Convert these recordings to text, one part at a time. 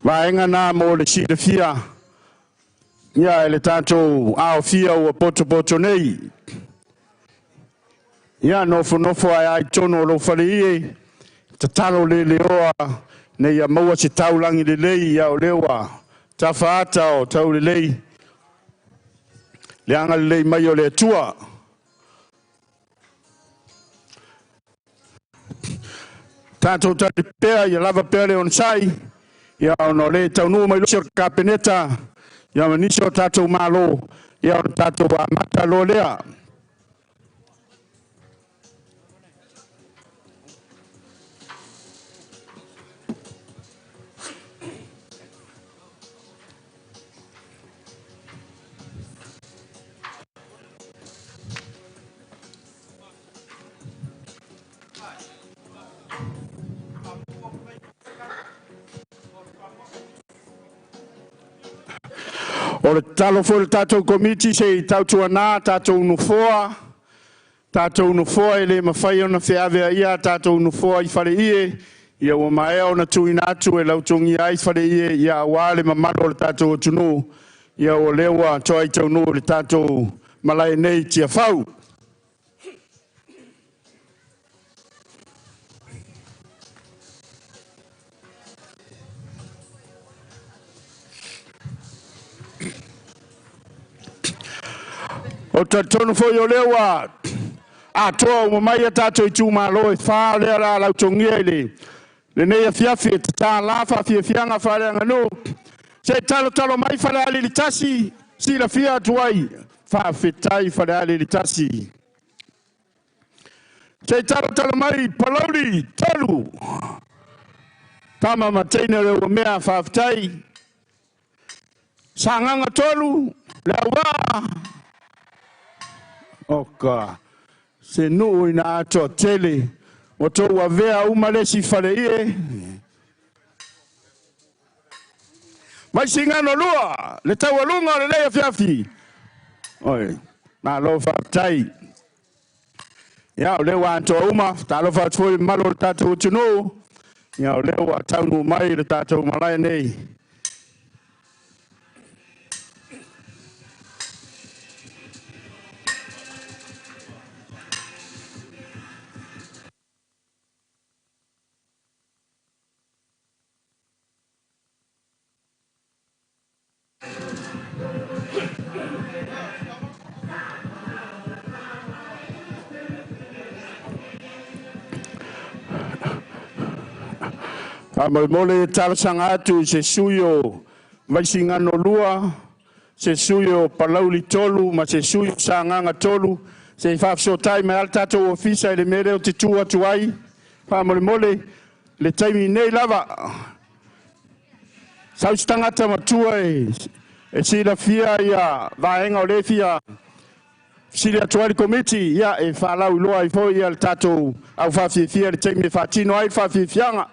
Vaega na mo le silafia ia e le tatou aofia ua potopoto nei. Ia nofonofo ae ai tonu o lou fale ie, tatalo le leoa nei ia maua se taulagi lelei ia o lea ua tafaata o taulelei le agalelei mai o le Atua. Tatou talipea ia lava pea le onosai, ia ona o le taunuu mai o le Kapeneta, ia ma nisi o tatou malo, ia o tatou amata loa lea. O le tatalo foi o le tatou Komiti se i tautuana tatou nofoa e le mafai ona feaveaia tatou nofoa i faleie, ia ua maea ona tuuina atu e lautogia ai faleie, ia aua le mamalu o le tatou atunuu, ia o lea ua toai taunuu le tatou malae nei i Tiafau. O talitonu foi o lea ua atoa uma mai a tatou itumalo e fa o lea la lautogia i lenei afiafi e tatala faafiafiaga faaleaganuu. Se i talotalo mai Falealili 1, silafia atu ai, faafetai Falealili 1. Se i talotalo mai Palauli 3, tama ma teine o le Uamea, faafetai. Sagaga 3, le Auvaa, oka, se nuu ina atoa tele, ua tou avea uma le isi faleie. Vaisigano 2, le taualuga o lenei afiafi. Oi, malo faafetai. Ia, o lea ua atoa uma, talofa atu foi i le mamalu o le tatou atunuu. Ia, o lea ua taunuu mai le tatou malae nei. Faamolemole e talosaga atu i se sui o Vaisigano 2, se sui o Palauli 3 ma se sui o Sagaga 3, se i faafesootai mai le tatou ofisa i le mea lea ou te tu atu ai. Faamolemole le taimi nei lava. Sau se tagata matua e silafia ia vaega o lea fia fesili atu ai le komiti, ia e faalauiloa ai foi ia le tatou aufaafiafia i le taimi e faatino ai le faafiafiaga.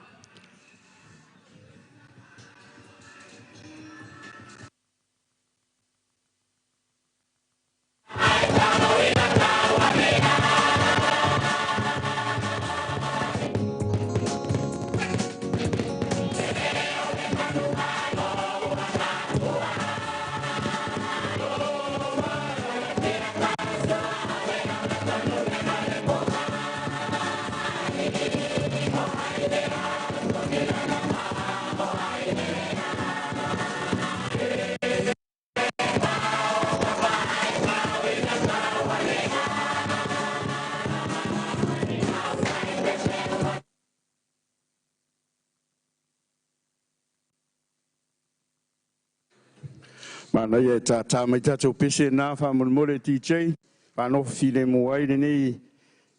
Manaia e tātā mai tatou pese nā faamolemole DJ, whanofo file mo ai lenei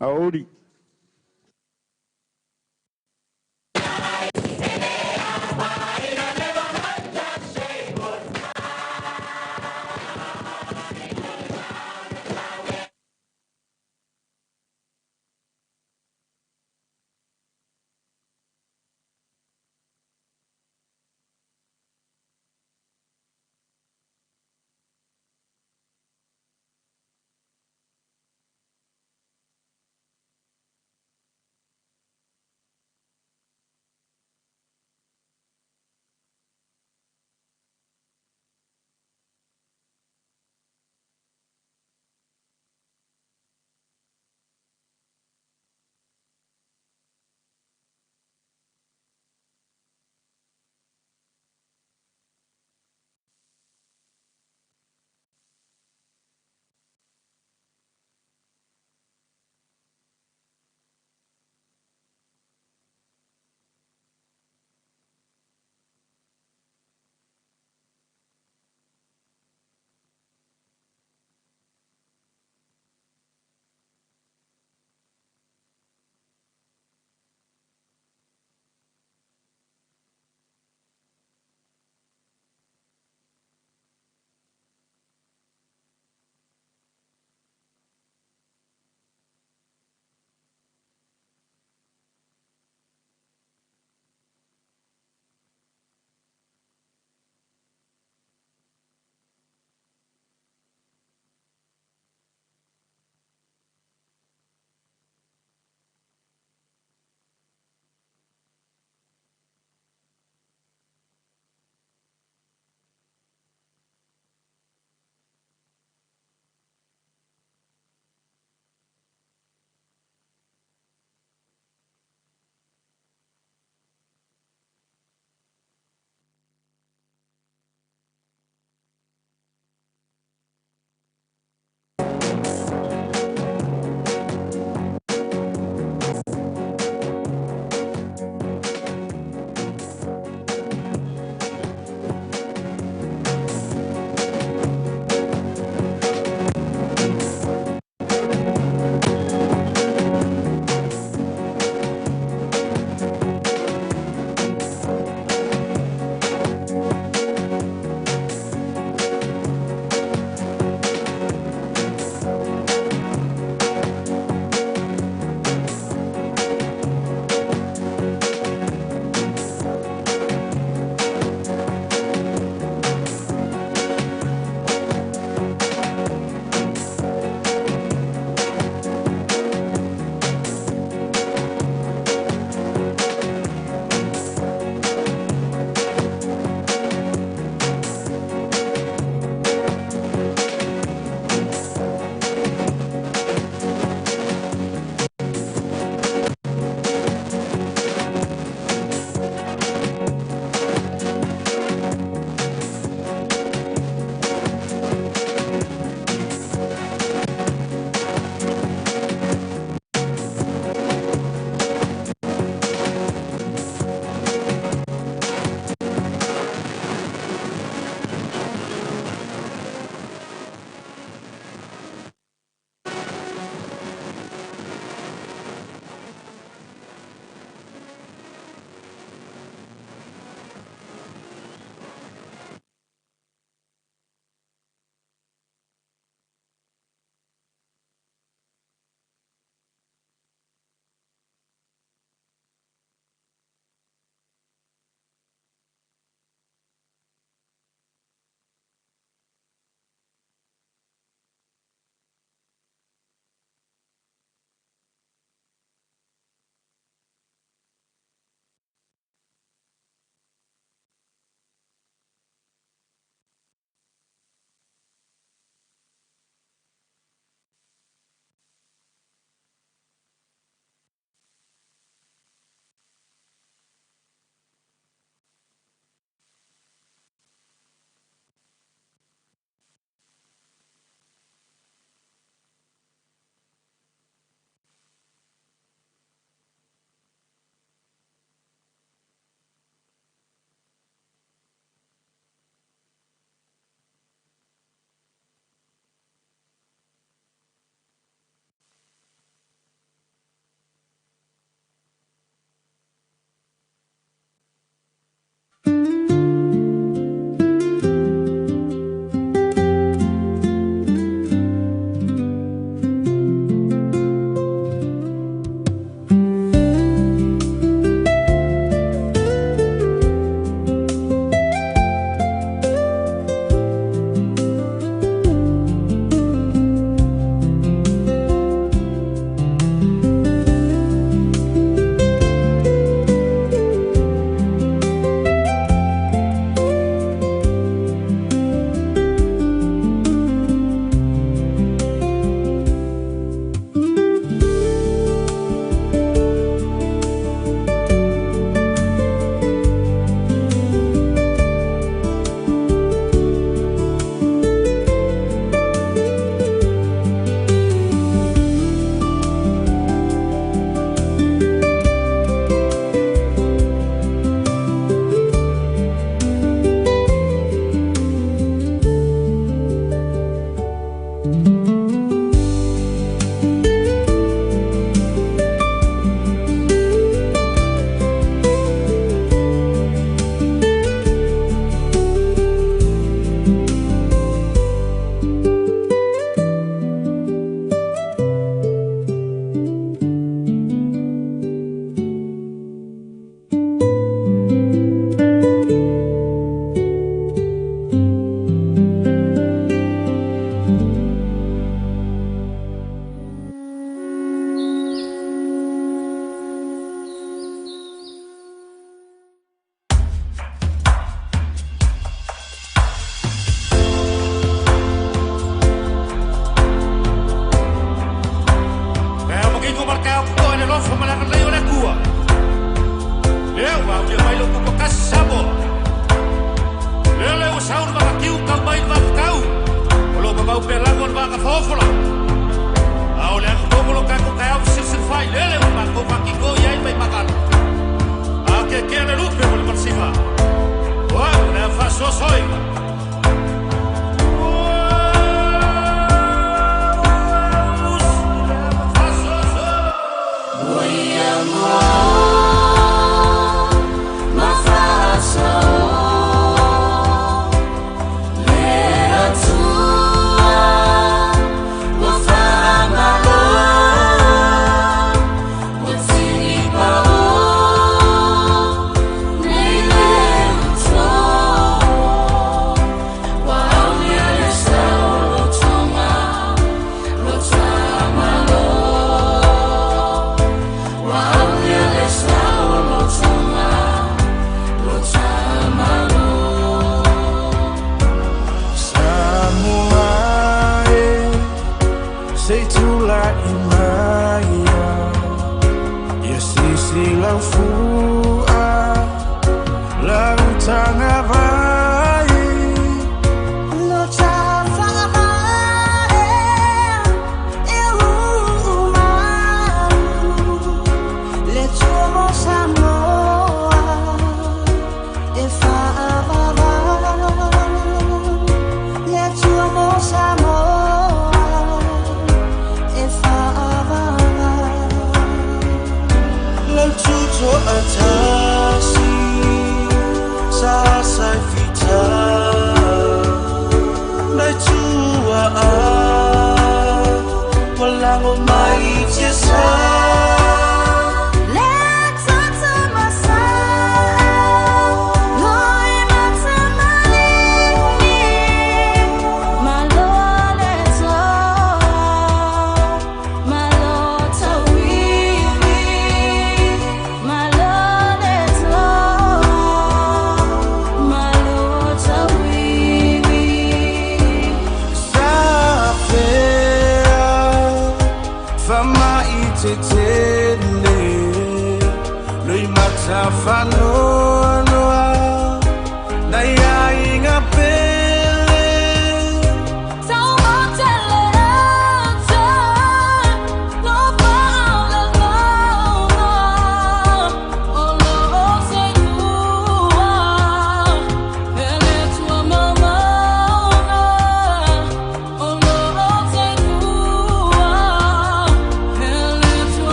aoauli.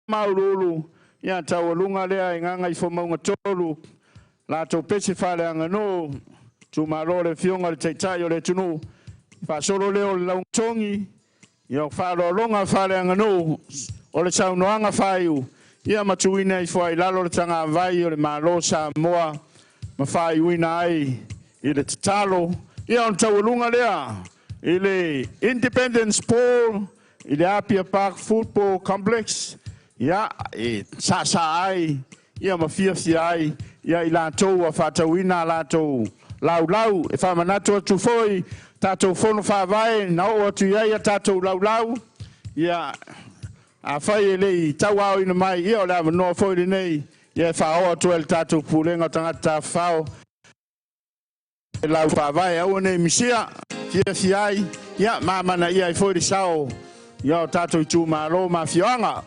Maululu, ia taualuga lea i Gagaifomauga 3, latou pese faaleaganuu, itumalo le Afioga i le Taitai o le atunuu, faasolo lea o le lautogi, ia o faaaloaloga faaleaganuu, o le saunoaga faaiu, ia ma tuuina ifo ai i lalo le tagavai o le Malo o Samoa, ma faaiuina ai i le tatalo. Ia ona taualuga lea i le Independence Ball i le Apia Park Football Complex, ia e saasaa ai ia ma fiafia ai ia i latou ua faatauina a latou laulau. E faamanatu atu foi tatou fono faavae na oo atu i ai a tatou laulau, ia afai e le i tauaoina mai, ia o le avanoa foi lenei ia e faaoo atu ai le tatou Pulega o Tagata Tafafao e lau faavae aua ne i misia, fiafia ai, ia ma amanaia ai foi le sao ia o tatou itumalo ma afioaga.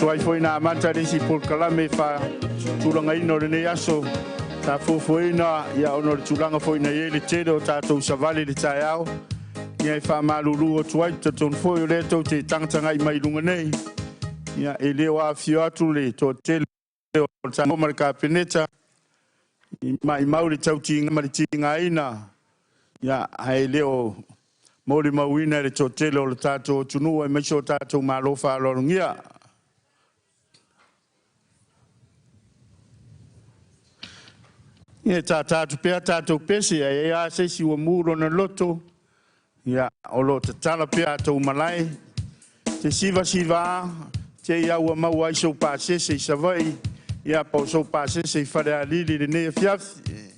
Tuai foi na amata le isi polokalame faatulagaina o lenei aso sa fuafuaina, ia ona o le tulaga foi na i ai le tele o tatou savali i le taeao. Ia e faamalulu atu ai, talitonu foi o lea tou te tagatagai mai i luga nei, ia e le o afifio atu le toatele o le ma le Kapeneta i maimau le tautiga ma le tigaina, ia ae le o molimauina e le toatele o le tatou atunuu aemaise o tatou malo faaaloalogia. Ia tātā atu pea tatou pese, ae a se isi ua mu lona loto, ia o lo o tatala pea tatou malae, te siva siva te ia ua maua ai sou pasese i Savaii, ia po o sou pasese i Falealili i lenei afiafi.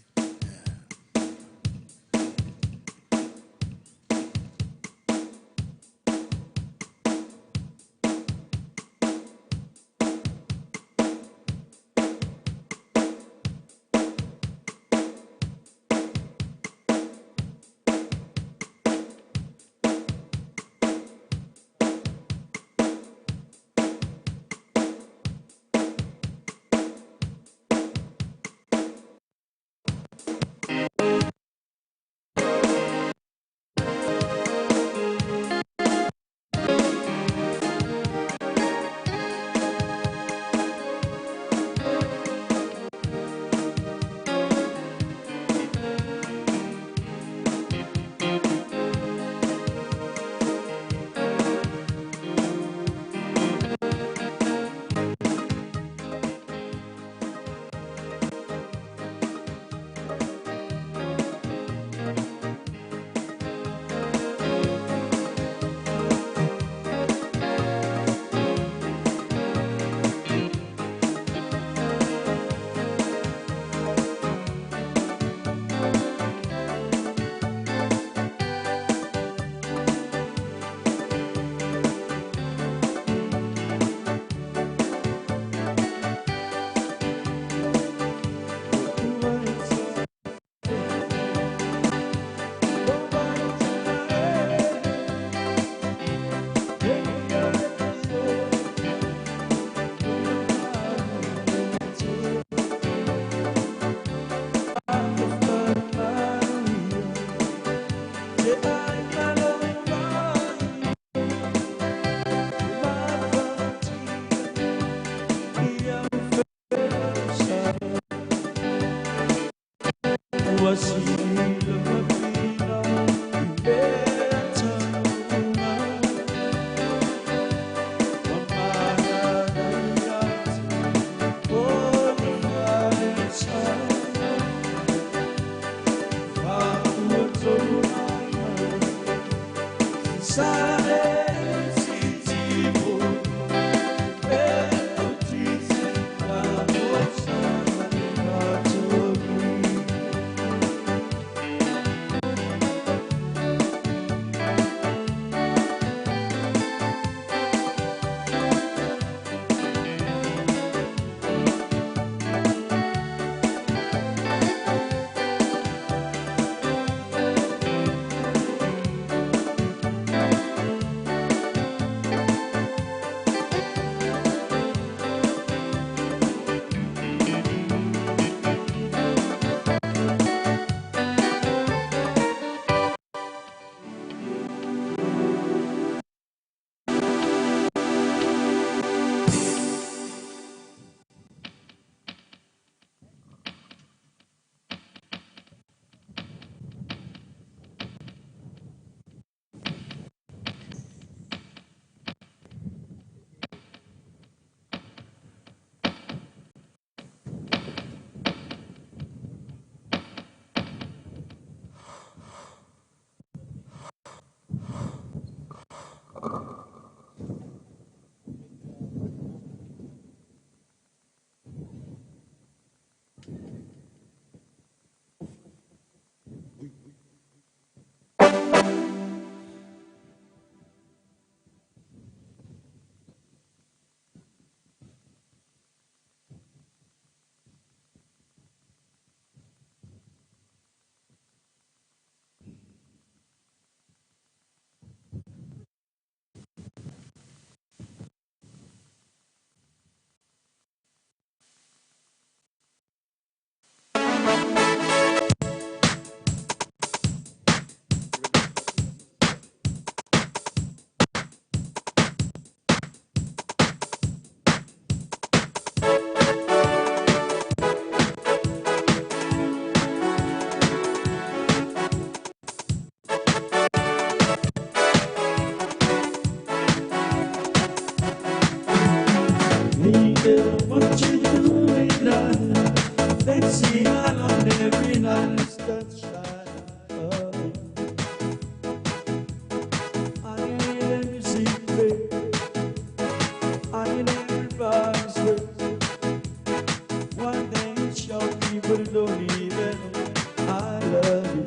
but you don't even know I love you.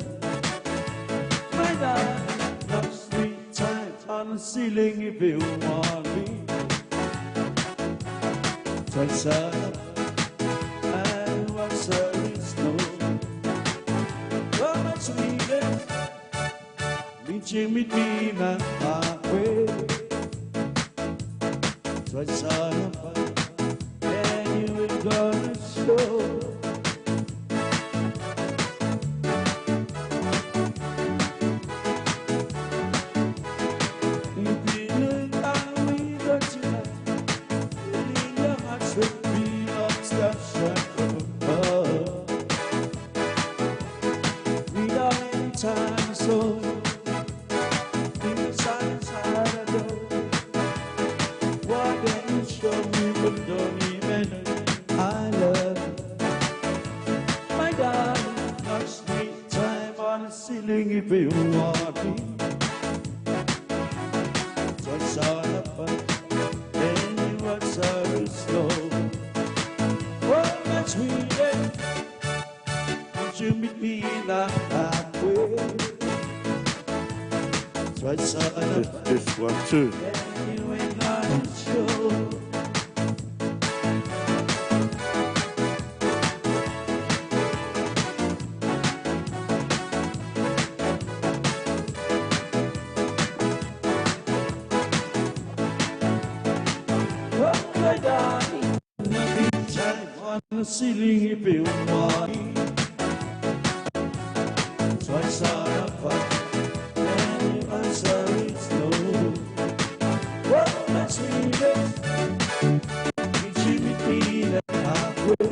My darling, knock three times on the ceiling if you want me. Twice up and once there is no. Oh, my sweetie, meet you, meet me halfway. Twice up and you ain't gonna show. If you look out window tonight, feeling your hearts will be on station from above. Without any time, so in the silence I door. Why don't you show me, but don't even know I love you. My darling, knock three time on the ceiling if you want me. Twice on the phone, then you answer it slow. Oh, my sweetie, would you meet me in the halfway? Twice on the phone, This one, two. Then you ain't gonna show. Oh, my darling, nothing time on the ceiling if you want me. Twice on the phone, and you answer it slow. Oh, my sweetie, meet you meet me in the halfway.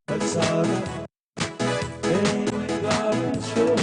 Twice on the phone, then you ain't gonna show.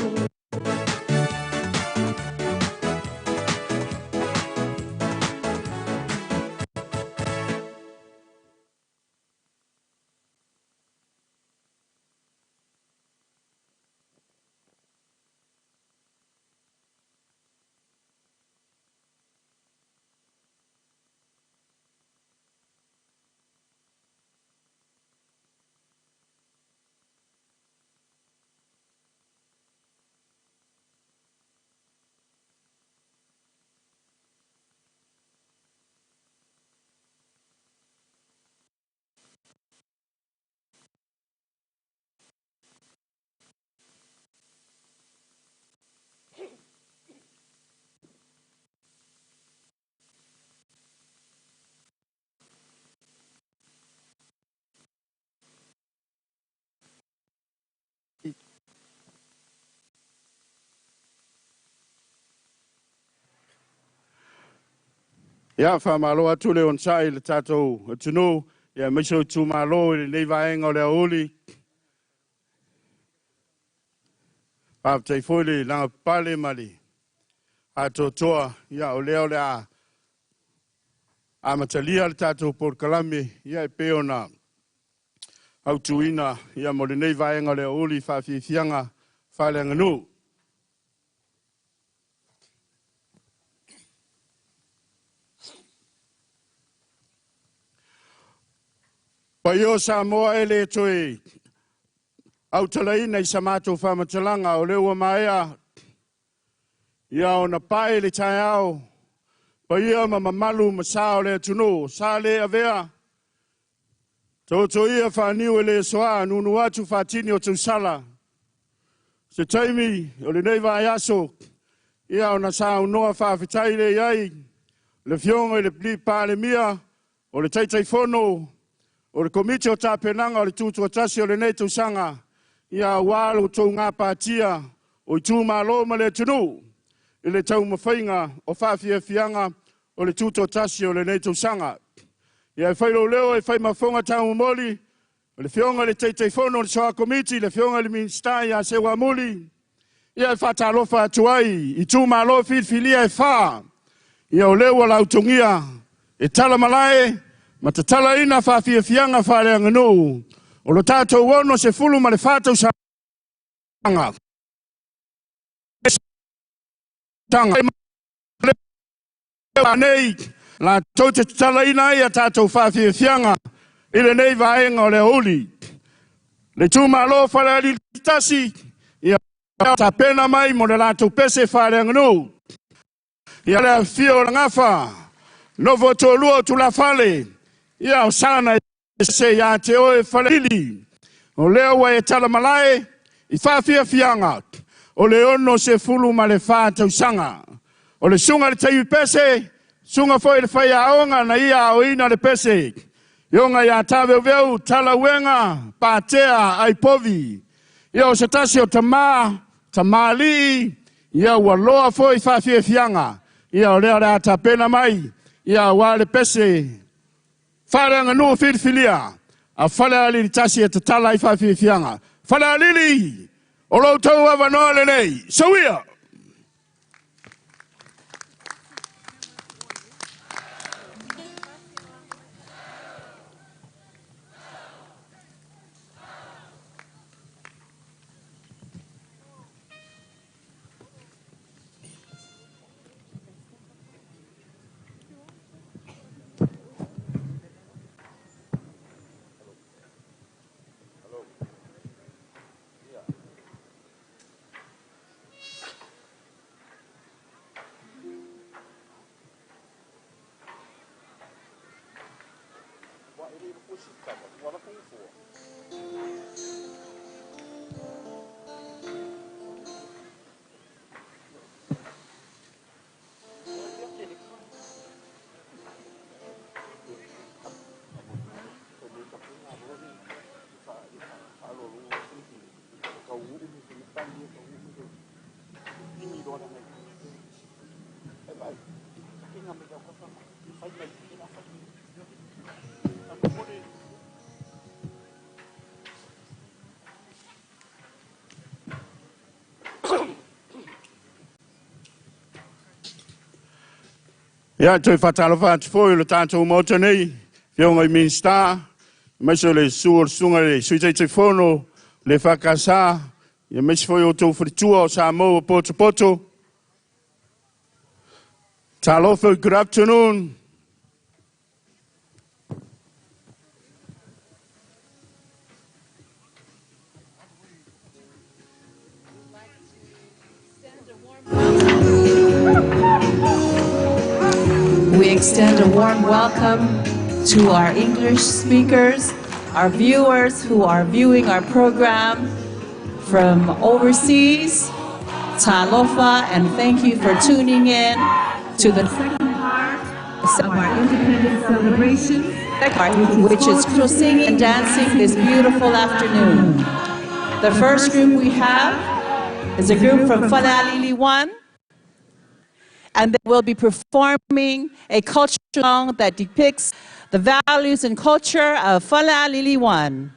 Ia, faamalo atu le onosai i le tatou atunuu, ia aemaise o itumalo i lenei vaega o le aoauli. Faafetai foi le lagapapale ma le atoatoa, ia o lea o le a amatalia le tatou polokalame, ia e pei ona autuina ia mo lenei vaega o le aoauli faafiafiaga faaleaganuu. Paia o Samoa e le toe autalaina i sa matou faamatalaga o lea ua maea ia ona pae le taeao paia ma mamalu ma sa o le atunuu sa le avea taoto ia faaniu e le soa nunu atu faatini o tausala se taimi o lenei vaiaso ia ona saunoa faafetai le i ai le Afioga i le Palemia o le Taitaifono o le Komiti o Tapenaga o le Tutoatasi o lenei tausaga, ia aua lo outou gapatia o itumalo ma le atunuu i le taumafaiga o faafiafiaga o le Tutoatasi o lenei tausaga. Ia e fai lou leo e fai mafoga taumomoli o le Afioga i le Taitaifono o le Soa Komiti, le Afioga i le Minisita ia Seuamuli, ia e faatalofa atu ai itumalo filifilia e fa, ia o lea ua lautogia e talamalae ma tatalaina faafiafiaga faaleaganuu o lo tatou 64 tausaga. Nei latou te tatalaina ai a tatou faafiafiaga I lenei vaega o le aoauli. Le itumalo o Falealili 1, ia tapena mai mo le latou pese faaleaganuu. Ia le afifio o Lagafa, nofo toalua o tulafale, ia o sana se ia te oe Falealili. O lea ua e talamalae i faafiafiaga o le 64 tausaga. O le susuga i le taimi pese, susuga foi i le faiaoga na ia aoina le pese. Ioga ia Taveuveu, Talauega, Patea, Aipovi. Ia o se tasi o tama, tamalii, ia ua loa foi faafiafiaga. Ia o lea o le a tapena mai, ia aua le pese faaleaganuu filifilia a Falealili 1 e tatala ai faafiafiaga. Falealili, o lo outou avanoa lenei. Sauia! Ia, toe faatalofa atu foi i le tatou Maota nei, Afioga i Minisita, aemaise o le susu o le susuga i le Sui Taitaifono, le EFKS, aemaise foi o outou faletua o Samoa ua potopoto. Talofa, good afternoon. We extend a warm welcome to our English speakers, our viewers who are viewing our program from overseas. Talofa, and thank you for tuning in to the second part of our independence celebration, which is singing and dancing this beautiful afternoon. The first group we have is a group from Falealili 1, and they will be performing a cultural song that depicts the values and culture of Falealili 1.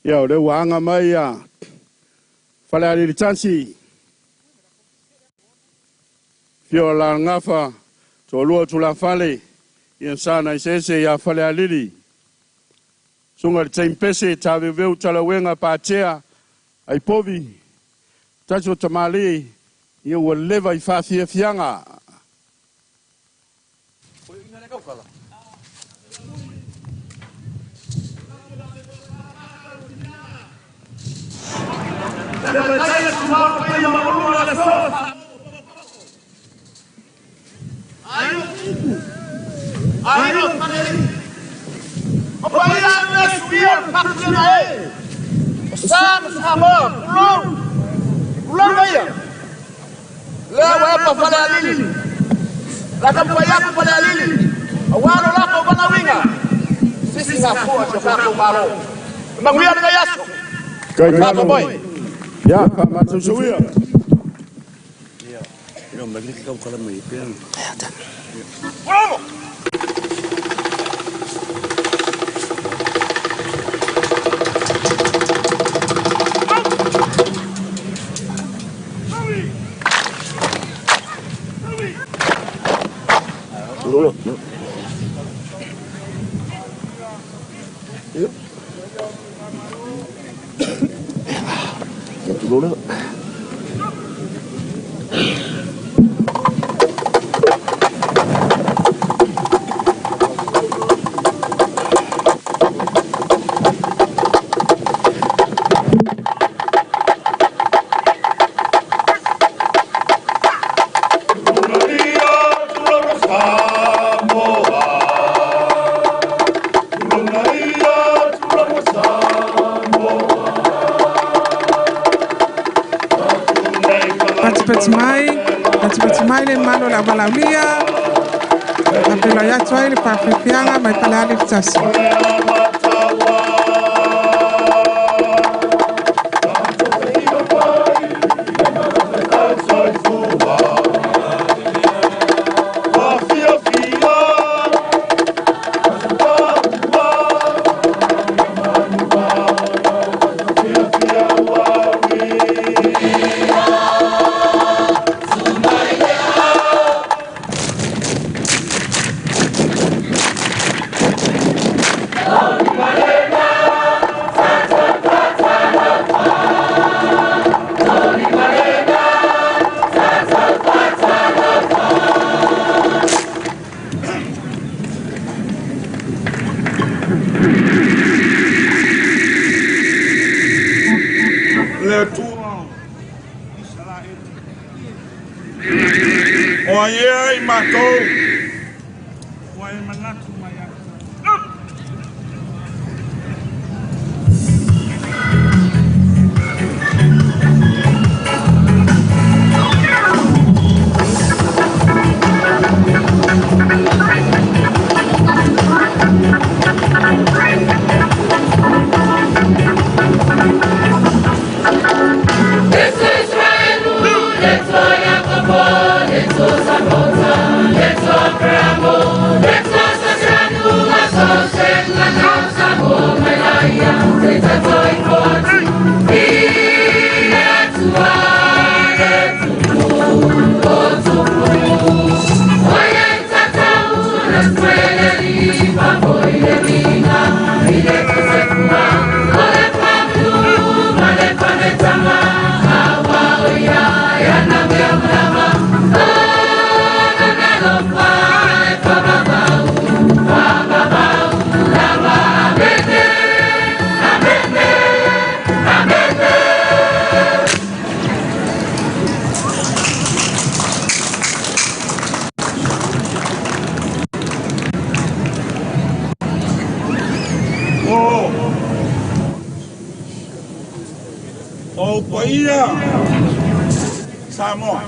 Ia, o lea ua aga mai a Falealili 1, Fio o Lalagafa, toalua o tulafale, ia sana eseese ia Falealili. Susuga i le Taimpese, Taveuveu Talauega Patea, Aipovi, tasi o tamalii, Ia ua leva i faafiafiaga. Ia, faamatausuia. Patipati mai, patipati mai le malo la valaulia, apelo atu ai le faafiafiaga mai Falealili 1. Samoa.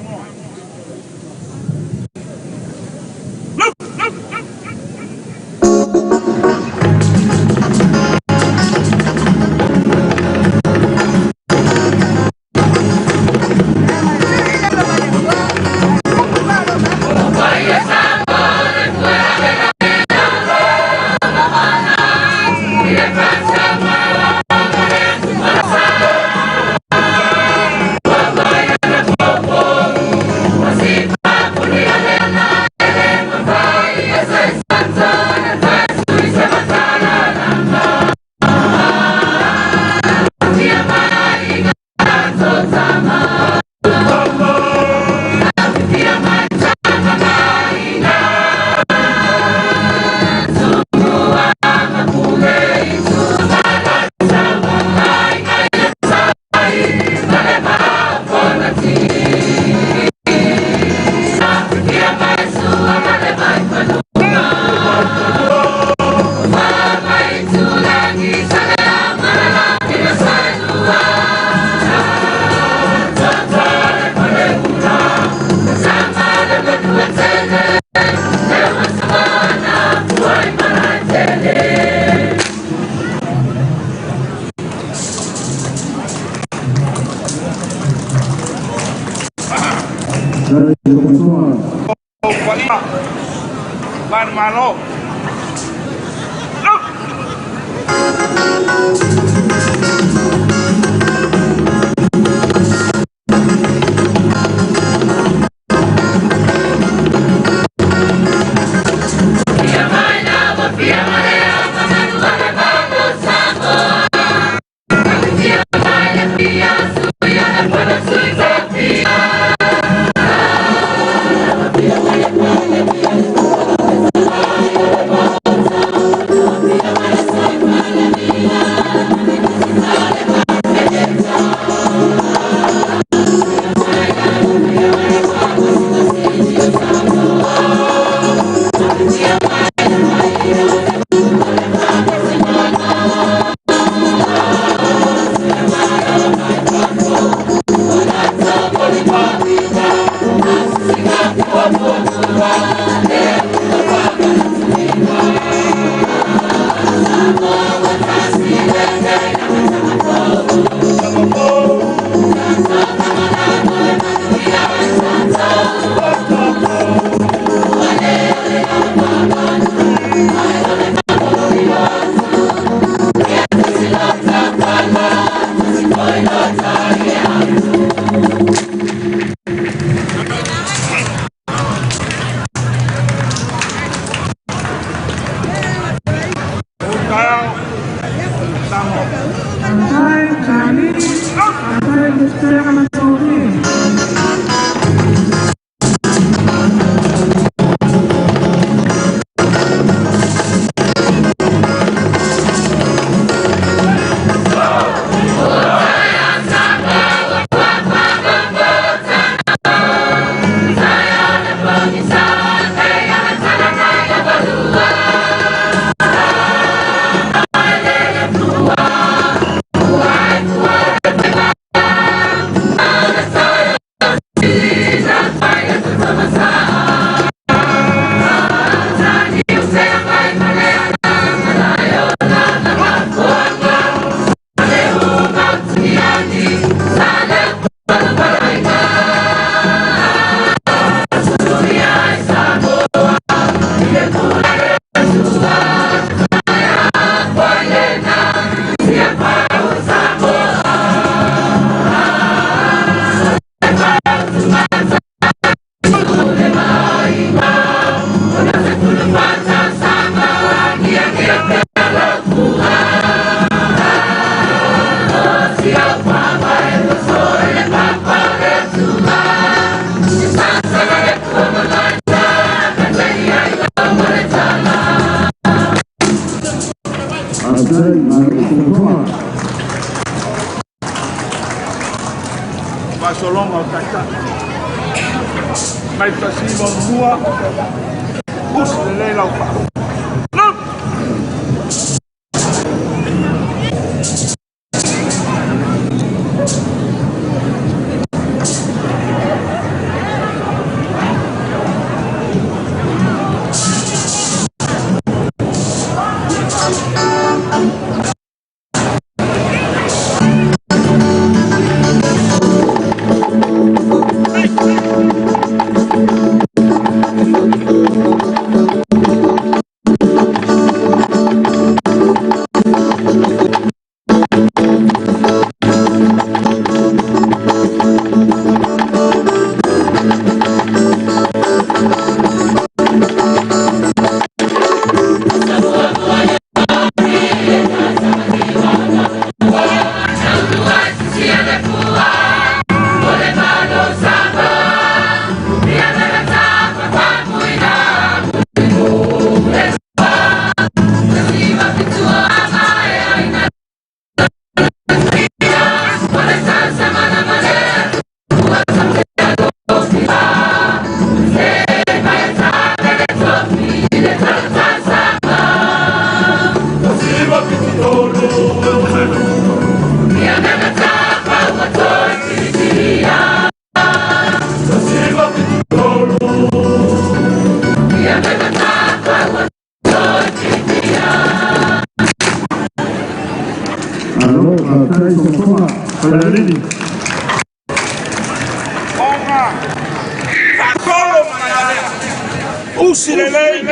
Usi lelei.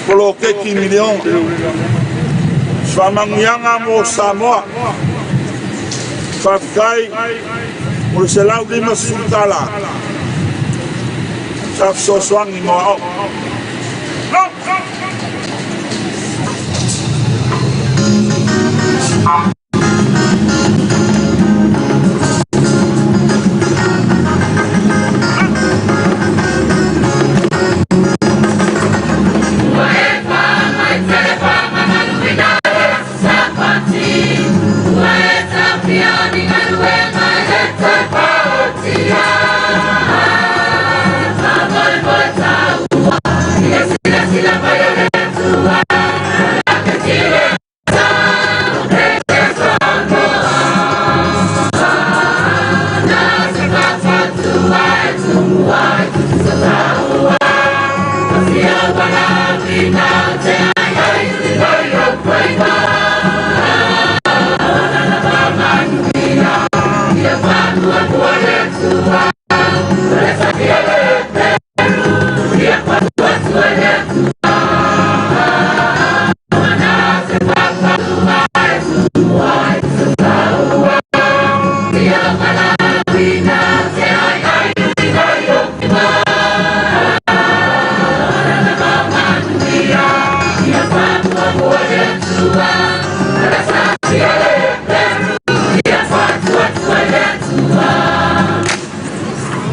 Poloketi miliona. Faamanuiaga mo Samoa. Faafetai mo le $150 tala. Sa fesoasoani mo aoga.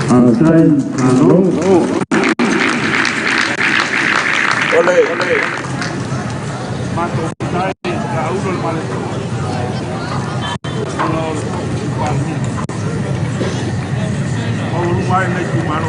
Faafetai, malo. Ole. Matou tai laulo le male ona o le Palemia. Maualuga ai lenei itumalo.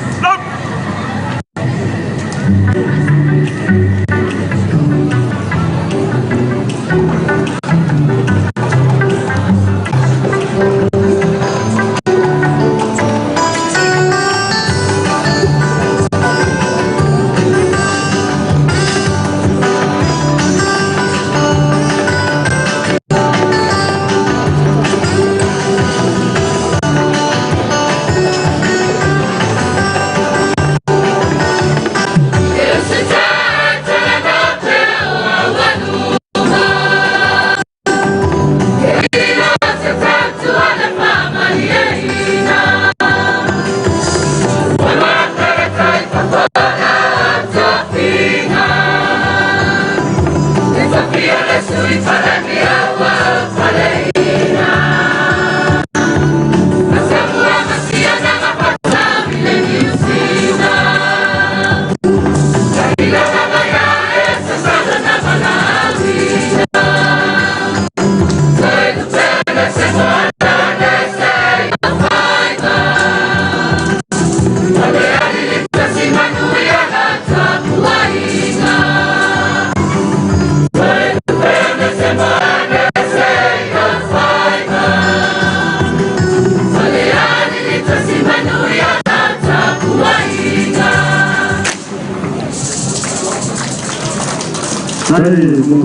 Ai, mo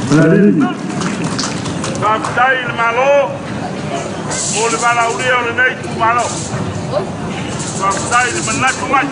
Falealili. Faafetai i le Malo mo le valaaulia o lenei itumalo. Faafetai i le manatu mai.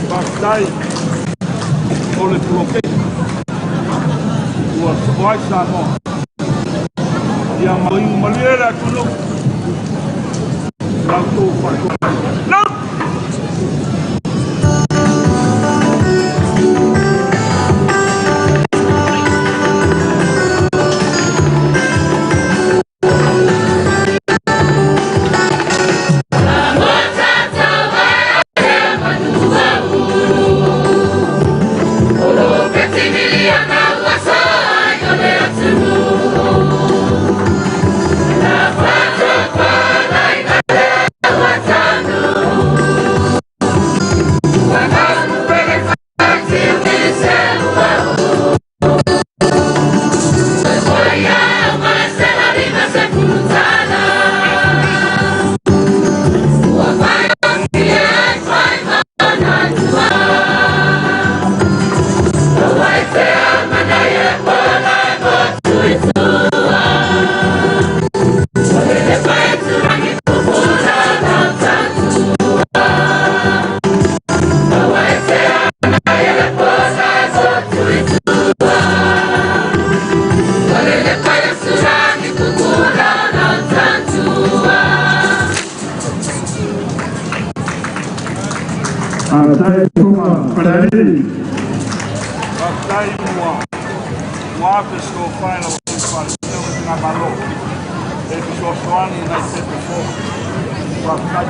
Faafetai o le poloketi ua soo ai Samoa. Ia maiu malie le atunuu la outou faatoaga. Faafetai Fofoga Falealili. Faafetai ua afe se tofa i lau Afioga i le Faigamalo e fesoasoani i nai pepe fou. Faafetai.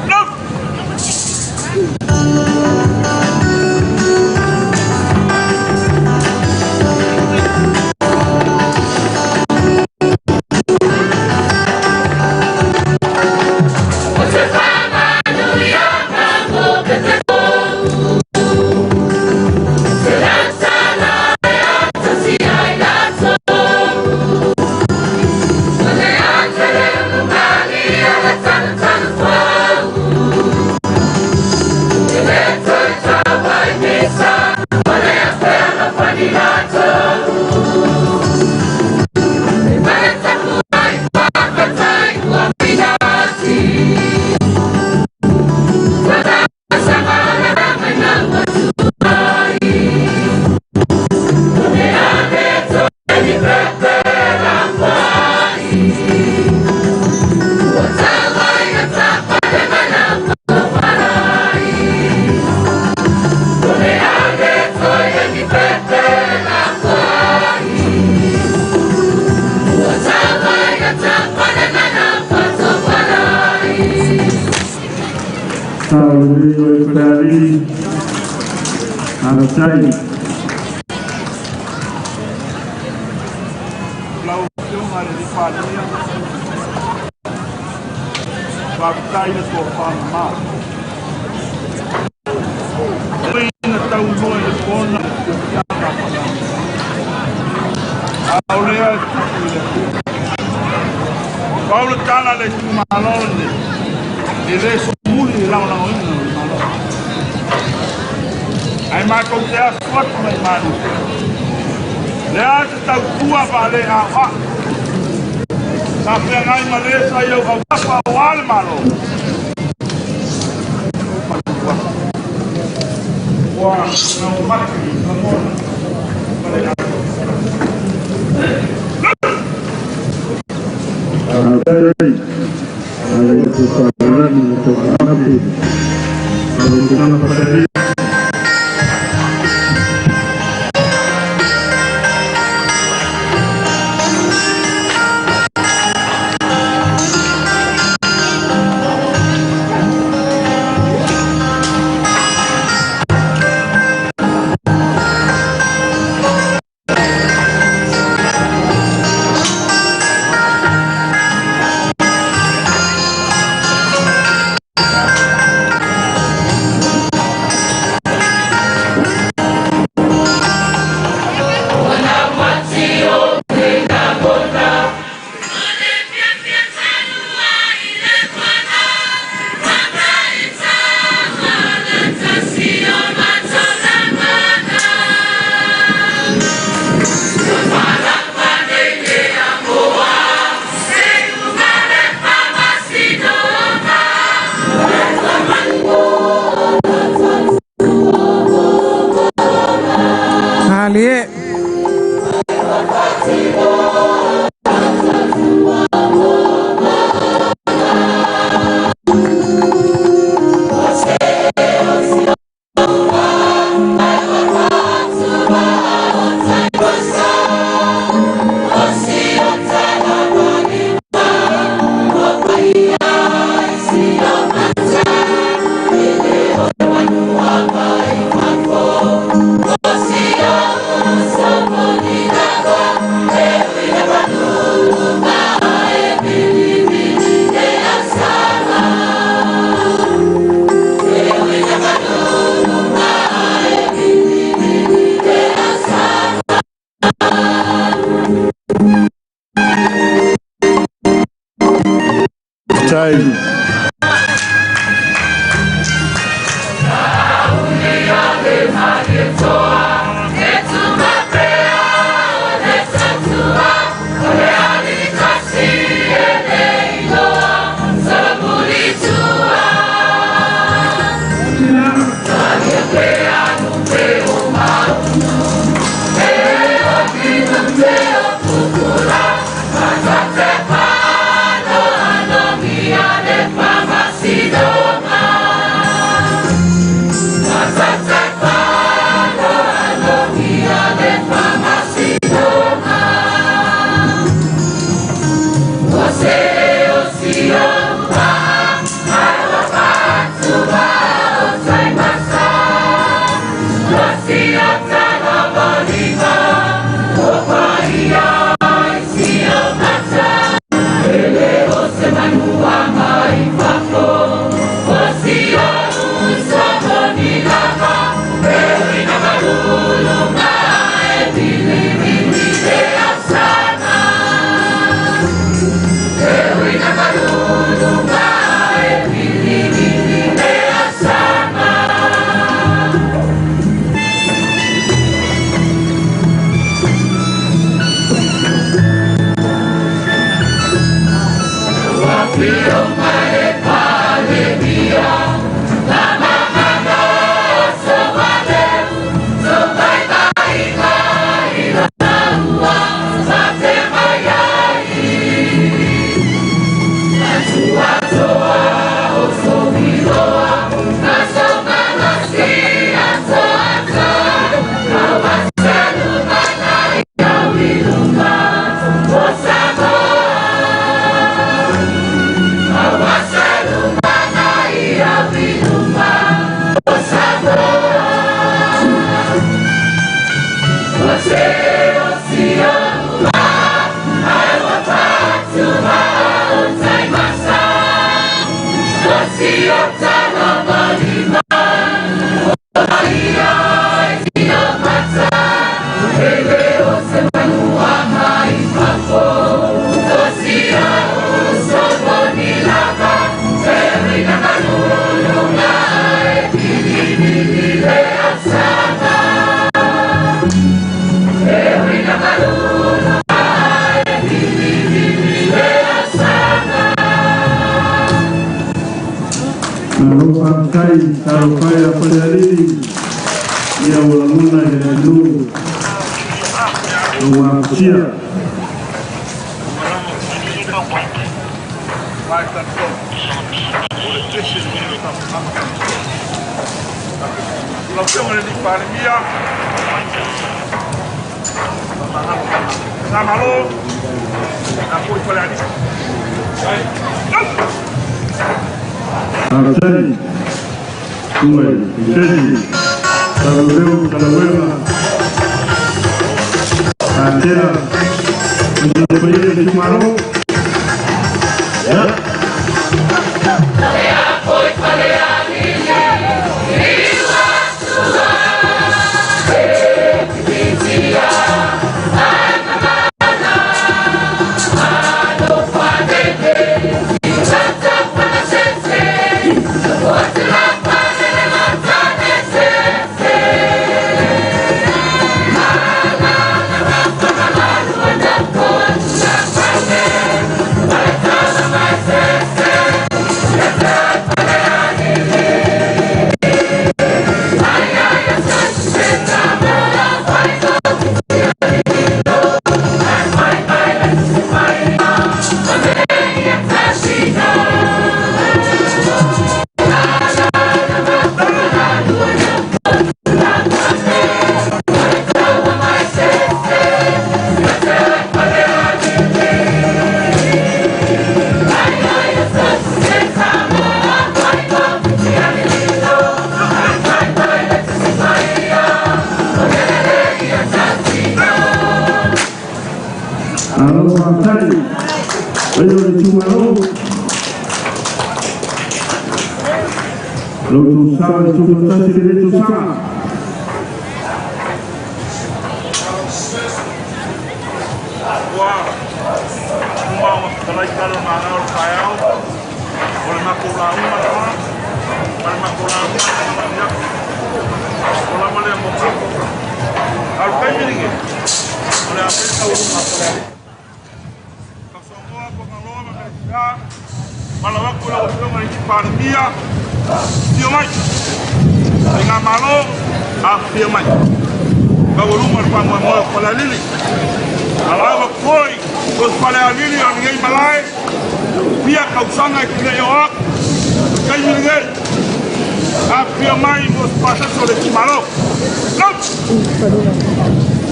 Saulelei o Falealili. Faafetai. Lau Afioga i le Palemia, faafetai le tofamamao. Ina taulua i le pona le fiafiaga a o lea e tupu i le Atua. Pau le tala le itumalo lenei, e le somuli le lagolagoina o le Malo. Ae matou te asu atu mai malu. Le a se tautua faale-aoa. Sa feagai ma le sa i au autafa aua le Malo. Ua gaumati lagona ma le Faafetai. Ale tofalani le tofanapi. Ale tulaga Falealili. Malie. Time. Talofa e a Falealili, ia ua lagona i le atunuu ua afatia. Lau Afioga i le Palemia, Samalo, na foi Falealili. Faafetai tua i Sesi Taloleu Talauega Atera i le paia i le itumalo. Ia. Alo faafetai ai o le itumalo lo tusaga le tufatasi le tusaga. Ua uma o talai tala ma ngau le paeao o le matou lauga lena ma le matou lauga ia o lava lea mo a o le taimi lenei o le a fai taualuga a Falealili. Tausamoa Pagaloa ma Melekisa malo atu i lau Afioga i le Palemia, afio mai. Faigamalo, afifio mai. Taualuga le faamoemoe o Falealili. Alao atu foi o Falealili o lenei malae fia tausaga e tilei o atu taimi lenei. Afifio mai mo se pasese o le itumalo.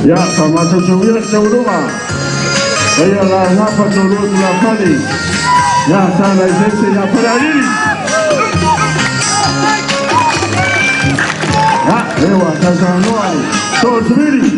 Ia, faamasausaua le taualuga. Ia la gafa tolua tulafale. Ia sala i sese ia Falealili. Ia, ewa sausaunoa le toosivili.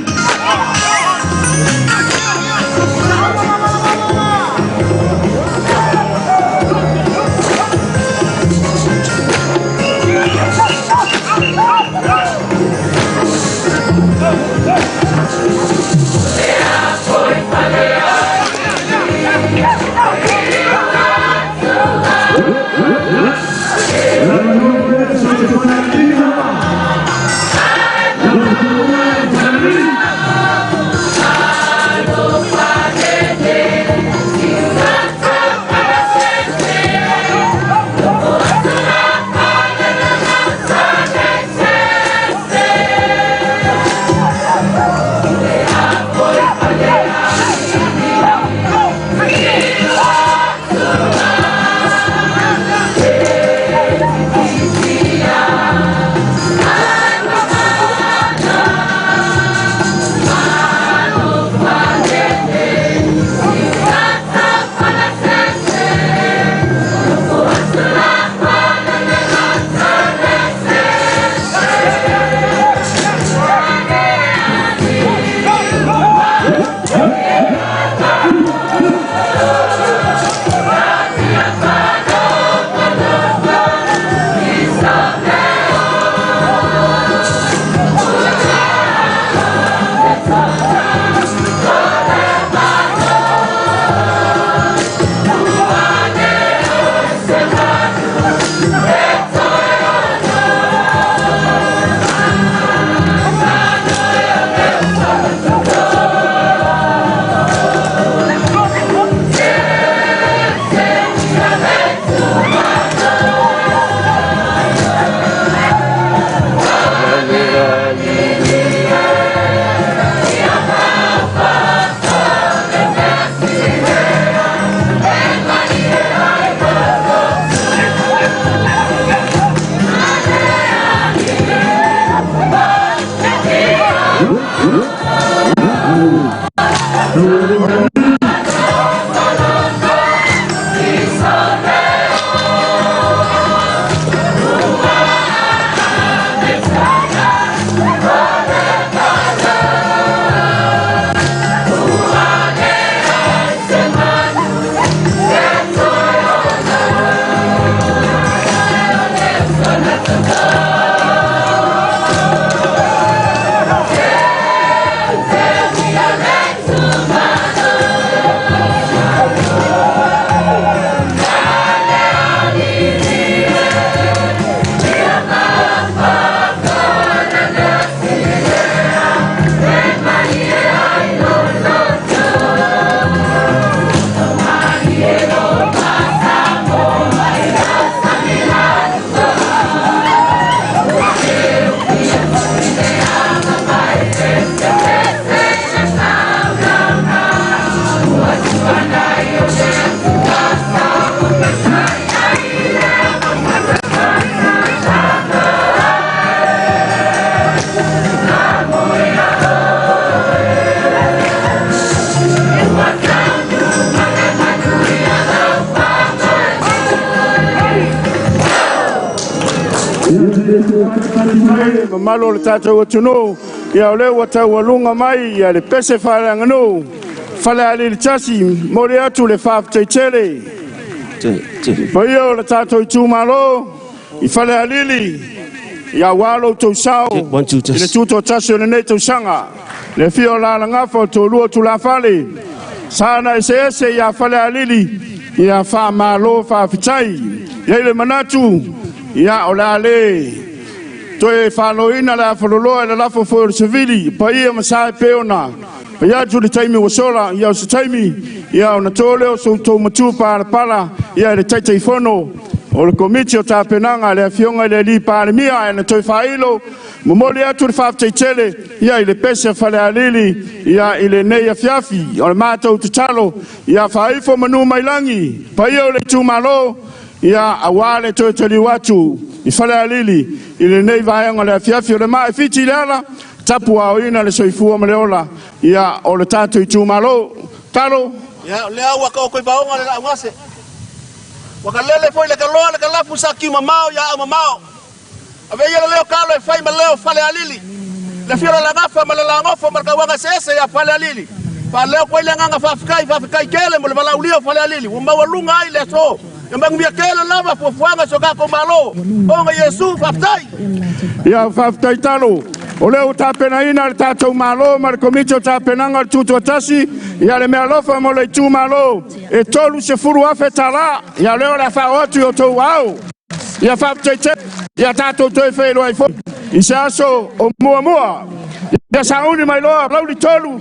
Mamalu o le tatou atunuu, ia o lea ua taualuga mai ia le pese faaleaganuu Falealili 1, momoli atu le faafetai tele. Paia o le tatou itumalo i Falealili, ia aua lo outou sao i le tutoatasi o lenei tausaga. Le afio o Lalagafa o Tolua Tulafale, sana eseese ia Falealili, ia faamalo faafetai. E i ai le manatu, ia o le a le toe faaloina le afaloloa i le lafo foi o le savili, paia ma sa e pei ona fai atu le taimi ua sola, ia o se taimi, ia ona to lea o so outou matu palapala, ia i le Taitaifono o le Komiti o Tapenaga, le Afioga i le Alii Palemia, ae na toe faailo, momoli atu le faafetai tele, ia i le pese a Falealili, ia i lenei afiafi. O le matou tatalo, ia faaifo manu mai lagi, paia o le itumalo, ia aua le toe taliu atu i Falealili i lenei vaega o le afiafi. O le maa e fiti i le ala, tapuaoina le soifua ma le ola, ia o le tatou itumalo. Talo. Ia, o lea ua taoto i vaoga le laaugase. Ua kalele foi le kaloa le kalafu sa kiumamao ia au mamao. Ave ia le leo kalo e fai ma leo Falealili. Le afio o le lagafa ma le lagofo ma le tauaga eseese ia Falealili. Faaleo koe le agaga faafetai, faafetai tele mo le valaaulia o Falealili. Ua maualuga ai le aso. Ia manuia tele lava fuafuaga a si o tatou Malo. Ona Iesu, faafetai. Ia faafetai talo. O lea ua tapenaina le tatou Malo ma le Komiti o Tapenaga o le Tutoatasi, ia le meaalofa mo le itumalo e $30,000 tala. Ia o lea o le a faaoo atu i outou ao. Ia faafetai tele. Ia tatou toe feiloai foi i se aso o muamua. Ia sauni mai loa Lauli tolu,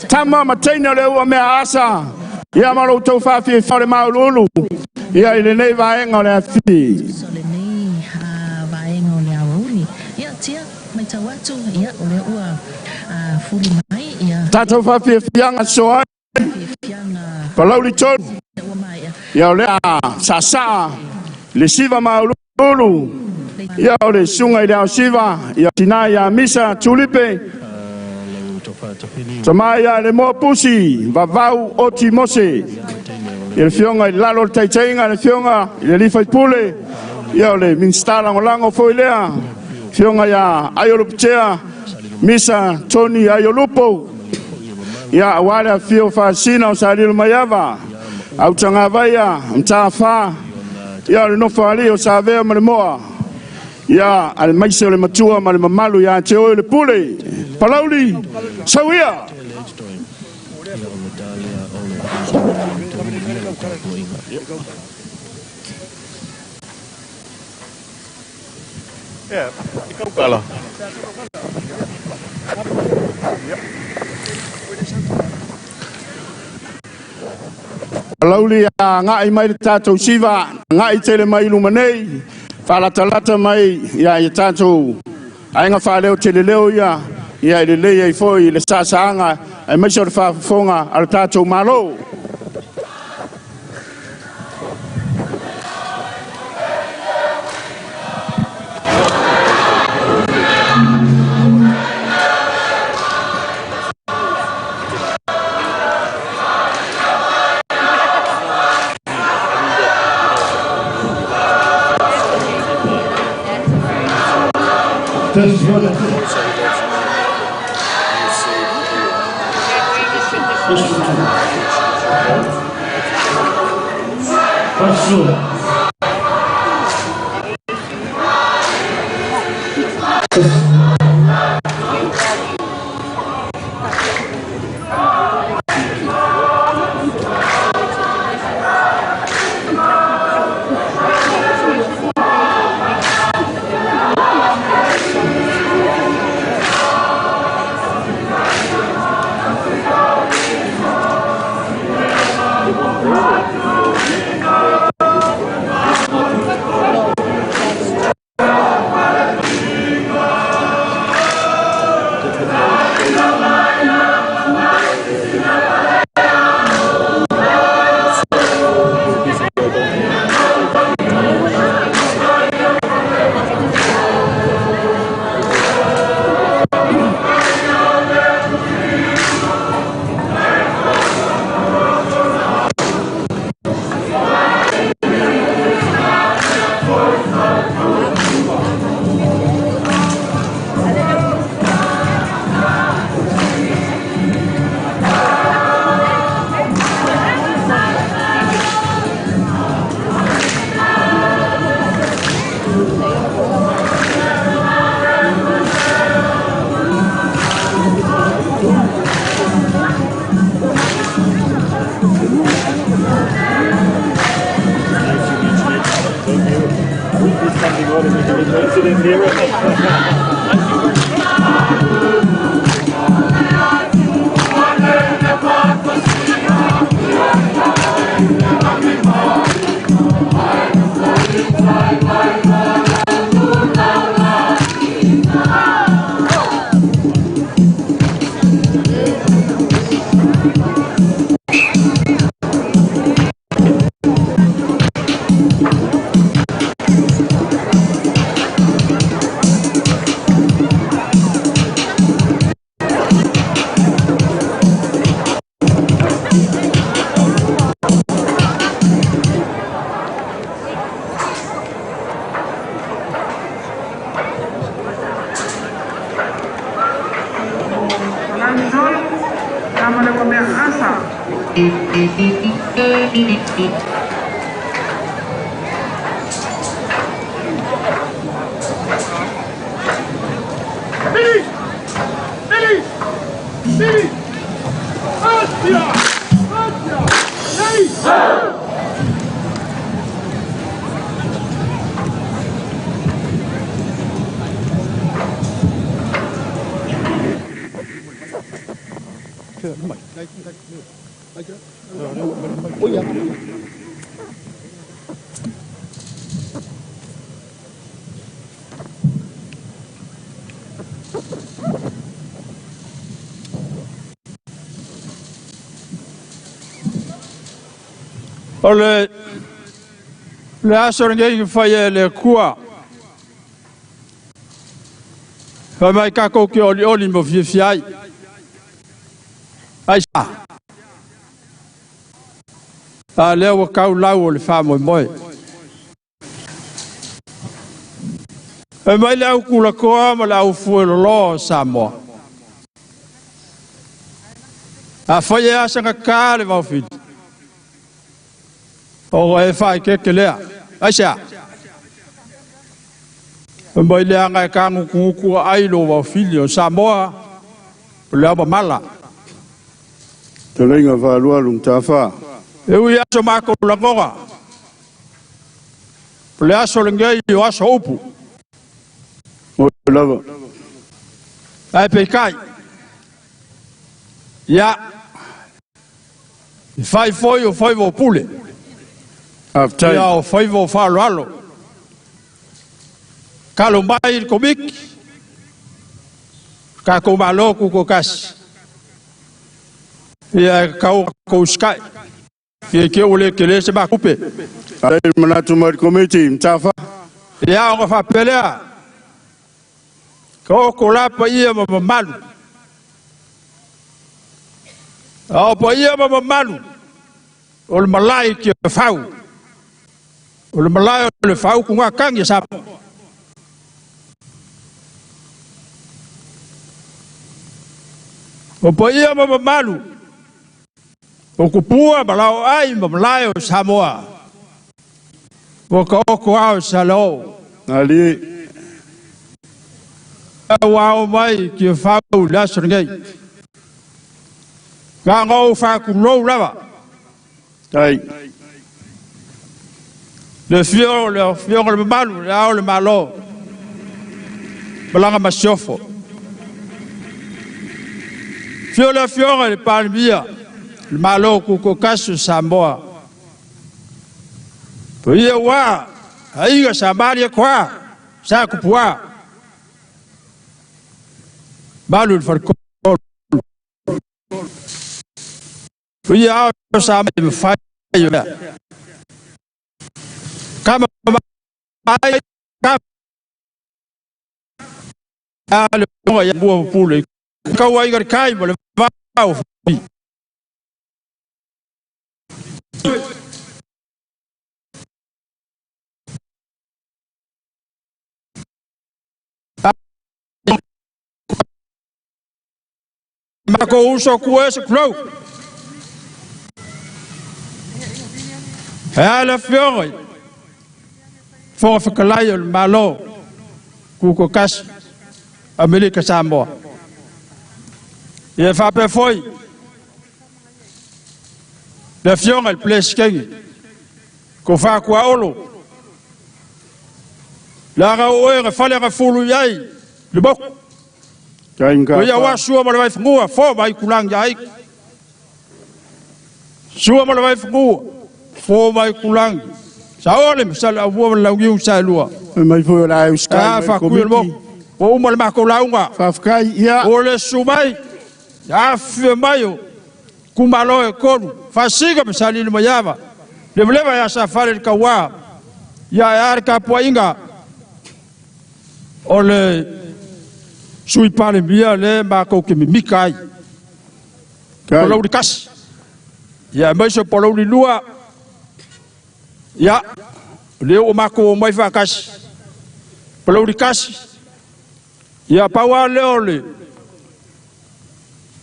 tama ma teine o le ua mea asa. Ia ma lo outou faafiafia o le mauluulu. Ia i lenei vaega o le afi. O lenei vaega o le aoauli. Ia, tia, matau atu, ia, o lea ua fuli mai, ia. Tatou faafiafiaga soa ai. Palauli tolu. Ia o lea saasaa le siva mauluulu. Ia o le susuga i le Aosiva, ia tina ia Misa Tulipe. Tama ia le Moa Pusi, Vavau Oti Mose. Ia le afioga i lalo o le taitaiga, le afioga i le alii faipule, ia o le Minisita Lagolago foi lea, afioga ia Aiolupotea, Misa Tony Aiolupo. Ia aua le afio o Faasina o Salilo Maiava, Autagavaia, Matafa, ia o le nofo alii o Savea ma le Moa. Ia aemaise o le matua ma le mamalu ia te oe le pule. Palauli, sauia! Palauli a agai mai le tatou siva, agai tele mai i luma nei, faalatalata mai ia i tatou aiga faaleo tele leo ia, ia i lelei ai foi le saasaaga, aemaise o le faafofoga a le tatou Malo. O le aso lenei fai e le kua. Fai mai kako ke oli oli mo fiafiai. Ai sa. A lea ua kau lau o le wha moe. E mai le au kula koa ma le au fue lolo Samoa. A fai e asa nga ka le vaufiti. O e whai ke ke lea. Ai sea. E mai le anga e ka nguku ai lo vaufili o Samoa. O le au mala. Te leinga whaalua lung tāwha. E ui aso mako langoga. O le aso le ngei o aso upu. O lava. Ai pe kai. Ia. I whai foi o whai o pule. Aftai. Ia o whai o whalo alo. Kalo mai il komiki. Ka ko malo ku ko kasi. Ia kau ko sky. Ia ke ole ke le se makupe. Ai manatu mai komiti mtafa. Ia o fa pelea. Ko ko la pa ia ma malu. O pa ia ma malu. O le malai ki fau. O le malai o le fau ku nga kangi sa. O paia ma mamalu o kupua ma lao ai ma malae o Samoa. Ua ka oko ao sa leo. Ali. Ua ao mai ki fau le aso lenei. Ga ngou faakulou lava. Tai. Le fio le fio le mamalu le ao le malo. Malaga masiofo. Fio le afioga i le Palemia, le Malo Kukokasi o Samoa. Paia ua aiga sa malia koa, sa kupua. Malu le falikolu. Paia ao sa mai mawhai o mea. Kama mai kama. A le onga ia mua pule. Kau ai kai mo le vao. Mako uso kue se klo. Ea le afioga i Fofoga Fetalai o le Malo Kukokasi Amerika Samoa. Ia faapea foi le afioga i le Peresetene ko Faakuaolo leaga o oe na fale na fulu i ai le moku. O ia ua sua ma le vaifanua fo mai kulangi ai. Sua ma le vaifanua fo mai kulangi. Sa ole ma sala ua ma laugiu sa lua. Mai foi o la au sky. A faakui le moku. O uma le makou lauga. Faafetai ia. O le susu mai. Afifio mai o kumalo e kolu. Fasiga ma salili maiava. Levaleva ia sa fale le kauā. Ia e a le tapuaiga o le sui Palemia le makou ke mimika ai. Palauli 1. Ia aemaise o Palauli 2. Ia, lea ua makou omai faatasi. Palauli 1. Ia pau lava lea o le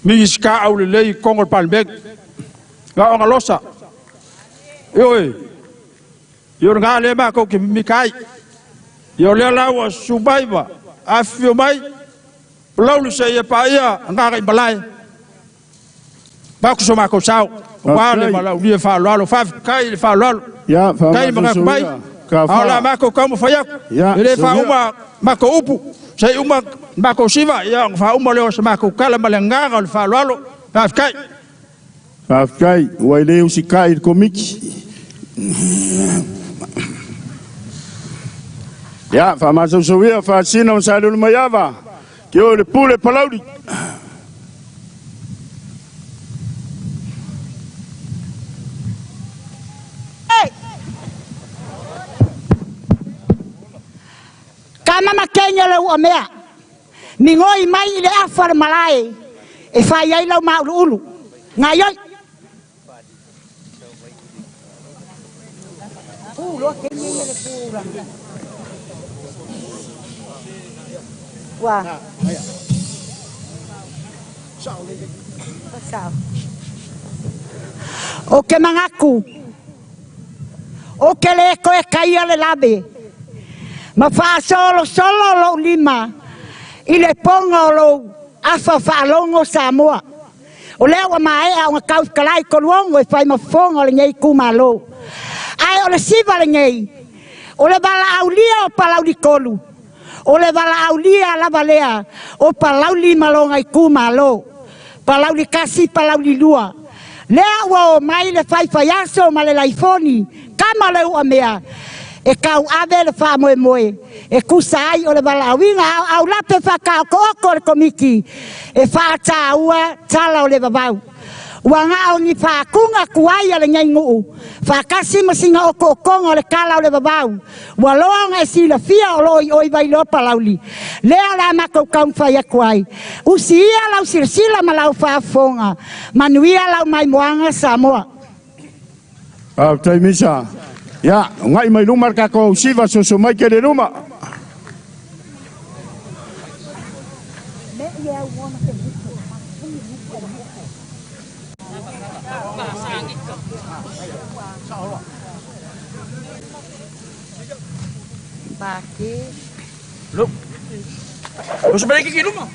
Minisita aulelei i totonu o le Palemene. Na ona losa. Ioe. Ia o lena lea matou te mimika ai. Ia o lea la ua susu mai ma afifio mai, Palauli seia paia Gagaimalae. Avatu so matou sao, aua le valaaulia faaaloalo. Faafetai i le faaaloalo. Ia, Tai manatu mai, faamasosoia. a o la matou taumafai atu. Ia, E le soia. faauma matou upu, se i uma matou siva, ia ona faauma lea o se matou tala ma le agaga o le faaaloalo. Faafetai. Faafetai, ua i le usikai i le komiti. Ia, faamasosoia faasina ma Salulu Maiava. Ke o le pule Palauli. Kama makenya le ua mea. Mingoi mai i le afa le malae. E fai ai lau mauluulu. Ngai oi. Ua. O ke mangaku. O ke le koe kaia le labe. Ma whaasolo solo lou lima. I le ponga o lou afa whaalongo Samoa. O lea ua maea o ngā kaukalai koluongo e whai mafonga o le ngei kumalo. Ai o le siva le ngei. O le wala aulia o Palauli kolu. O le wala aulia lava lea o Palauli malonga i kumalo. Palauli 1, Palauli 2. Lea ua o mai le whaiwhai aso ma le laifoni. Kama le ua mea. E kau ave le wha moe moe. E kusa ai o le wala auinga au, au lape whakao ko oko le komiti. E wha ua tala o le vavau. Ua ngā o ni whaakunga kuai a le ngai nguu. Whakasi masinga o kokonga o le kala o le vavau. Ua loa nga e sila fia o loi oi vai loa Palauli. Lea la makou kaumwhai aku ai. Usi ia lau silasila ma lau whaafonga. Manuia lau mai moanga Samoa. Faafetai misa. Ia, ngai mai luma le kakou siva soso mai ke le luma. Lu. Lu sebenarnya kiki lu mah.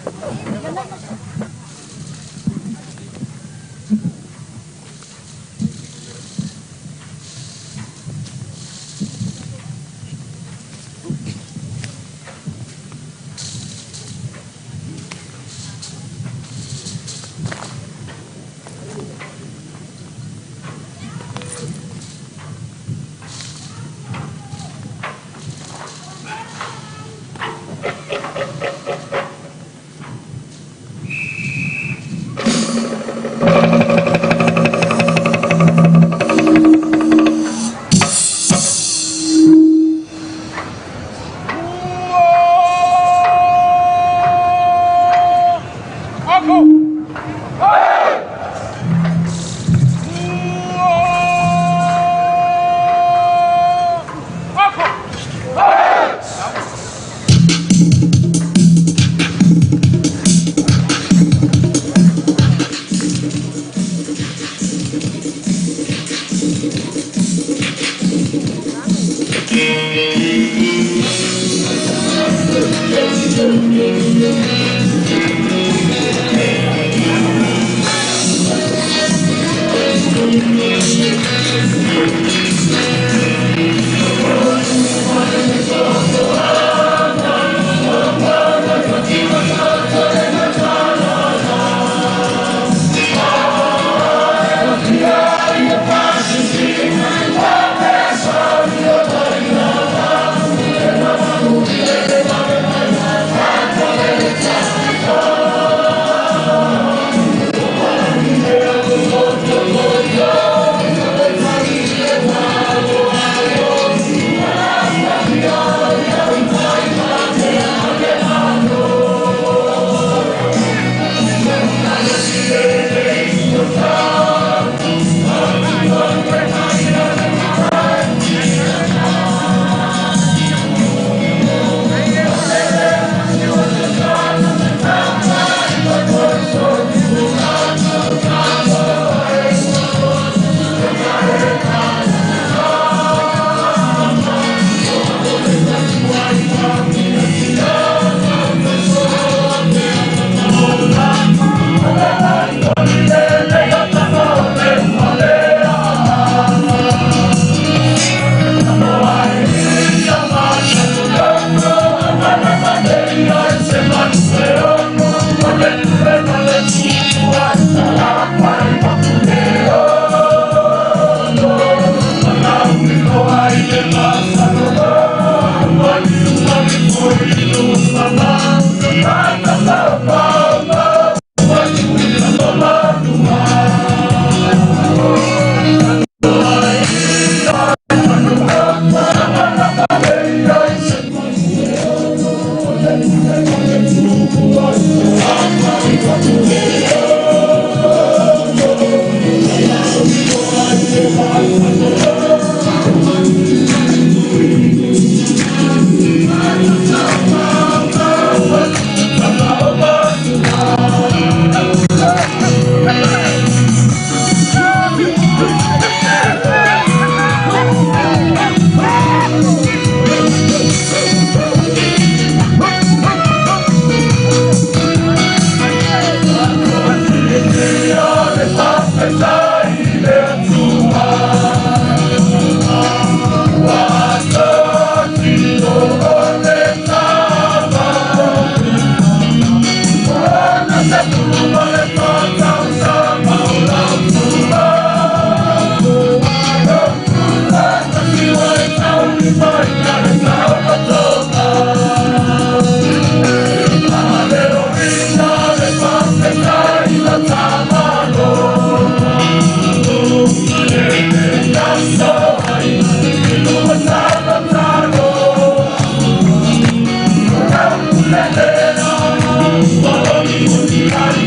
Let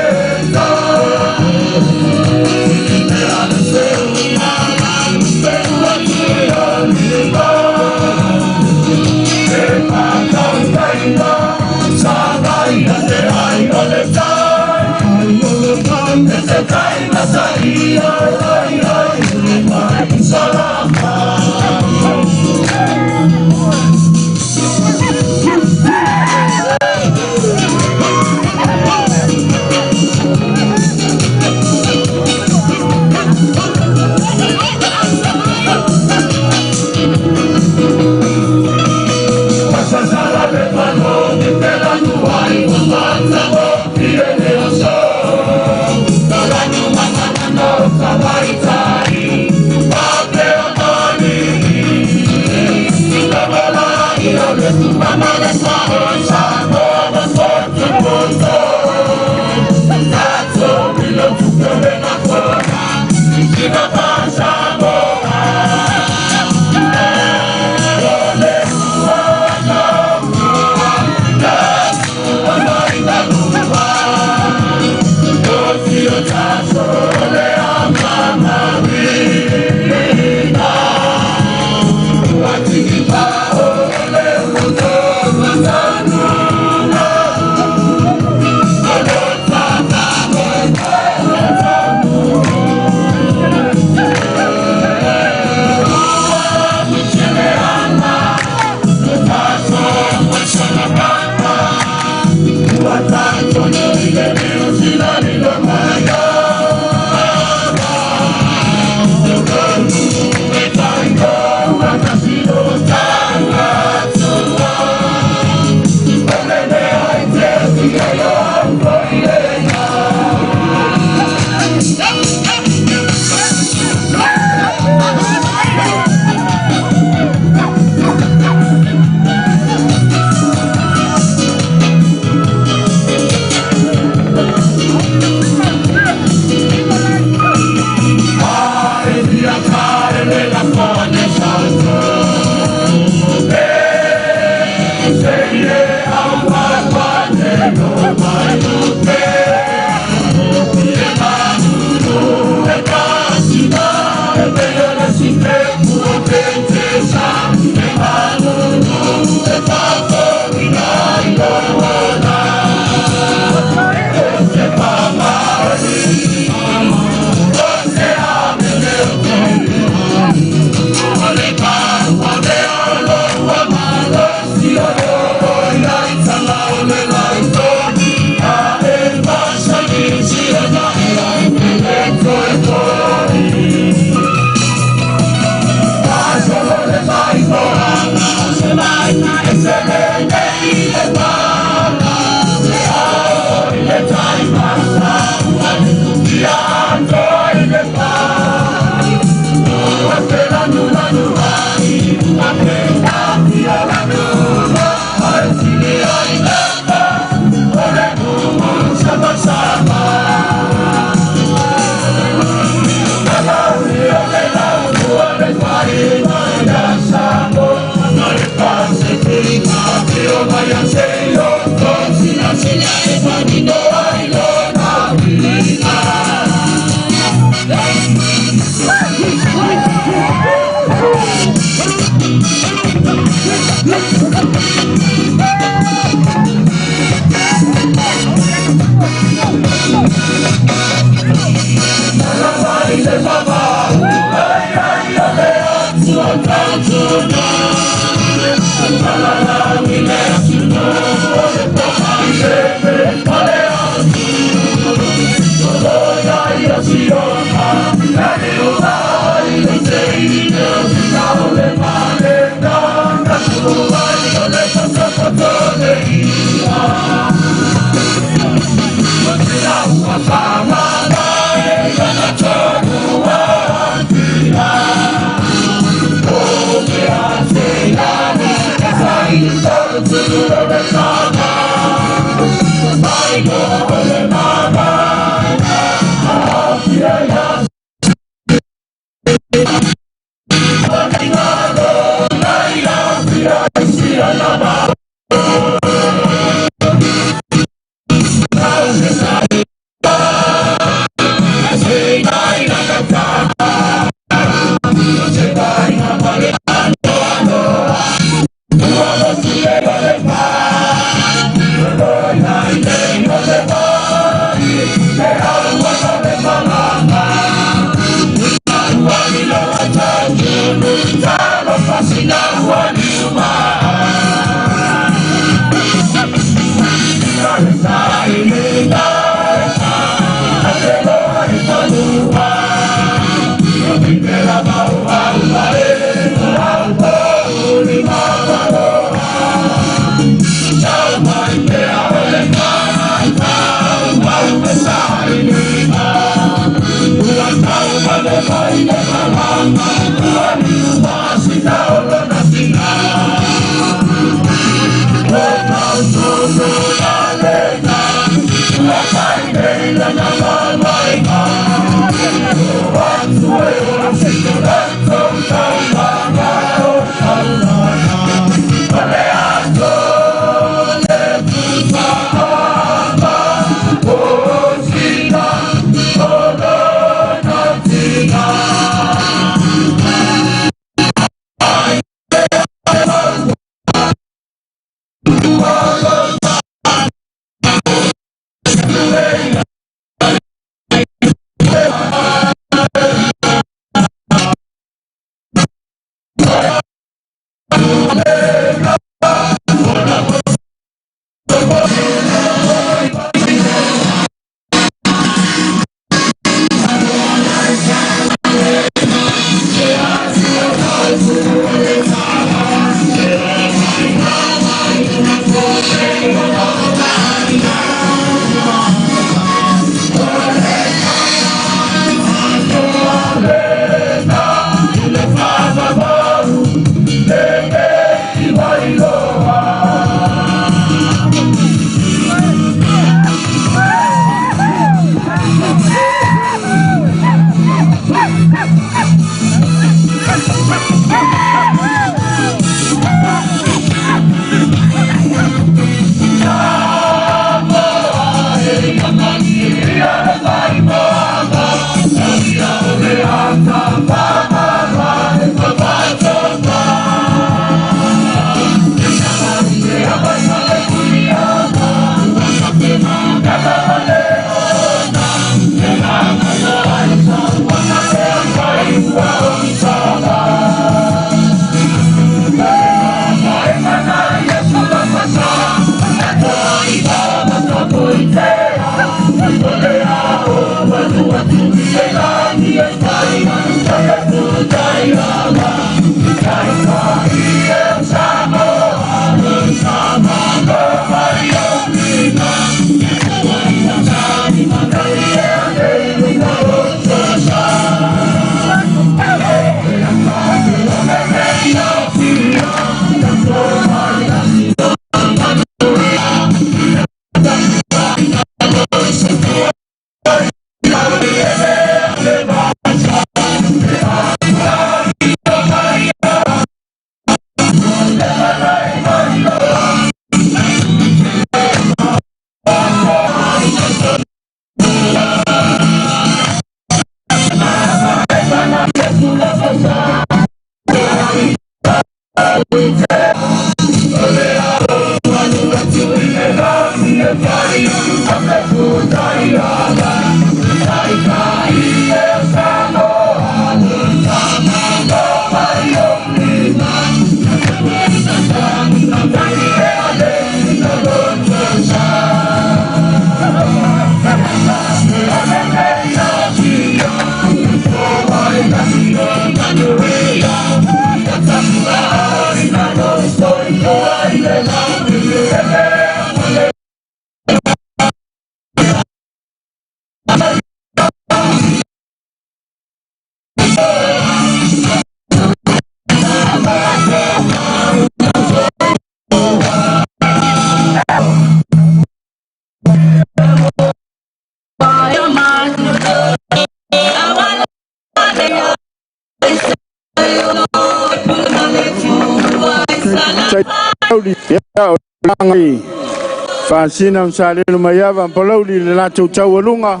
Faasina ma salelu mai ava ma palauli le latou taualuga.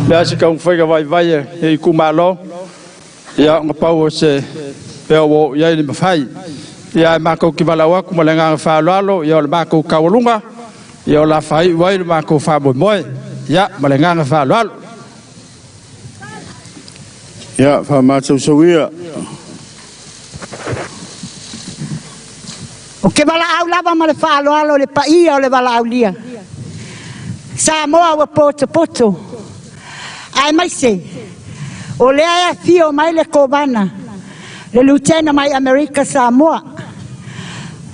Le a se taumafaiga vaivai e itumalo, ia ona pau o se pea ua oo i ai le mafai. Ia ae matou te valaau atu ma le agaga faaaloalo, ia o le matou taualuga, ia o le a faaiu ai le matou faamoemoe. Ia ma le agaga faaaloalo. Ia, faamatausaua. O ke valaau lava ma le faaaloalo i le paia o le valaaulia. Samoa ua potopoto, aemaise o lea e afio mai le Kovana, le Lutena mai Amerika Samoa.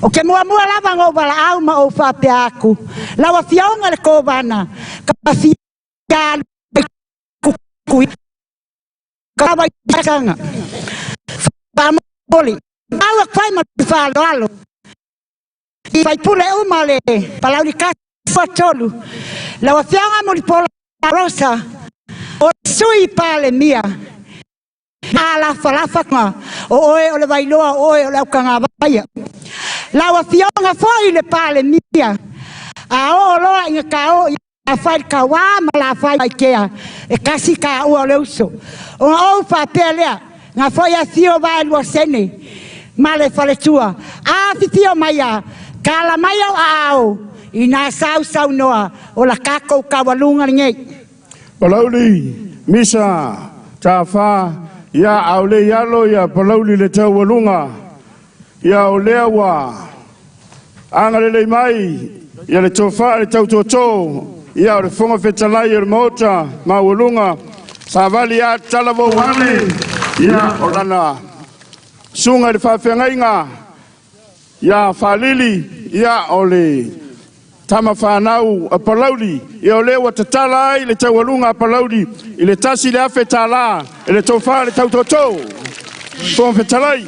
O ke muamua lava ona ou valaau ma ou faapea atu, lau afioga le Kovana, ka fia faamoli. Au atu ai ma le faaaloalo i faipule uma le Palauli 1 3, lau afioga Mulipola Rosa, o Sui Palemia, alafalafa o oe o le Vailoa, o oe o le aukagavaia. Lau afioga foi le Palemia, a oo loa ina kao ia fai le kauā ma la fai ikea, e kasi ka ua o le uso. Ona ou faapea lea, na foi afio vae lua sene, ma le faletua, a fifio mai a, kala mai au ao, i nā sau saunoa o la kākou kaualuga lenei. Palauli, Misa, Tafa, ia aule ialo ia Palauli le taualuga, ia o lea ua agalelei mai, ia le tofa le tautoto, ia o le Fofoga Fetalai o le Maota maualuga, savali a talavou ane, ia o lana susuga i le faafeagaiga, ia Faalili, ia o le tama fanau a Palauli, ia o lea ua tatala ai le taualuga a Palauli i le $1,000 e le tofa le tautoto. Fofoga Fetalai.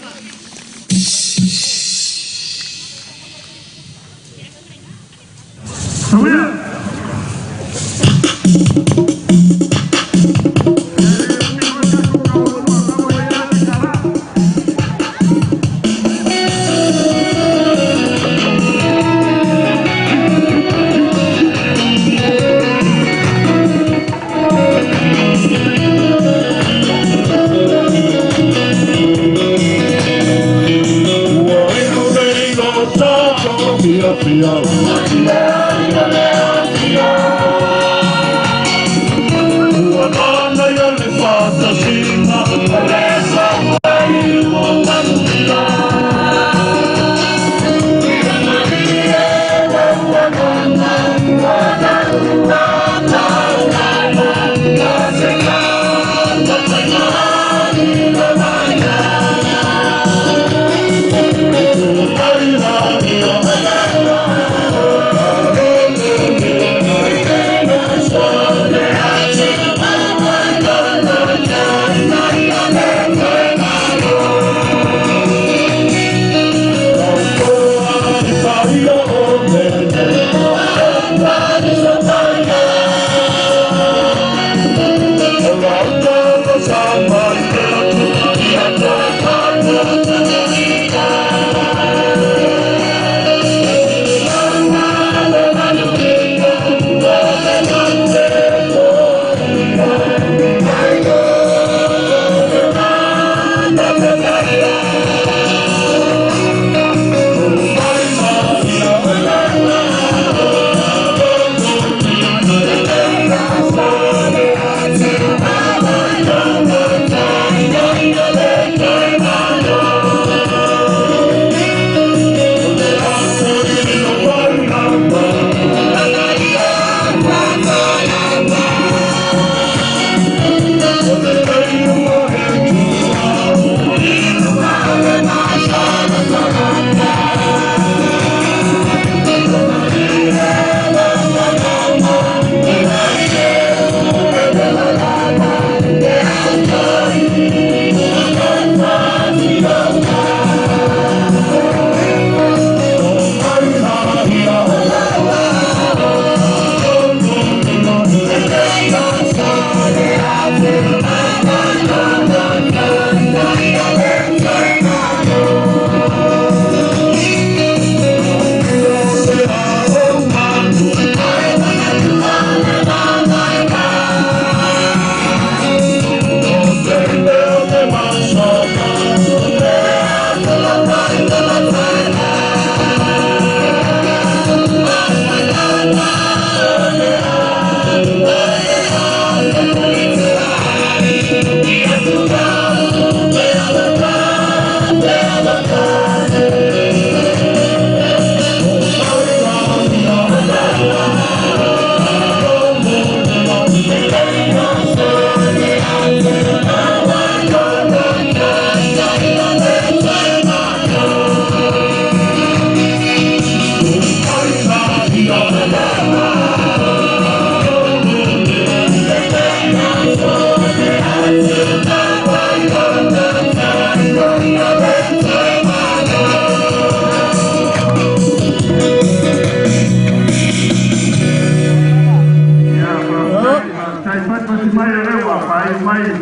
mai le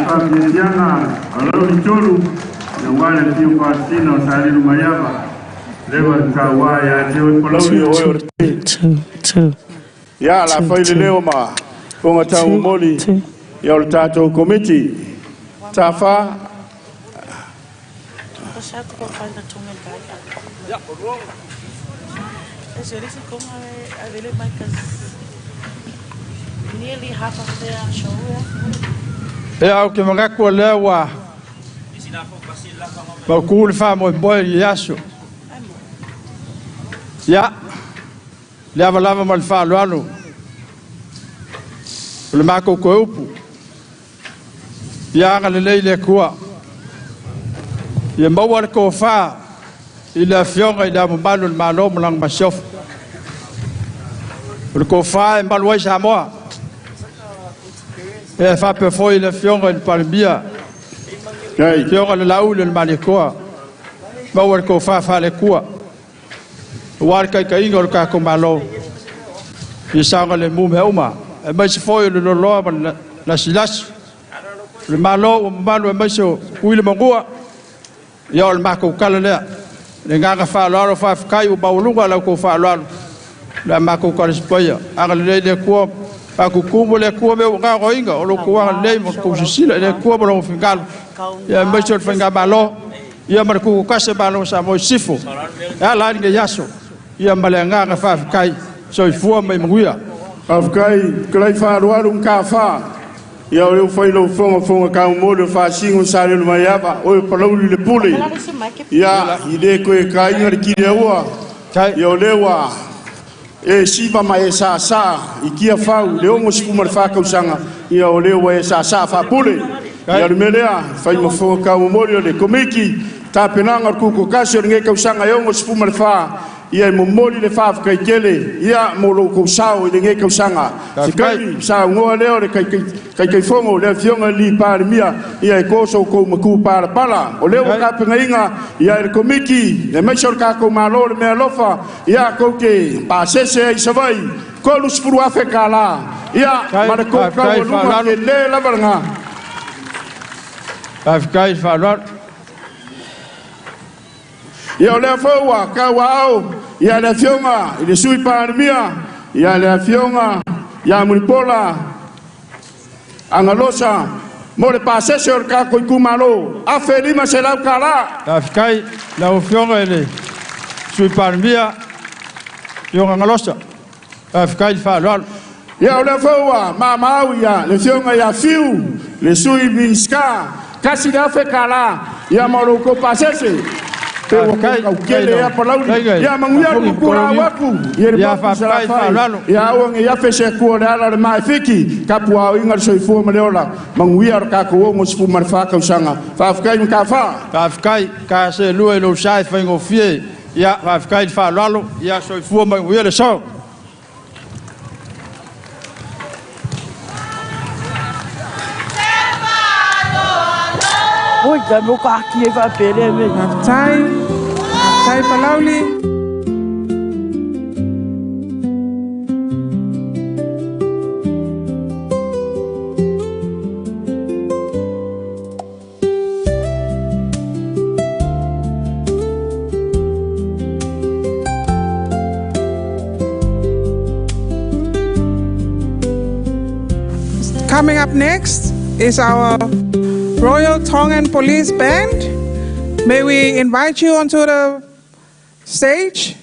faafiafiaga a Palauli 3 ia ua le afio faasisina o Sa Lilomaiava leva tauā iā te oe Palauli o oe o le ia la fai le leo ma foga taumomoli ia o le tatou komiti tafā. E au ke mangaku o lea ua maukū le faamoemoe i aso. Ia, le avalava ma le faaaloalo o le makou koe upu. Ia agalelei le Atua. Ia maua le tofā i le afioga i le amamalu o le Malo ma lana masiofo. O le tofā e malu ai Samoa. E faapea foi i le afioga i le Palemia, afioga le Lauli o le Malietoa, maua le tofā faalekua. Ua le taitaiga o le tatou Malo, ia saogalemu mea uma, aemaise foi o le loloa ma le lasilasi. O le Malo ua mamalu aemaise o Tutuila ma Manua, ia o le matou tala lea. Le agaga faaaloalo faafetai ua maualuga lau tou faaaloalo. Le matou tala sipaia. Agalelei le Atua, faatutumu le Atua mea ua gaogaoina o lo outou agalelei ma tou silasila i le Atua ma lona finagalo. Ia aemaise o le faigamalo, ia ma le tuutasi Malo o Samoa i sisifo. E ala ai lenei aso, ia ma le agaga faafetai, soifua ma ia manuia. Faafetai kalai faaaloalo ma tafā. Ia o lea ua fai lau fofoga fofoga taumomoli o faasigo sa Lilomaiava oe Palauli le pule. Ia i le toe taina le kiliaua. Ia o lea ua e siva ma e sāsā i kia fau le 64 tausaga. Ia o lea ua e sāsā faapule. Ia o le mea lea fai ma fofoga taumomoli o le komiti tapenaga o le tutoatasi o lenei tausaga e 64. Ia e momoli le faafetai tele ia mo lou tou sao i lenei tausaga. Se taimi saunoa lea o le Taitaifono le afioga i le Palemia ia e toso outou matu palapala. O lea ua tapenaina ia e le komiti aemaise o le tatou Malo le mea alofa ia tou te pasese ai i Savaii 30,000 tala ia ma le tou taualuga tele lava lena. Faafetai faaaloalo. Ia o lea foi ua tauaao ia le afioga i le Sui Palemia ia le afioga ia Mulipola Agalosa mo le pasese o le tatou itumalo $1,500 tala. Faafetai lau afioga i le Sui Palemia afioga Agalosa. Faafetai le faaaloalo. Ia o lea foi ua mamau ia le afioga ia Fiu le Sui Minisita $1,000 tala ia ma lo outou pasese. Pe ua kaukele ia Palauli ia manuia le kukula au atu ia le motu Salafai ia aua nei afe se atua o le ala o le maefiki tapuaoina le soifua ma le ola manuia o le tatou 64 tausaga. Faafetai ma tafā. Faafetai ka se lua i lou sa e faigofie. Ia faafetai le faaaloalo. Ia soifua ma manuia le so. Oi, ka mo ka ki e faapele me. Faafetai. Faafetai Palauli. Coming up next is our Royal Tongan Police Band. May we invite you onto the stage?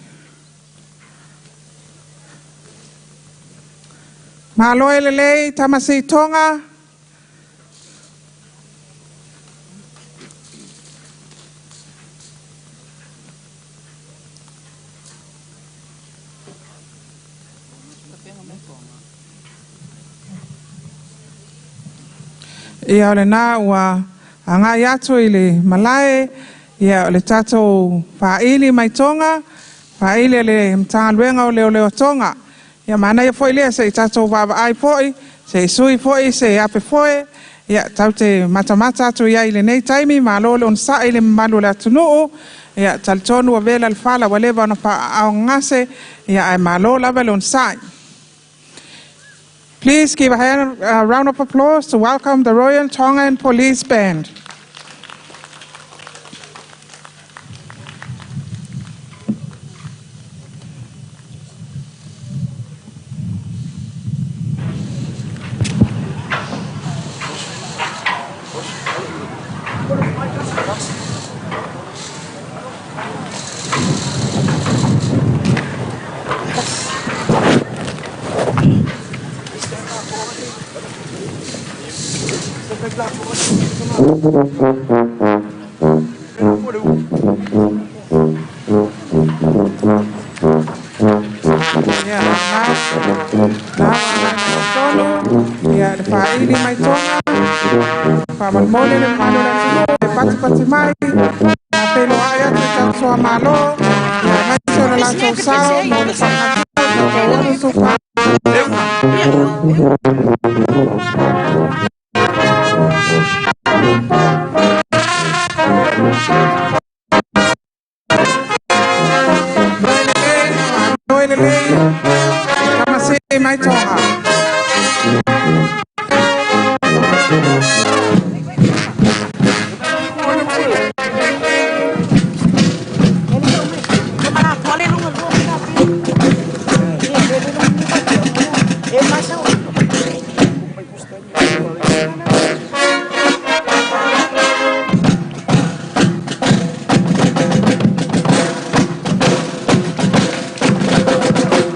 Malo e lelei, Tamasi Tonga. Ia o lena ua agai atu i le malae, ia o le tatou faaili mai Tonga, faaili a le Matagaluega o Leoleo Tonga. Ia manaia foi lea se i tatou vaavaai foi, se i sui foi, se ape foe, ia tau te matamata atu iai i lenei taimi, malo le onosai i le mamalu o le atunuu, ia talitonu ua vela le fala ua leva ona faaaaogagase, ia ae malo lava le onosai. Please give a round of applause to welcome the Royal Tongan Police Band. Ia le faaili mai Toga, faamolemole le mamalu o le atunuu e patipati mai, faafeiloai atu i tatou Malo, ia aemaise o le latou sao mo le faagatua o tatou 64. Kamasi mai Tonga.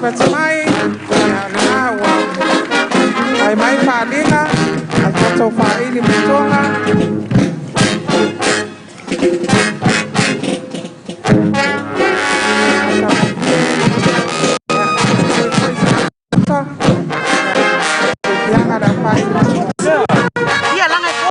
Pati mai, ia lena ua ai mai faaliga a tatou faaili mai Toga. Fiaga le au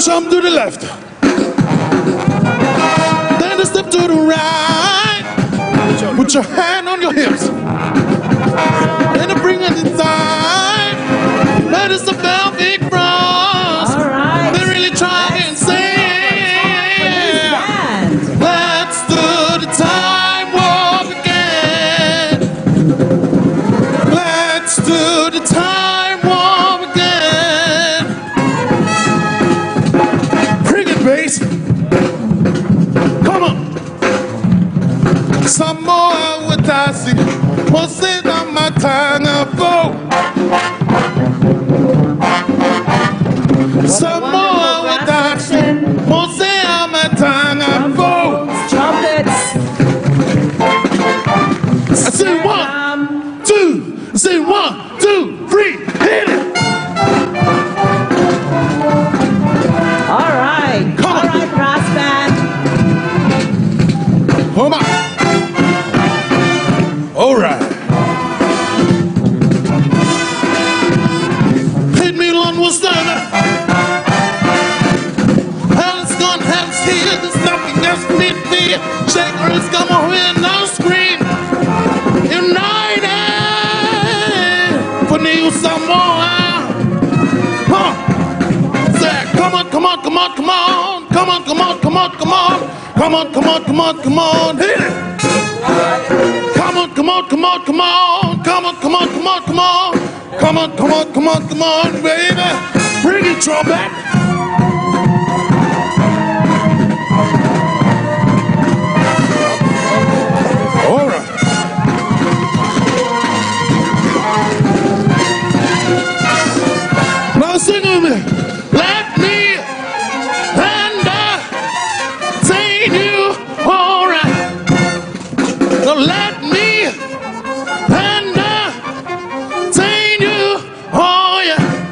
Jump to the left. Then a step to the right. Put your hand on your hips. And bring it inside. That is the velvet cross. All right. They really try and say. Let's do the time warp again. Let's do the time warp again. Bring it, bass. Come on. Samoa Watasi, Mosina Matanga Bo. Samoa Watasi, Mosina Matanga Bo. Trumpets. I say 1, 2, I say 1, 2, 3, hit it. All right. Come on. All right, brass band. Come on. All right. Hit me long was done. Hell is gone, hell's here. There's nothing else to me fear. Shaker is gonna win, now scream. United for New Samoa. Huh. Say, come on, come on, come on, come on. Come on, come on, come on, come on. Come on, come on, come on, come on. Hit it. Come on, come on, come on, come on. Come on, come on, come on, come on. Come on, come on, come on, come on, baby. Bring it, trumpet. All right. Now sing with me. Let me entertain you. All right. Now let me entertain you. Oh yeah.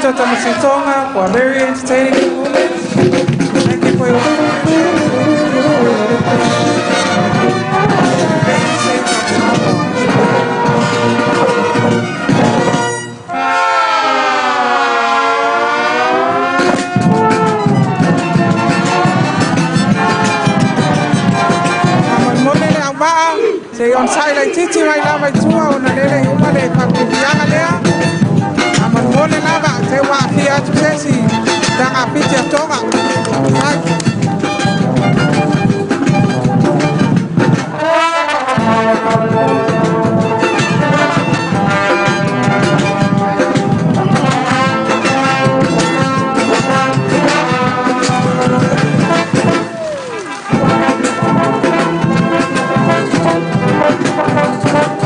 Pito Tamasitonga for a very entertaining performance. Thank you for your Molemole le auvaa, se i onosai laititi mai lava i tua ona lele i uma le faapiapiaga lea. Faamolemole lava te ua aafia atu se isi tagafiti a Toga. Faafetai.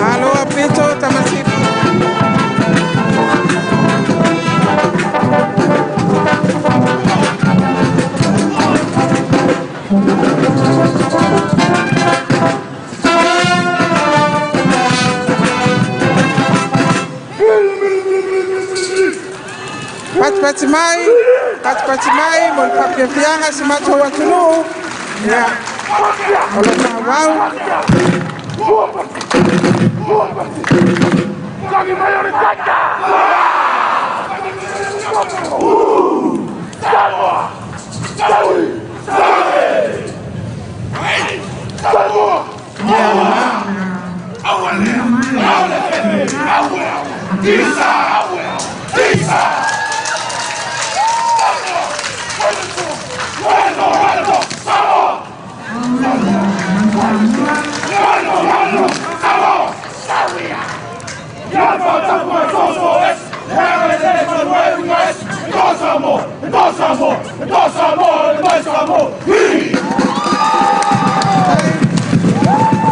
Alo Pito Tamasi. Patipati mai, patipati mai, mo le faafiafiaga si matou atunuu, ia, o lo faaauau.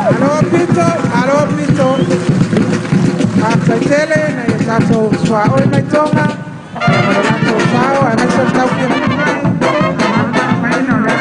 Alo Pito, alo Pito. Faafetai tele na ia tatou suaʻoi mai Toga, ia ma le latou sao aemaise o le taufiafia mai. Maina o le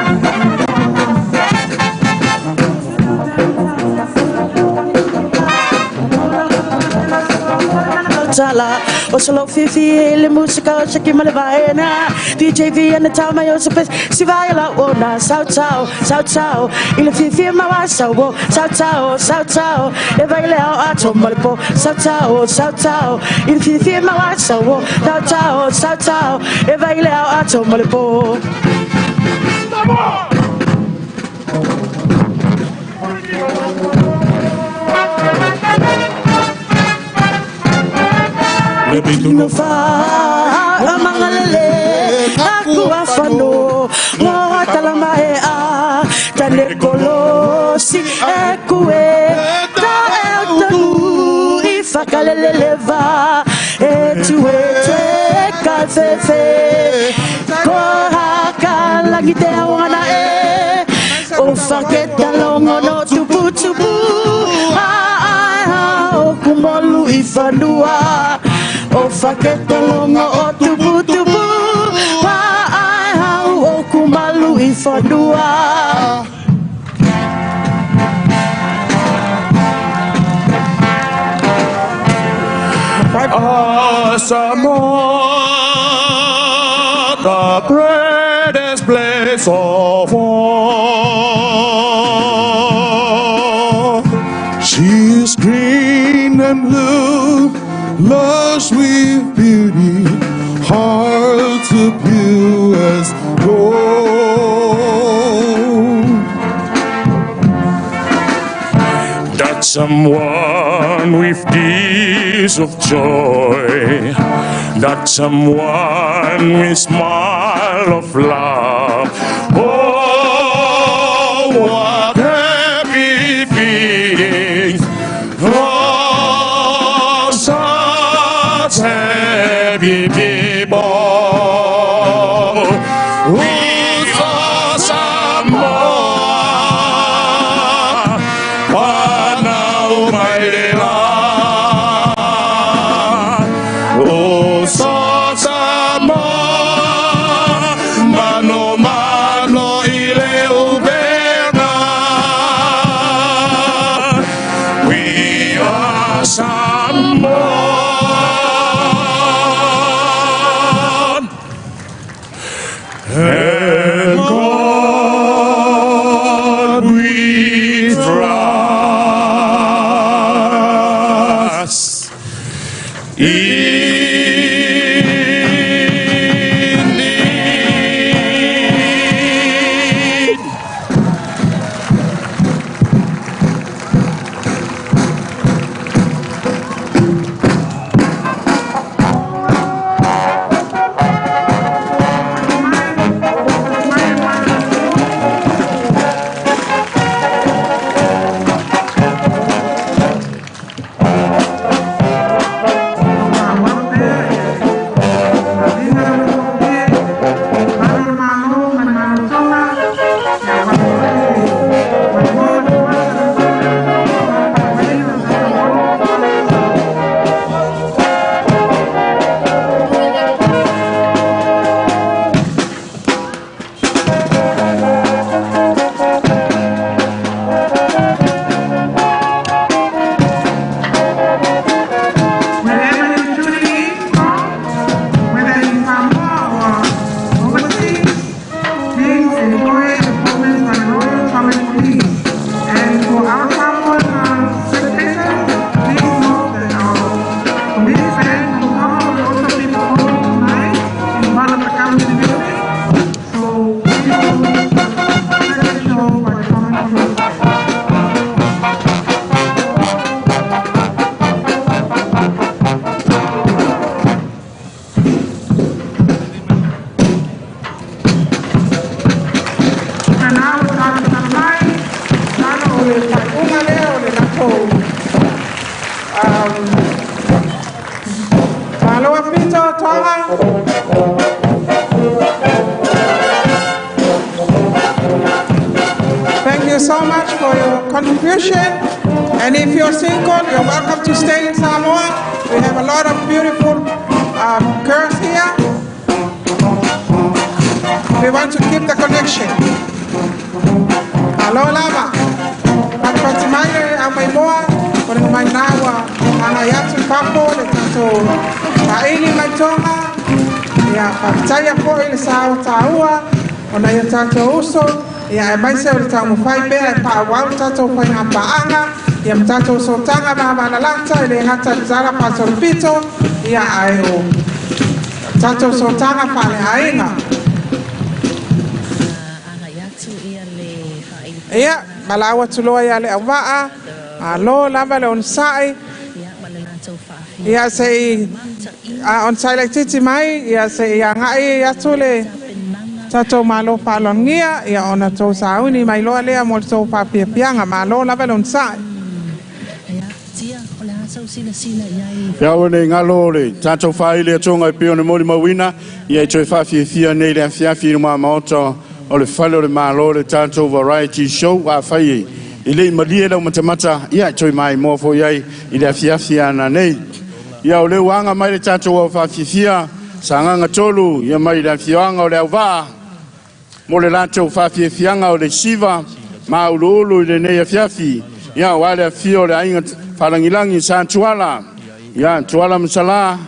Tala o se lou fiafia i le musika o Shaki ma le vaena DJ V ana tau mai o se pes si vai la o na sau tau sau tau i le fiafia ma wa sau o sau tau sau tau e vai le ao ato ma le po sau tau sau tau i le fiafia ma wa sau o sau tau sau tau e vai le ao ato ma le po. No fa amangalele aku afano ngo talama e a tane kolosi e kue ta e tanu i whakaleleleva e tue te ka fefe ko haka langi te awangana e o whaketalongo no tupu tupu a a o kumolu i whanua o whaketalongo o tupu tupu pa ai hau o kumalu i whanua. Samoa, the greatest place of all. She's green and blue, lush with beauty, heart to pure as gold. That someone with tears of joy, that someone with smile of love. Oh, what happy feeling for such happy people. We are Samoa, whanau mai le la. O so Samoa, mano mano i le upena. We are Samoa. Tonga. Thank you so much for your contribution. And if you're single, you're welcome to stay in Samoa. We have a lot of beautiful girls here. We want to keep the connection. Alo lava. Patipati mai le au mai moa, o le mai naua, anga iatu i papo, le tatou faaili mai Tonga, ia faafetaia foi le sa o tāua, ona ia tatou uso, ia e maise o le taumafai pea e paauau le tatou faigapaaga, ia ma tatou sotaga mavalalata, e le gata i le tala faasolopito, ia ae o tatou sotaga faaleaiga. Ia, malau atu loa ia le auvaa, malo lava le onosai. Ia se i onosai laititi mai, ia se i agai atu le tatou malo faalogia, ia ona tou sauni mai loa lea mo le tou faapiapiaga, malo lava le onosai. Ia ua nei galo o le tatou faaili atoga e pei ona molimauina, ia i toe faafiafia nei le afiafi i luma maota o le fale o le malo le tatou variety show a fai i le malie lau matamata, ia toe mai moa foi ai i le afiafi ana nei. Ia o le uaga mai le tatou au faafiafia, Sagaga 3, ia mai le afioaga o le Auvaa, mo le latou faafiafiaga o le siva, ma uluulu i lenei afiafi. Ia o ale afio o le aiga falagilagi sa Tuala, ia Tuala Masala,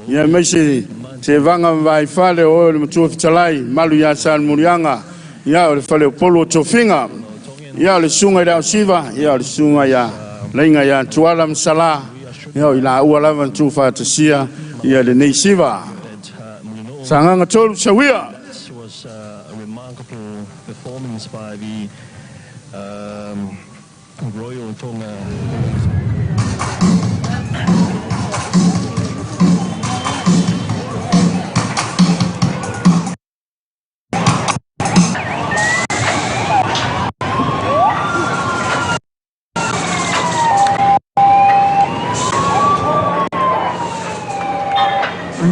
ia maise se vaga vaifale o oe le matua fetalai, malu ia Salmuliaga, ia o le fale o Polo o Tofiga, ia o le susuga i le Ausiva, ia o le susuga ia Laiga ia Tuala Masala, ia o i laua lava na tuufaatasia ia lenei siva. Sagaga 3, Sawia. This was a remarkable performance by the Royal Tonga.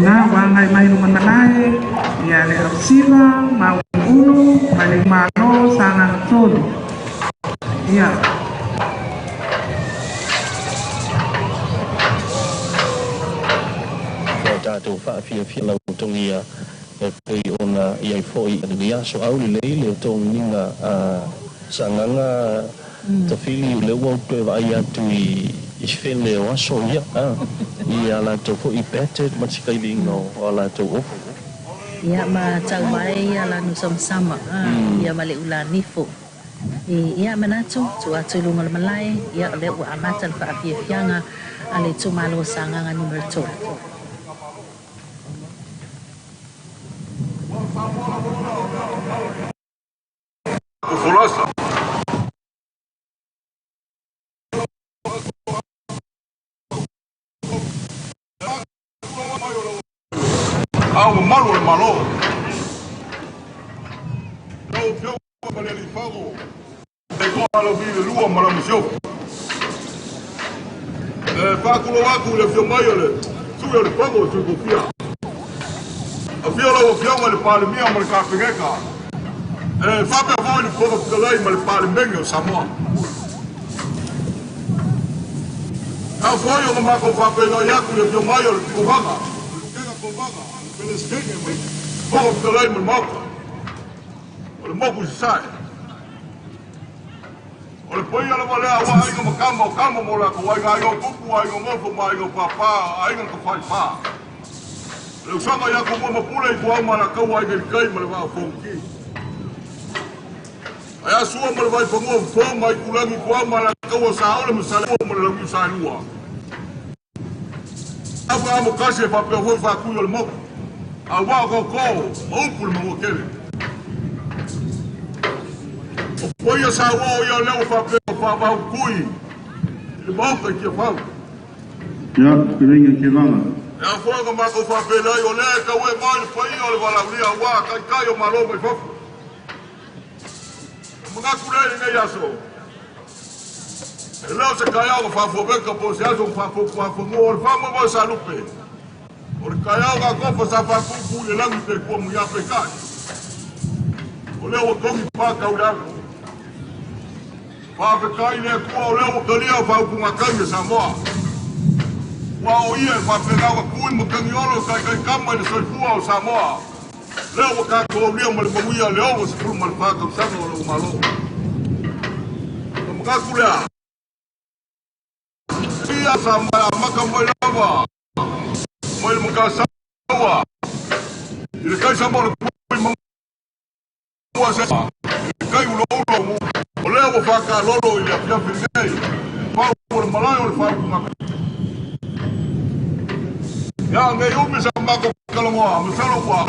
Na wangai mai luma malae, ia le ausiva, ma ulu, ma le malo, Sagaga 3. Ia. O tatou faafiafia lau togia e pei ona iai foi le aso au lelei le toginiga a Sagaga tafili o le ua toe vaai atu i fele o aso ia ia latou foi battered ma sikailiga o latou ofu. Ia ma tau mai ia lanu samasama ia ma le ulanifo. Ia manatu tu atu i luga o le malae, ia o lea ua amata le faafiafiaga a le itumalo Sagaga numera 3. Au mamalu o le Malo. Lau Afioga ma le Alifago, e koa lau vili le lua ma lau masiofo. E faakulou atu i le afio mai o le sui o le Fono o Sui Tofia. Afio lau Afioga i le Palemia ma le Kapeneta. E faapea foi le Fofoga Fetalai ma le Palemene o Samoa. Au foi o matou faafeiloai atu i le afio mai o le Kovana, le Kovana, le Peresetene ma le Fofoga Fetalai ma le Maota. O le moku i Sasae. O le paia lava lea aua aiga ma kama, o kama mo latou aiga, aiga o tupu, aiga o nofo ma aiga o pāpā, aiga na tafaifa. Le usoga ia Tumua ma Pule i tuau ma lakaua aiga i le tai ma le vaa o Fonoti. Ai a sua ma le vaifanua fofo ma itulagi tuau ma lakaua Saole ma Saleua ma le Launiu Saelua. Au ka amo kasi e faapea foi faatui o le motu. A ua o koko ma upu le manua tele. O paia sa ua o ia lea ua faapea o faavau tui i le maota i Tiafau. Ia, felinga ke vanga. E a foi ona matou faapelai o lea e tau e mai le paia o le valaaulia aua taitai o Malo mai fafo. E manatu lea i lenei aso. E leo se taeao na faafuaveka po o se aso na faafuafua o le faamoemoe sa lupe. O le taeao gagofa sa faapuupuu i le lagi pe kuamuiā peitai. O lea ua togi pā tau le alo. Faafetai i le Atua o lea ua talia faautugatagi a Samoa. Ua o ia e faapena ona tui ma tagiolo taitaitama i le soifua o Samoa. Lea ua tatou aulia ma le manuia le 64 tausaga o lou Malo. Ona manatu lea, ia Samoa e amata mai lava mai le Matasaua i le tai Samoa o le tui mamua se i le tai uloulo o lea ua faakalolo i le afiafi nei pau o le malae o le faautugatagi. Ia nei umi sa matou talanoa, masalo ua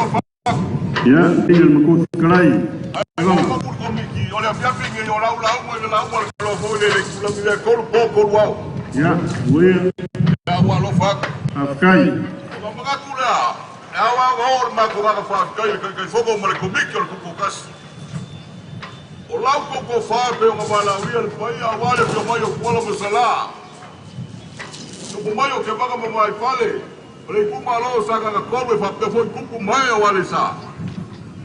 Ia, i le matou fetalai. Ai komiti o le afiafi nei o lau lauga i le lauga le kalo foi le tulagi le 3 po 3 ao. Ia, ua ia. Ia ua alofa atu. Faafetai. Ona manatu lea, e ao ao ao le matou agaga faafetai i le Taitaifono ma le komiti o le Tutoatasi. O lau totofa pe ona valaaulia le paia aua le afio mai o Tuala ma Salā. Tupu mai o Kevaga ma Vaifale, o le itumalo o Sagaga 3 e faapea foi tupu mai o Alesa.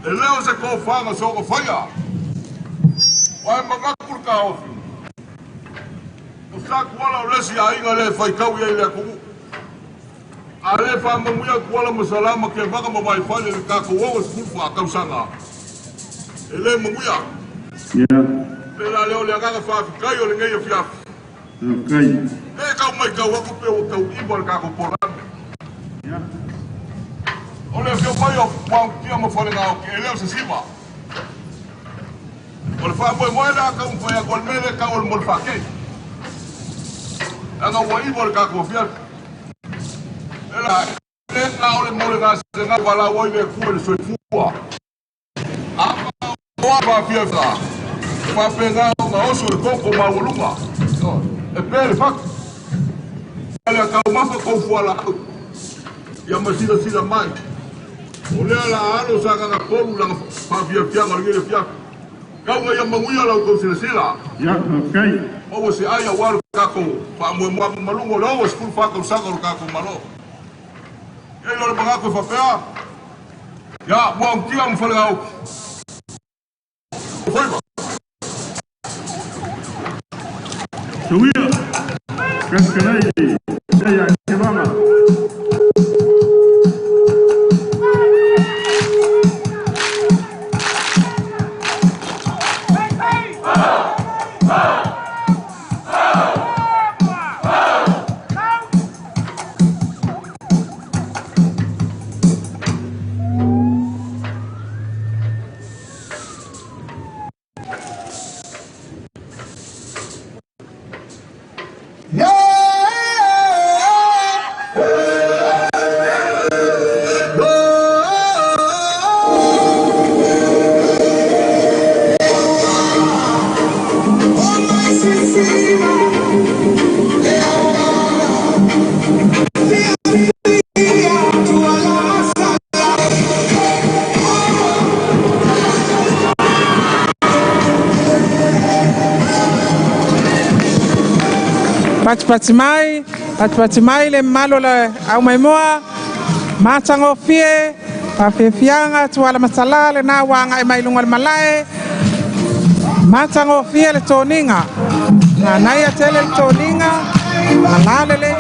E le o se tofaga soona faia. Ua e manatu le taofi. O sa Tuala o le isi aiga le faitau i ai le atunuu. A le faamanuia Tuala ma Salā ma Kevaga ma Vaifale i le tatou 64 tausaga. E le manuia. Ia. Le la leo le agaga faafetai o lenei afiafi. Faafetai. E tau mai tau atu pe ua tau iva le tatou polokalame. Ia. O le afio mai o Puagutia ma Falegaoki, e le o se siva. O le faamoemoe le a taumafai atu o le mea lea e tau o le molefakei. Leaga ua iva le tatou afiafi. E la, le na o le mole gasega valaau ai le Atua i le soifua. A oa faafiafia, faapena ona oso le koko maualuga. E pe le fatu. Le taumafa tou fualaau. Ia ma silasila mai. O lea la alo Sagaga 3 lana faafiafiaga o lenei afiafi. Tauga ia manuia lau tou silasila. Ia, faafetai. Maua se ai aua le tatou faamoemoe maluga o le 64 tausaga o le tatou Malo. Ia i lo le manatu e faapea, ia, Muagutia ma Falegaoki. Faiva. Suia. Fetalai, ia Kevaga. Patipati mai, patipati mai le malo le au maimoa, matagofie, faafiafiaga tuala matalā lenā ua agaʻi mai luga o le malae, matagofie le toniga, manaia tele le toniga, malā lelei.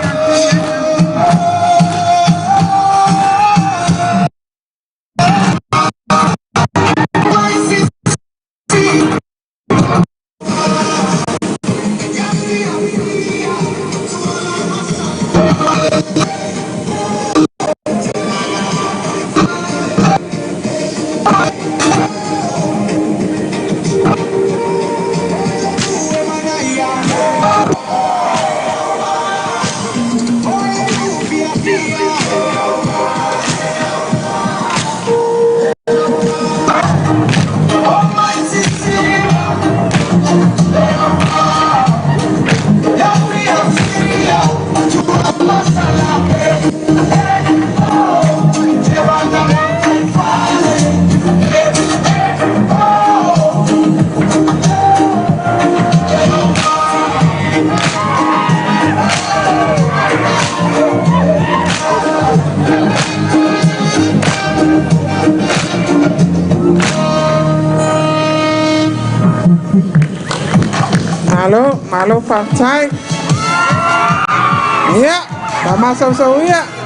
Malo, malo faafetai. Ia, faamasausau ia.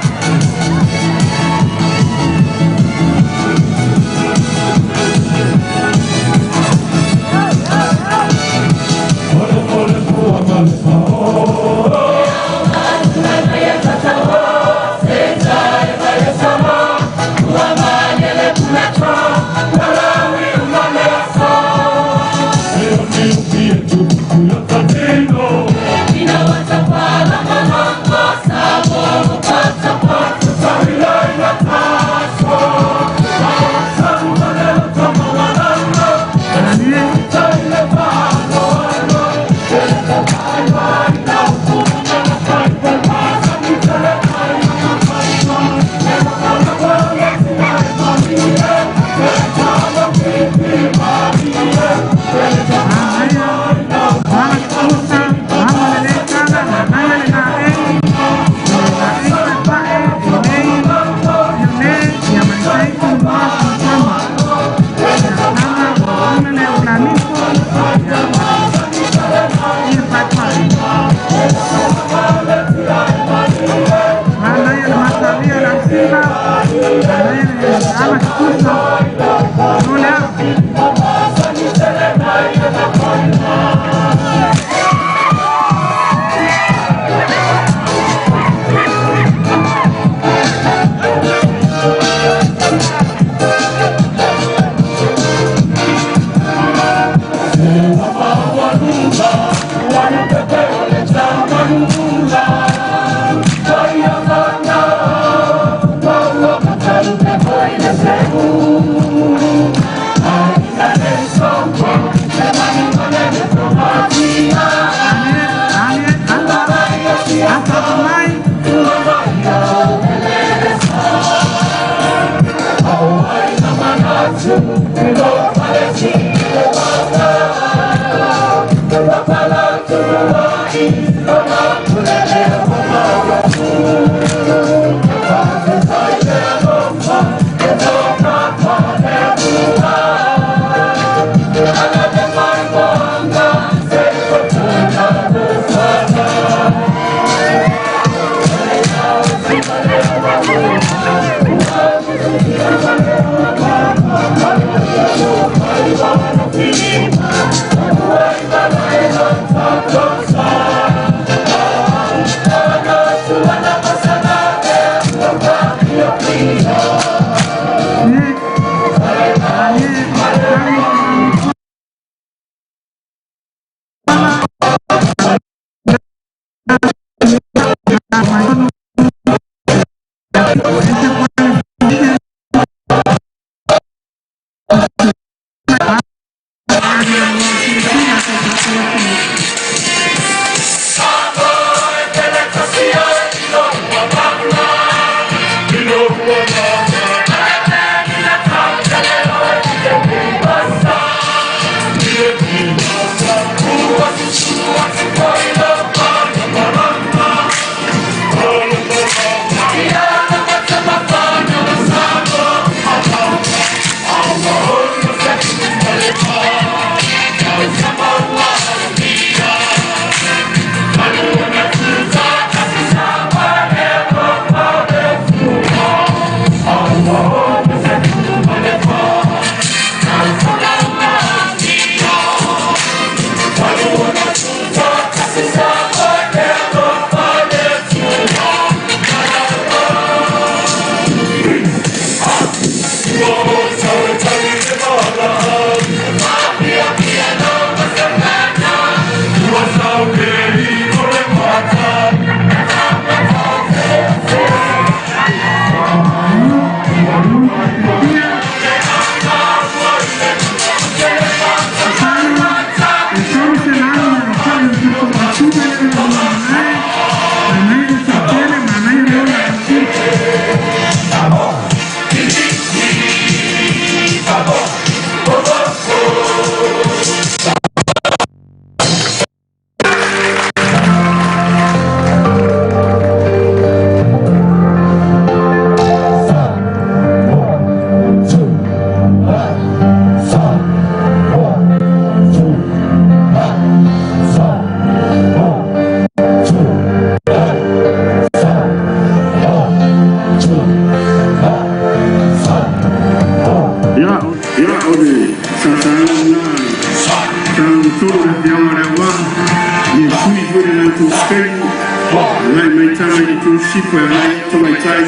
Sisifo e agai atu tamaitai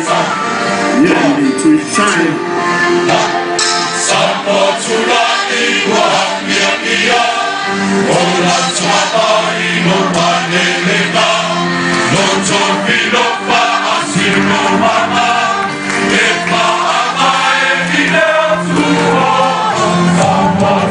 ia i le itu i Sasae. Ia, o lena ua saasaa mai i le taumalu. Ia, le faafetai i le ua faamaea mai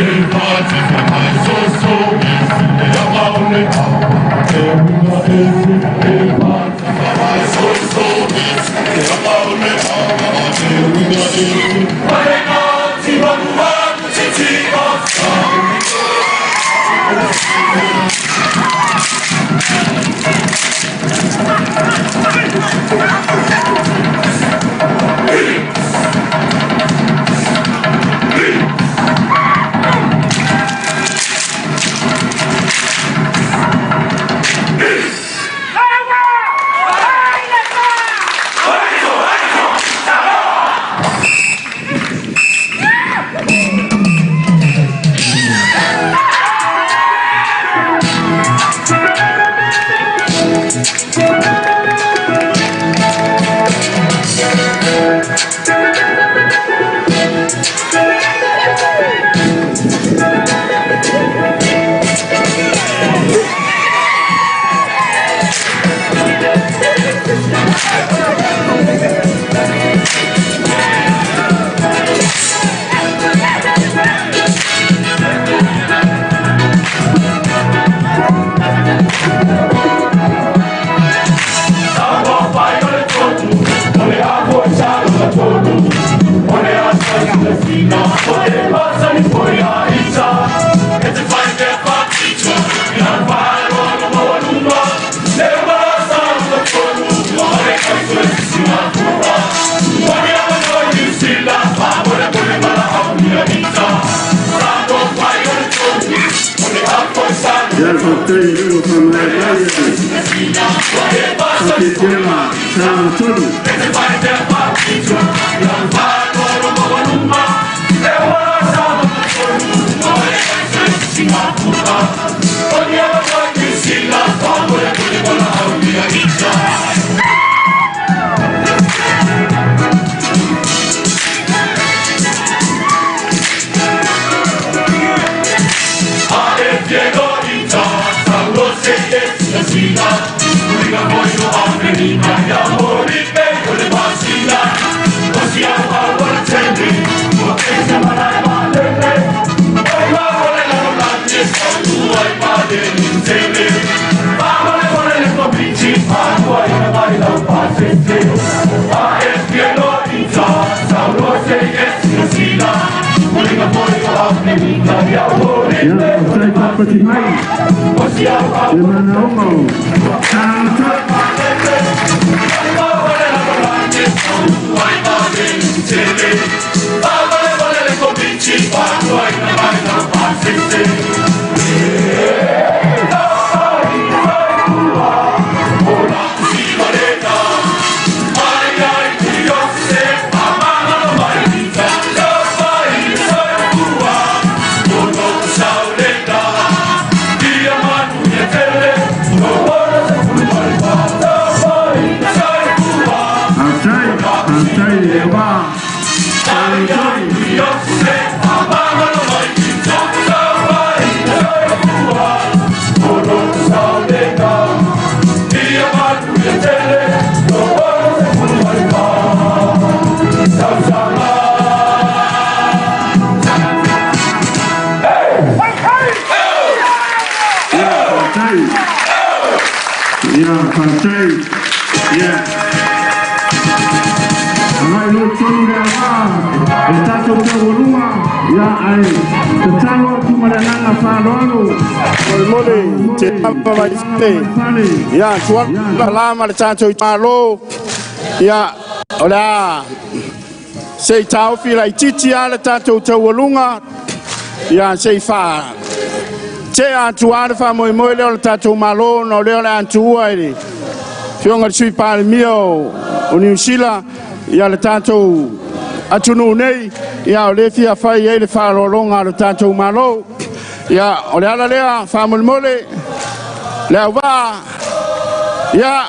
le faafiafiaga sa tolu. Ia, tuala la ma le tātou malo. Ia, o le a sei taofi la titi a le tātou taualunga. Ia, sei wha te atu a le wha moi moi leo le tātou malo no leo le antua i le fionga le sui palemia o Niu Sila. Ia le tātou atunu nei. Ia, o le fia whai ei le whaalolonga le tātou malo. Ia, o le ala lea, wha moi mole. Le au vaa. Ia.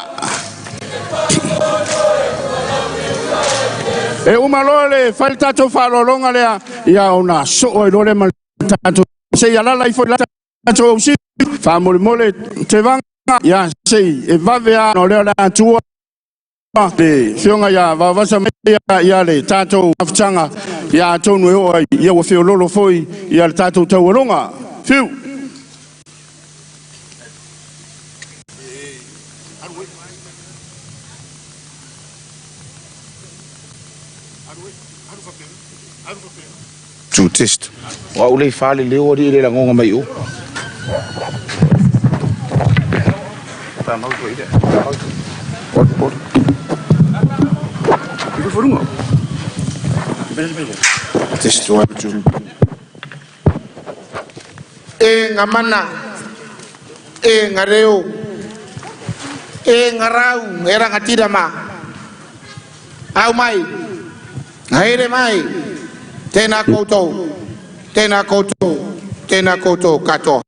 E umalo le whai tātou whaalolonga lea. Ia, ona soo e lole ma tātou. Se ia lala i fo tātou au si. Wha mole mole te vanga. Ia, sei e vavea no leo le atua. Le fionga ia vavasa mai ia le tātou afutanga. Ia atonu e oa ia ua whiololo foi ia le tātou taualonga. Whiu. Tu test. Wa ule fale le o le la ngonga mai o. Ta mau ko ide. Pot pot. Ibu furungo. Test 1 2. E ngamana e ngareo e ngarau e rangatira ma. Au mai. Haere mai. Tēnā koutou, tēnā koutou, tēnā koutou katoa.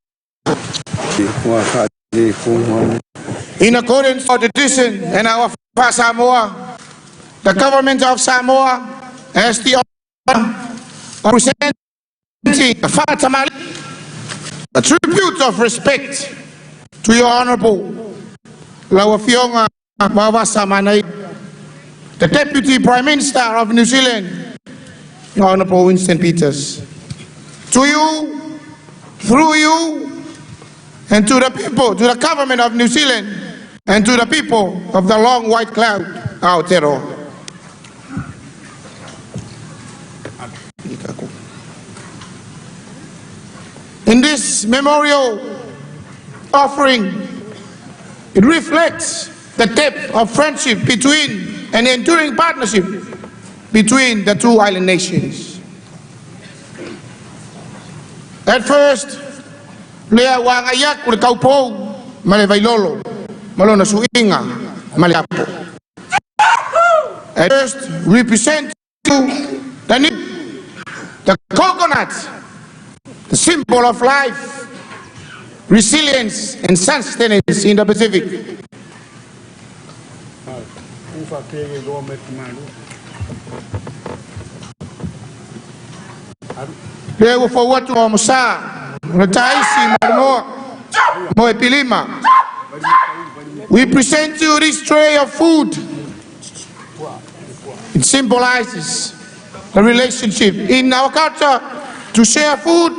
In accordance with the tradition and our Samoa, the government of Samoa has the honor of presenting the Fatamali, a tribute of respect to your Honorable Lauafioga Vaovasa Manaia, the Deputy Prime Minister of New Zealand, Honorable Winston Peters. To you, through you, and to the people, to the government of New Zealand, and to the people of the long white cloud, Aotearoa. In this memorial offering, it reflects the depth of friendship between and enduring partnership between the two island nations. At first, lea wanga ku le kaupou ma le vailolo, malona suinga, ma le apo. At first, we present to the coconut, the symbol of life, resilience, and sustenance in the Pacific. Lea ua fau atu o Musa, le taisi ma mo e pilima. We present you this tray of food It symbolizes the relationship in our culture to share food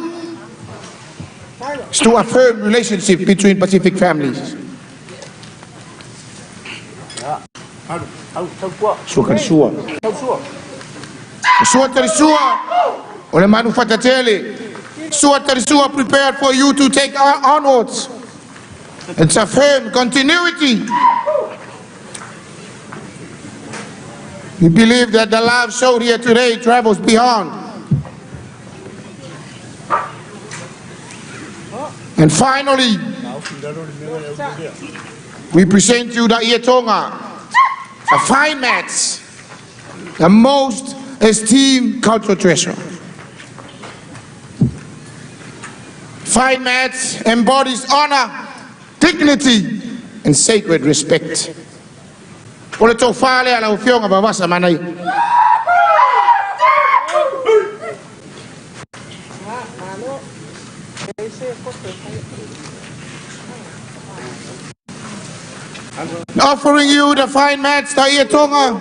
is to affirm relationship between Pacific families. Sua ka sua. Sua tari sua. O le manu whatatele. Sua tari sua prepared for you to take onwards. It's a firm continuity. We believe that the love showed here today travels beyond. And finally, we present you the Ietonga, a fine match, the most esteemed cultural treasure. Fine match embodies honor, dignity, and sacred respect. O le tau whale ala o fionga vavasa manai. Offering you the fine mats, the Ietonga.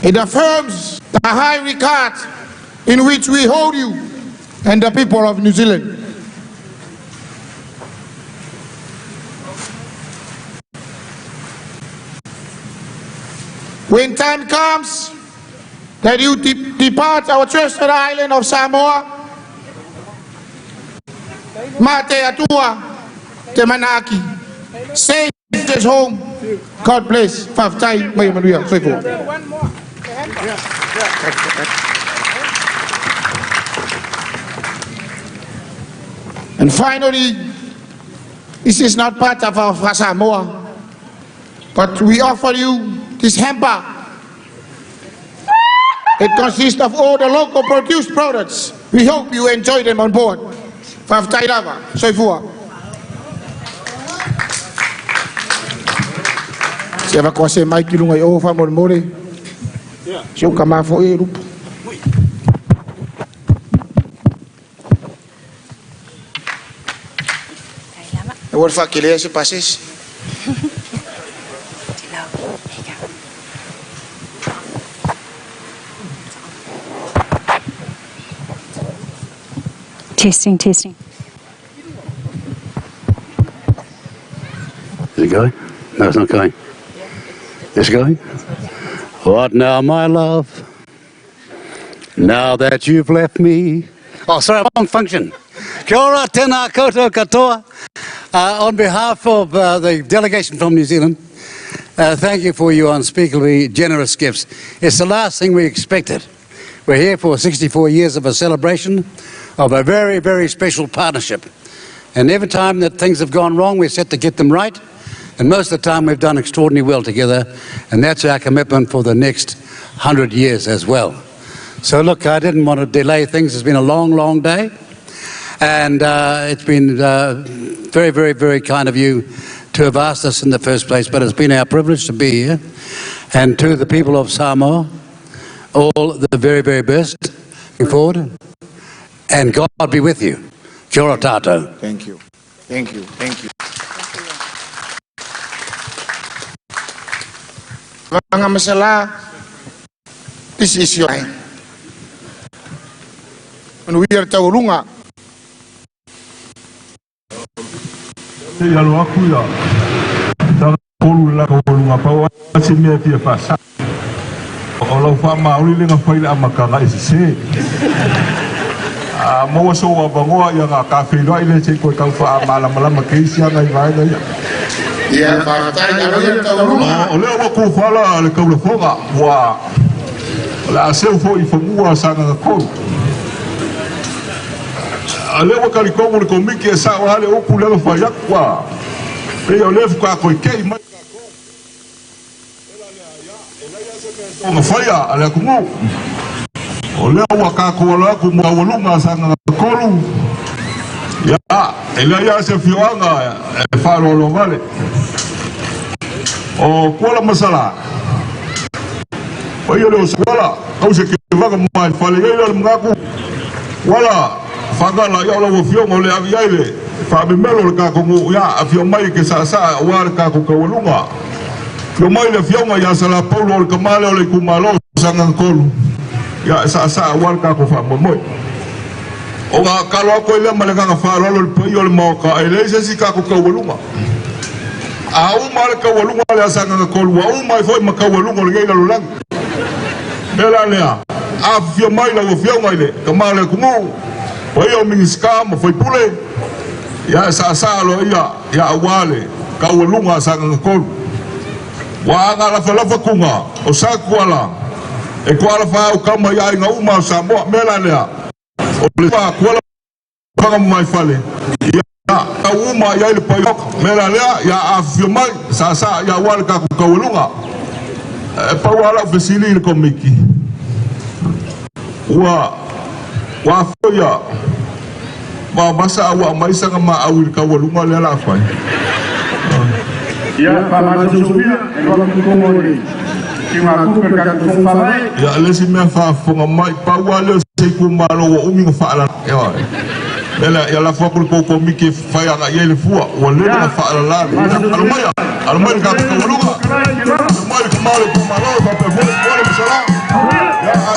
It affirms the high regard in which we hold you and the people of New Zealand. When time comes that you depart our trusted island of Samoa, Mate Atua, Te Manaki, safe is home. God bless. Faftai, mai manuia. Soifua. And finally, this is not part of our Samoa, but we offer you this hamper. It consists of all the local produced products. We hope you enjoy them on board. Faftai lava. Soifua. Se ava kwa se mai ki lunga i o wha more more. Se o ka mafo e rupu. E ua whakelea se pasesi. Testing, testing. Is it going? No, it's not going. It's going? What now, my love? Now that you've left me. Oh, sorry, wrong function. Kia ora, tēnā koutou katoa. On behalf of the delegation from New Zealand, thank you for your unspeakably generous gifts. It's the last thing we expected. We're here for 64 years of a celebration of a very, very special partnership. And every time that things have gone wrong, we're set to get them right. And most of the time we've done extraordinarily well together. And that's our commitment for the next 100 years as well. So look, I didn't want to delay things. It's been a long, long day. And it's been very, very, very kind of you to have asked us in the first place. But it's been our privilege to be here. And to the people of Samoa, all the very, very best. Looking forward. And God be with you. Kia ora tātou. Thank you. Thank you. Thank you. Mga masala, this is your time. When we are taurunga. Te alo aku ia. Tanga kolu la ka lunga pau a se mea fia whasa. O lau wha maori le ngā whaile a makanga e se. A maua so wa bangoa ia ngā ka whenua i le te koe kau wha a malamalama keisi anga i vaenga ia. Ia whātai alo ia taurunga. O lea wa kō whala le kaulafonga wa o le a seu fo i whamua sanga ngā kolu. A lea wa karikongo le komiki e sa o hale oku lea whai aku wa. Pei o lea fuka koe kei mai. O ngā whaia a lea kumu. O lea ua kākou alo aku mua walunga sanga ngā kolu. Ia, e lea ia se fioanga e wharoalo vale. O kuala masala. O ia leo se kuala, kau se ke waka mai whale ia le mga Wala, whangala ia o lau fionga o le avi ai le. Faamemelo le tatou nuu ia afio mai ke saasaa auā le tatou taualuga. Afio mai le afioga ia Salapaulo o le tama lea o le itumālo o Sagagatolu ia e saasaa auā le tatou faamoemoe. Ona talo atu ai lea ma le agaga faaaloalo i le paia o le Maota, e leai se isi tatou taualuga. A uma le taualuga lea a Sagagatolu, ua uma ai foi ma taualuga o lenei lalolagi. Mea la lea, afifio mai lau afioga i le tama o le atunuu, paia o Minisita ma faipule, ia e saasaa aloaia ia auā le taualuga a Sagagatolu. Ua aga lafalafa tuga o Satuala e toalafa au tama i aiga uma o Samoa. Mea la lea, o le Tuala Fagamaifale, ia tau uma i ai le paia. Mea la lea, ia afifio mai, saasaa ia auā le tatou taualuga. E pau lava lau fesili i le Komiti, ua ua afio ia Vaovasa a ua aumai sana maau i le taualuga lea o le a fai. Ia, faamatusufia, e lua tutumu i le siugatupe o le tatou Fono Faavae. Ia, le isi mea faafofoga mai, pau lava lea o se itumalo ua umi ona faalala. Ioe. Mea lea, ia lafo atu i le tou Komiti e fai agai i ai le fua, ua leva ona faalala le. Alo maia, alo mai le tatou taualuga. Alo mai le tama o le itumalo, faapea foi Fuala ma Sala. Ia, a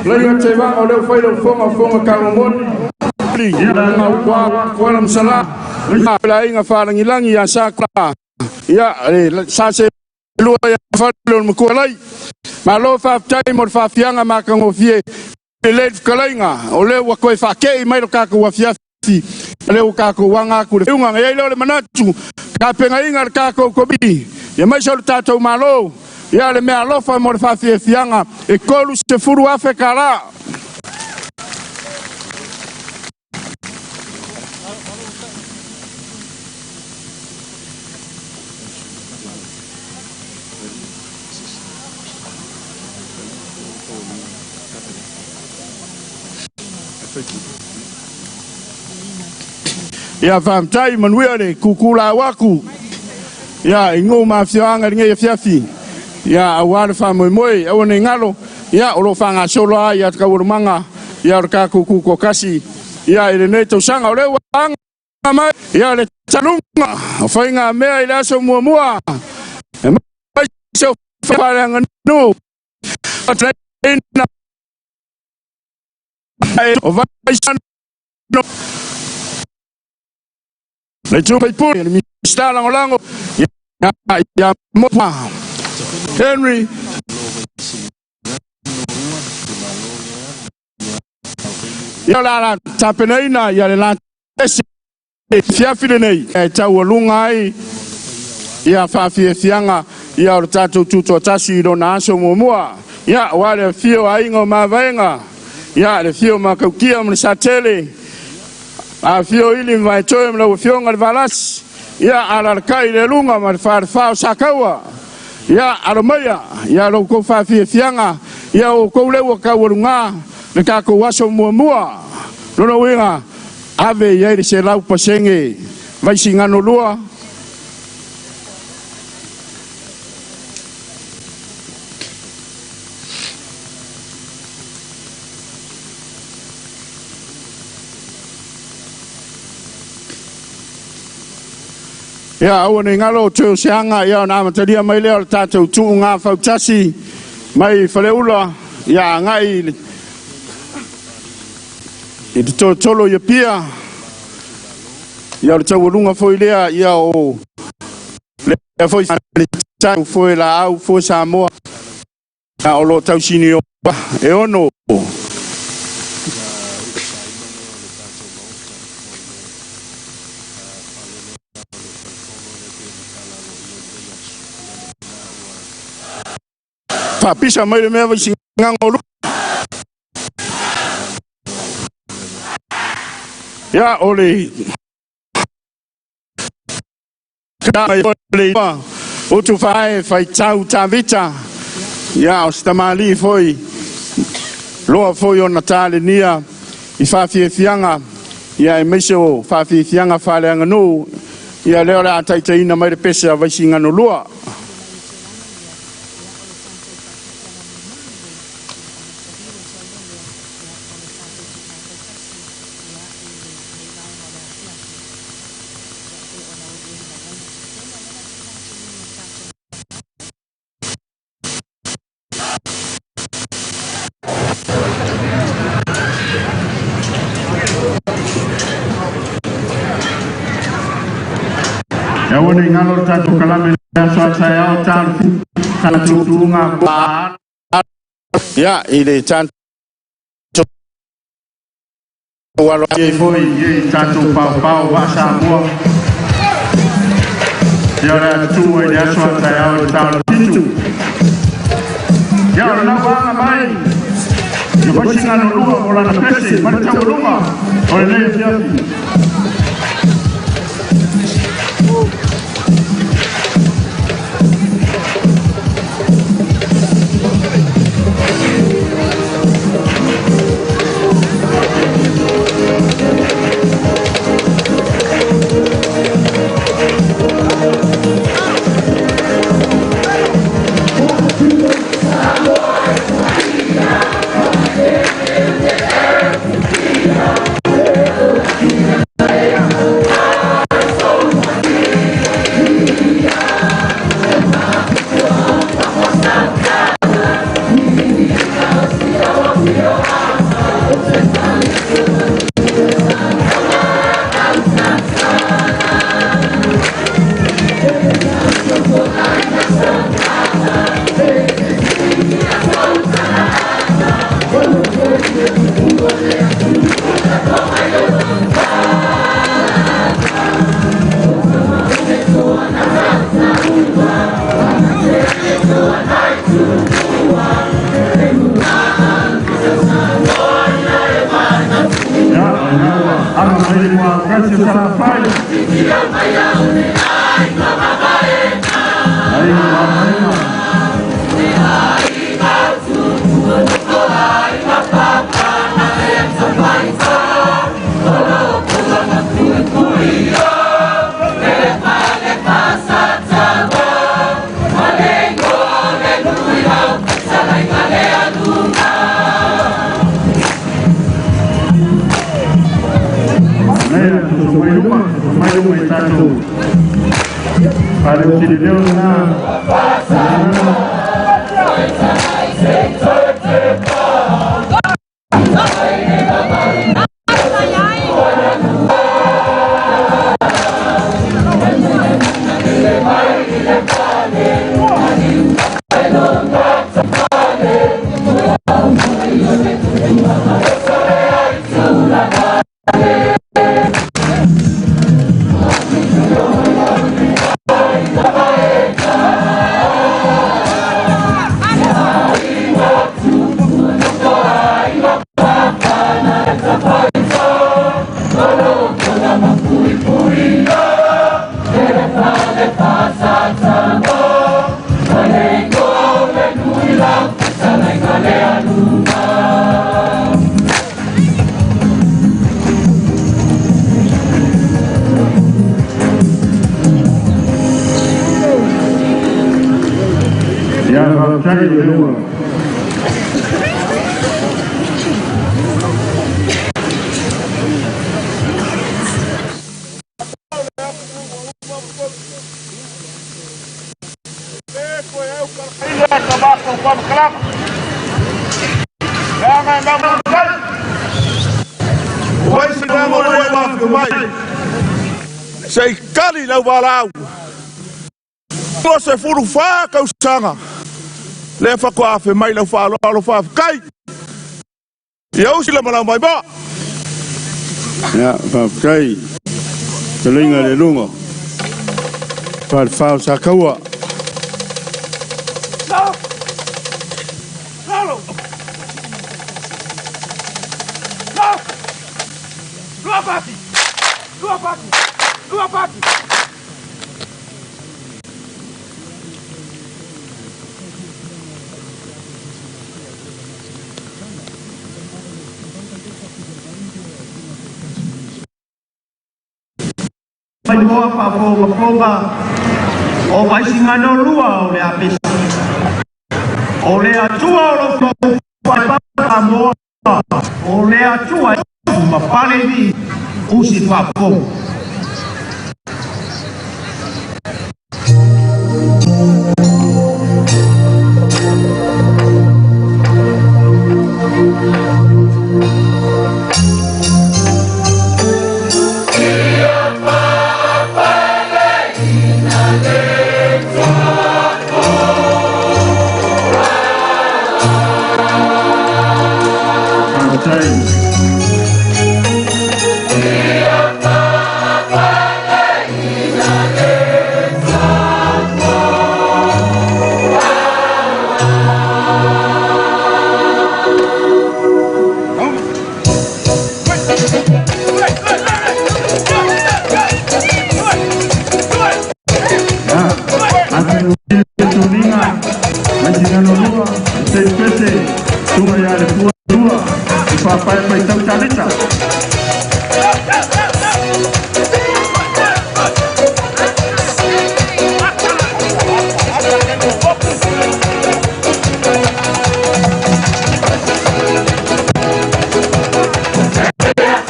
Laiga Tevaga, o lea ua fai lau fofoga, fofoga taumomoli. Ia, nga ua kuala masala. Ia, aiga faalagilagi ia sa kula. Ia, sa se lua ia fale o le matua lai. Malo faafetai mo le faafiaga matagofie le fetalaiga o lea ua toe faatei mai lo tatou afiafi, lea ua tatou aga atu le uga. E i ai lea o le manatu, tapenaina le tatou komiti ia maise o le tatou Malo ia le mea alofa mo le faafiafiaga e $30,000 tala. Ia faamtai manuia le kukula waku. Ia ingo ma afioaga lenei afiafi. Ia aua le faamoemoe aua ne galo. Ia o lo o faagasolo ai ia taualumaga ia o le tatou tutoatasi. Ia i lenei tausaga o lea ua aga mai ia le taluga o faiga mea i le aso muamua. E mai se o faaleaganuu. O vaisano. Le tupai pule, le Minista Lagolago, ia Moa Henry. Ia la la tapenaina ia le latesi fiafi lenei e taualuga ai ia faafiafiaga ia o le tatou tutoatasi i lona aso muamua. Ia aua le afio o aiga o Mavaega, ia le afio o Makaukia ma le Satele, afio ili ma Vaetoe ma lau afioga le Valasi, ia alalakai le luga ma le falefa o Sakaua. Ia alo maia ia lo kou faafiafiaga ia o kou lea ua taualuga le tatou aso muamua. Lona uiga ave i ai le 100% Vaisigano 2. Ia, aua ne i galo o toe o se aga, ia ona amatalia mai lea o le tatou tuuga fautasi mai Faleula, ia agai i le tolotolo i Apia, ia o le taualuga foi lea, ia o lea foi tau foi laau foi Samoa, ia o lo tausini o e ono. Faapisa mai le mea Vaisigano lu. Ia o le utu fae faitau Tavita. Ia o se tamalii foi loa foi ona talenia i faafiafiaga ia e maise o faafiafiaga faaleaganuu ia lea o le a taitaina mai le pese a Vaisigano 2. Ia ua nei galo le tatou kalame le aso a taeao tatou tuuga ia i le tatou alo ai foi i tatou paopao vaa Samoa. Ia o le a tu ai le aso a taeao i le talo 7. Ia o le lauaga mai ia Vaisigano 2 o lana pese ma le taualuga o lenei afiafi. Se i kali lau valau. O se furu wha kausanga. Le whakoa afe mai lau whaaloalo whaafkai. Ia usi la malau mai ba. Ia, whaafkai. Te linga le lunga. Whaafau sa kaua. Mai moa whaafongafonga o vaisingano lua o le apesi. O le atua o lo whai moa. O le atua ma palevi usi whaafonga.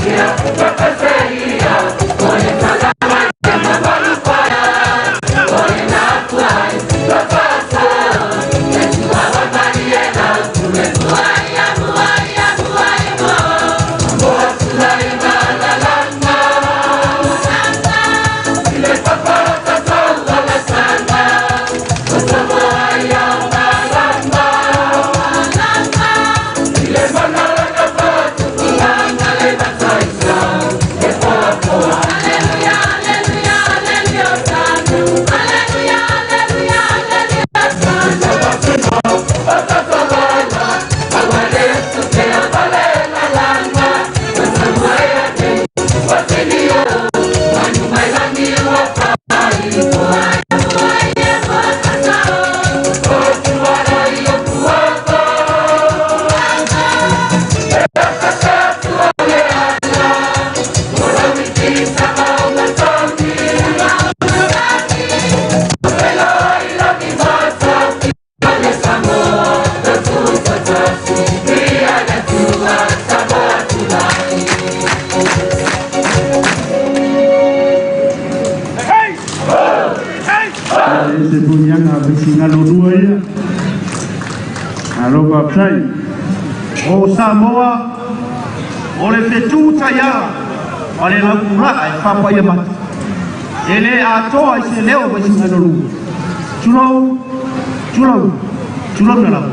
Yeah. Vaisigano 2 ia. Malo faafetai. O Samoa, o le fetu taiala ma le laupula'a e faapaia mata. E lē atoa i se leo Vaisigano 2. Tulou, tulou, tulouna lava.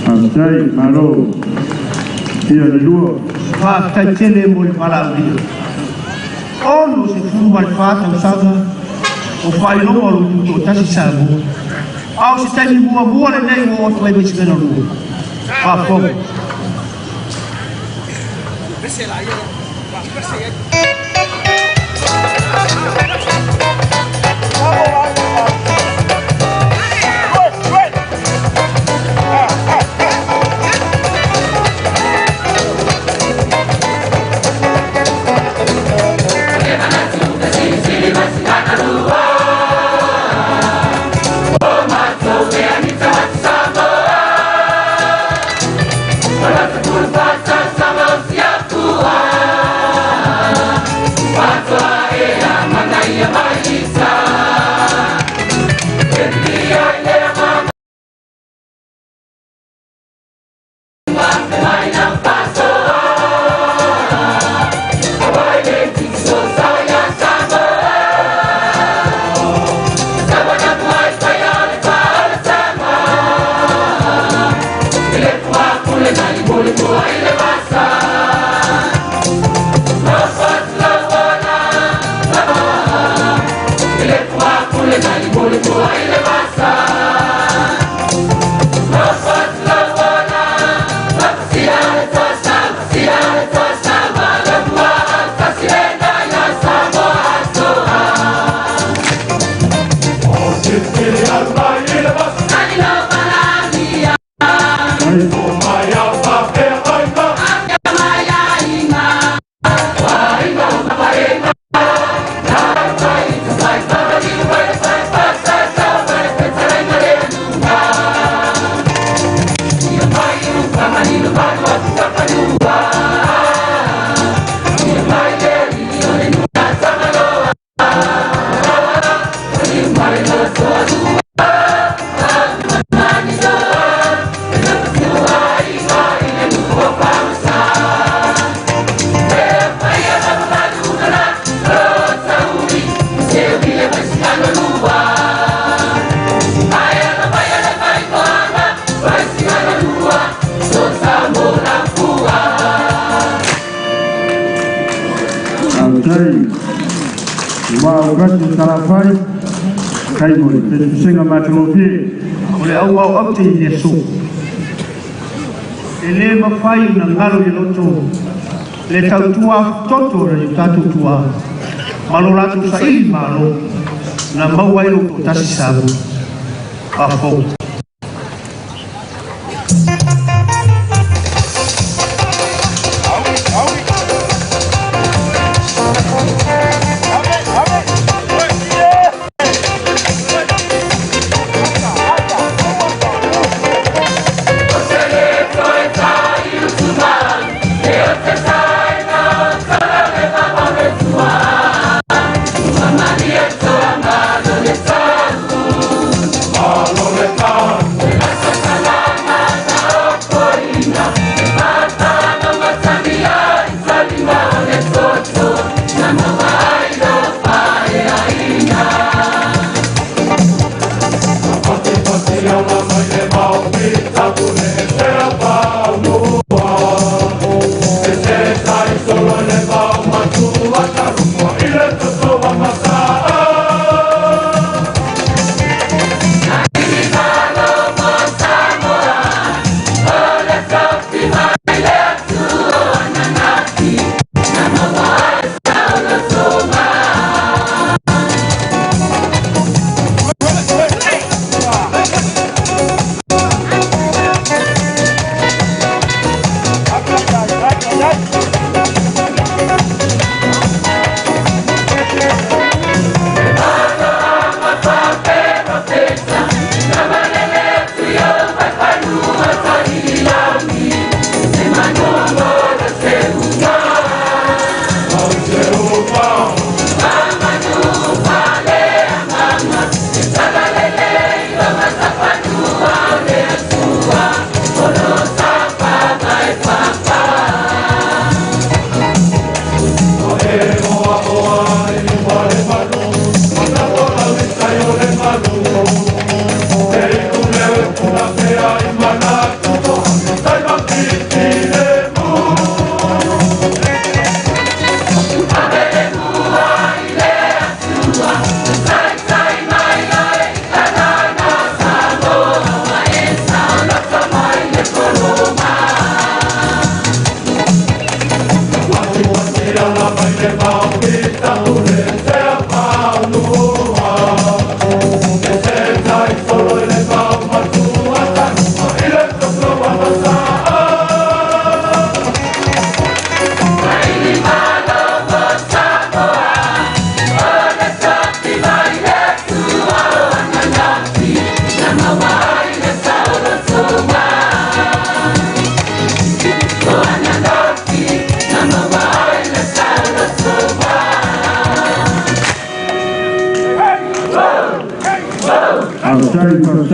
Faafetai, malo. Ia le lua. Faafetai tele mo le valaaulia. 64 tausaga o faailoga o lou tutoatasi Samoa. A o se taimi muamua lenei ua oo atu ai Vaisigano 2. Faafofoga. Vao Kasi Salafai, kai mo le tusenga matagofie. O le auau aute i le aso. E lē mafai ona galo i loto le tautua toto na i tatou tuā ma lo latou saili malo na maua ai lou toatasi Samoa. Faafofoga.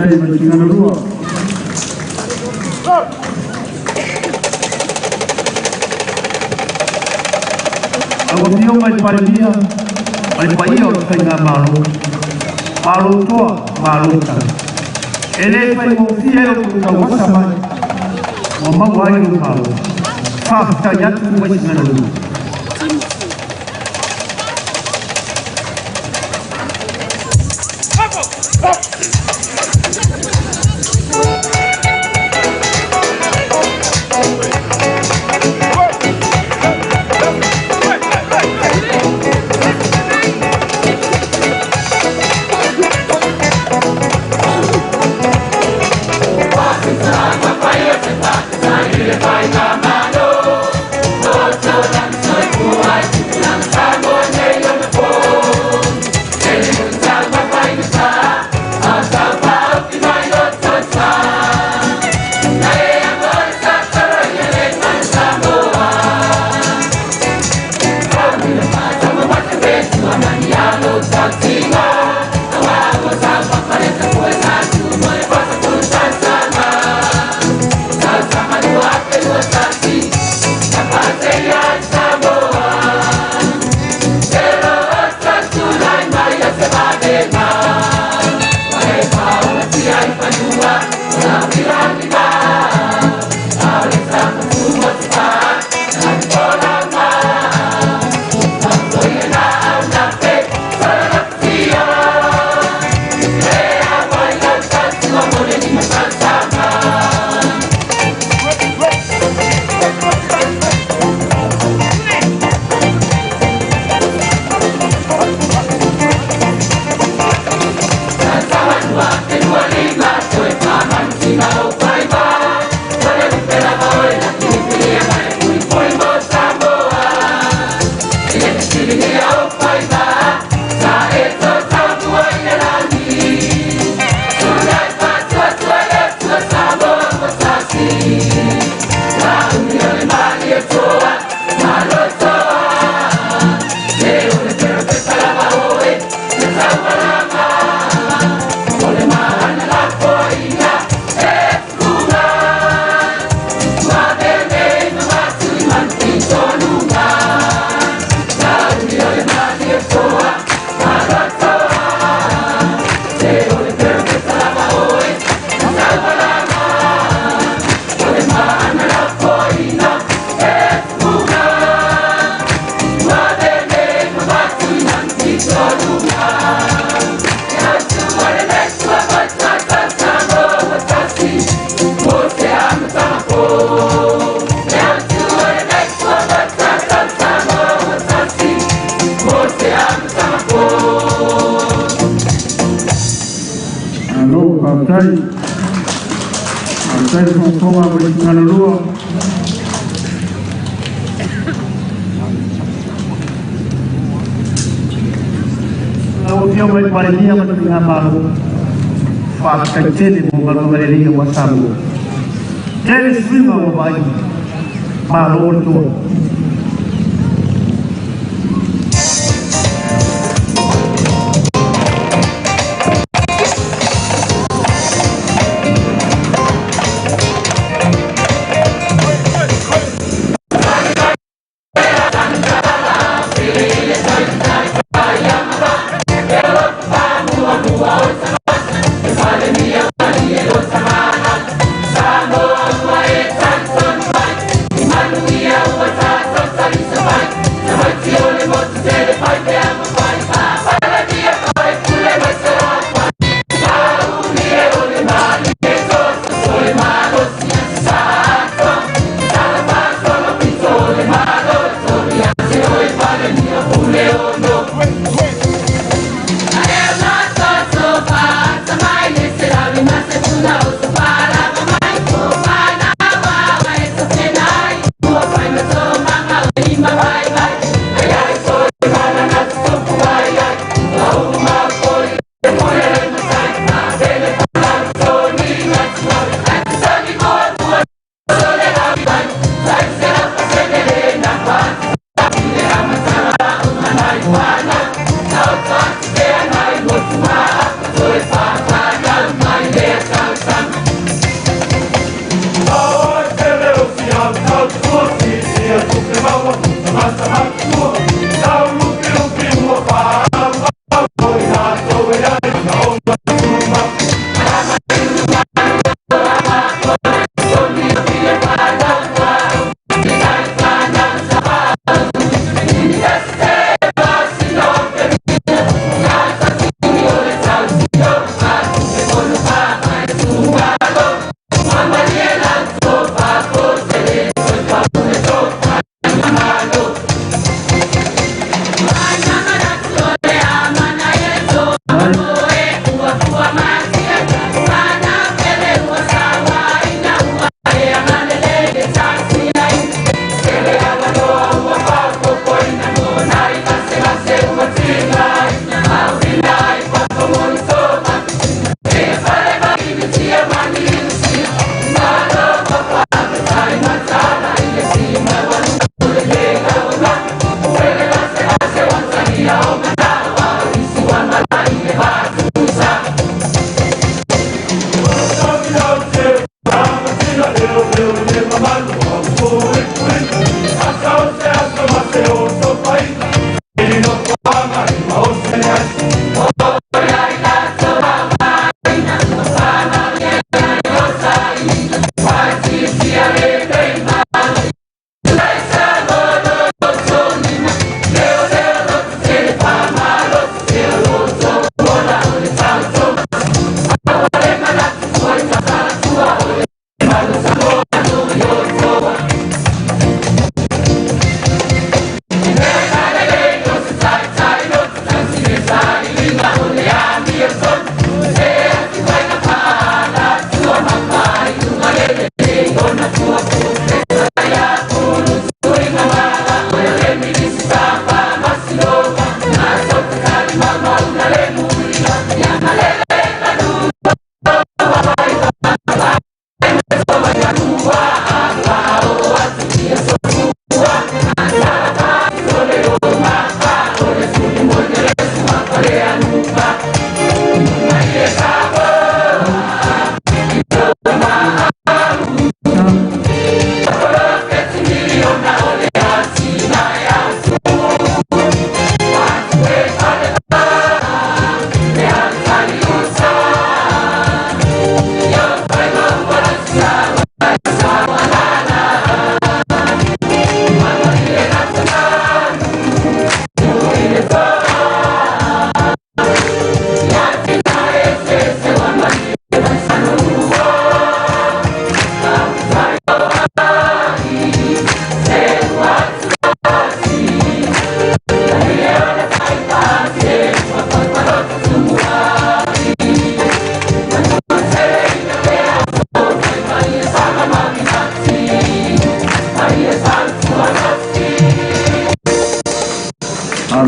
Faafetai mai Tigana Lua. Lau Afioga i le Palemia ma le paia o le faigamalo, malo toa, malo tala. E lē faigofie ai lo tou tauasa mai ua maua ai lou malo. Faafetai atu Vaisigano 2. Faafetai le faafofoga mo le lua. Lau Afioga i le Palemia ma le Faigamalo, faafetai tele mo galuega lelei aua Samoa. Tele suiga ua vaai, malo le toa.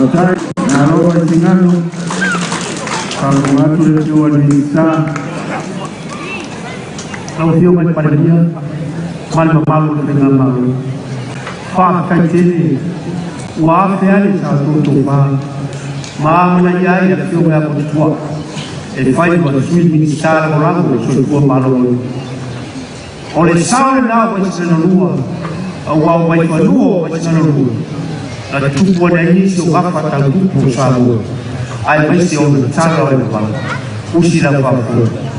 Faafetai, malo Vaisigano, faafofoga atu le Afioga i le Minisita. Lau Afioga i le Palemia ma le mamalu o le Faigamalo, faafetai tele ua afe ai sa outou tofa ma amanaia ai le Afioga ia Motutua e fai ma Sui Minisita Lagolago o le Soifua Maloloina. O le sao lena o Vaisigano 2, aua o vaifanua o Vaisigano 2 na tupu ane ai nisi o gafa tautupu o Samoa, aemaise o le tala o le vavau usi lau faafofoga.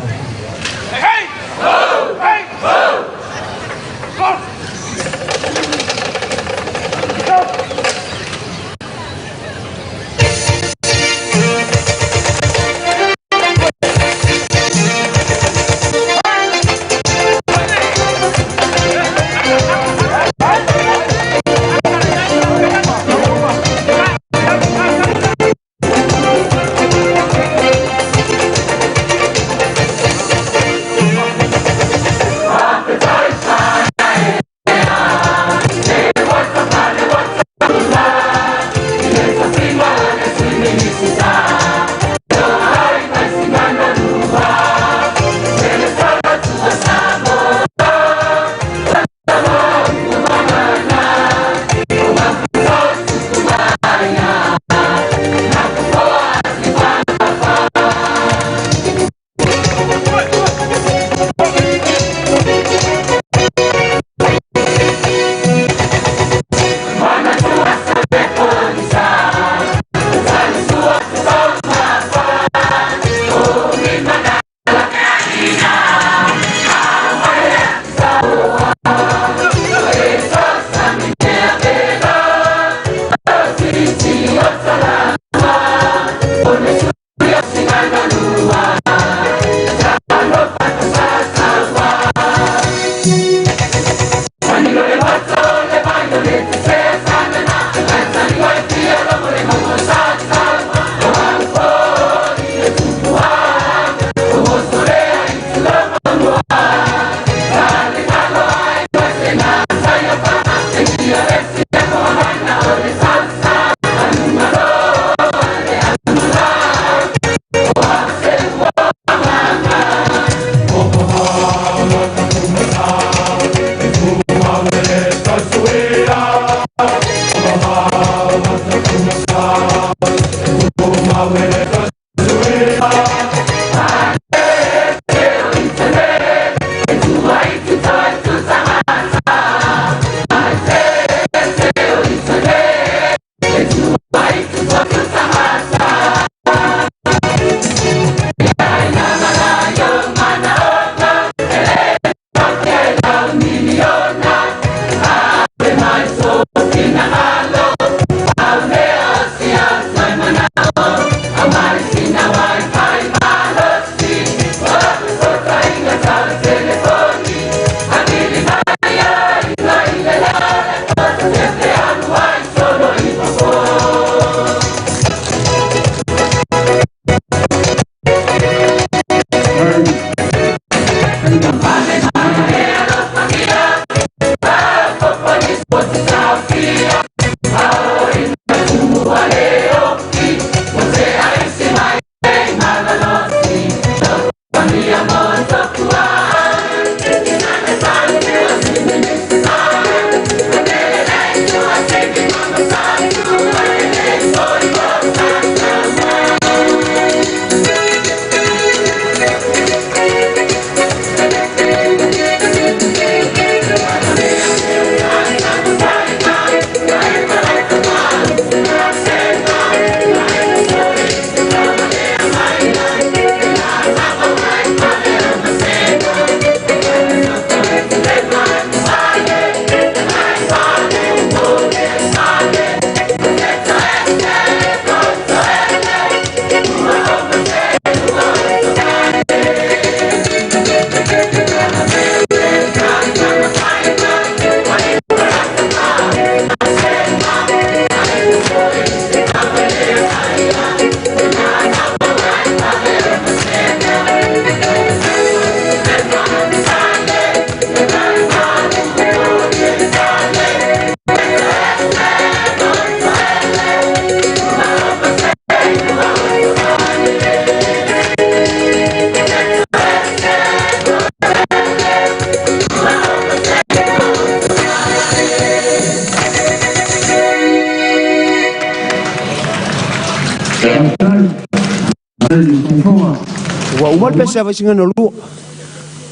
Ua uma le pese a Vaisigano 2.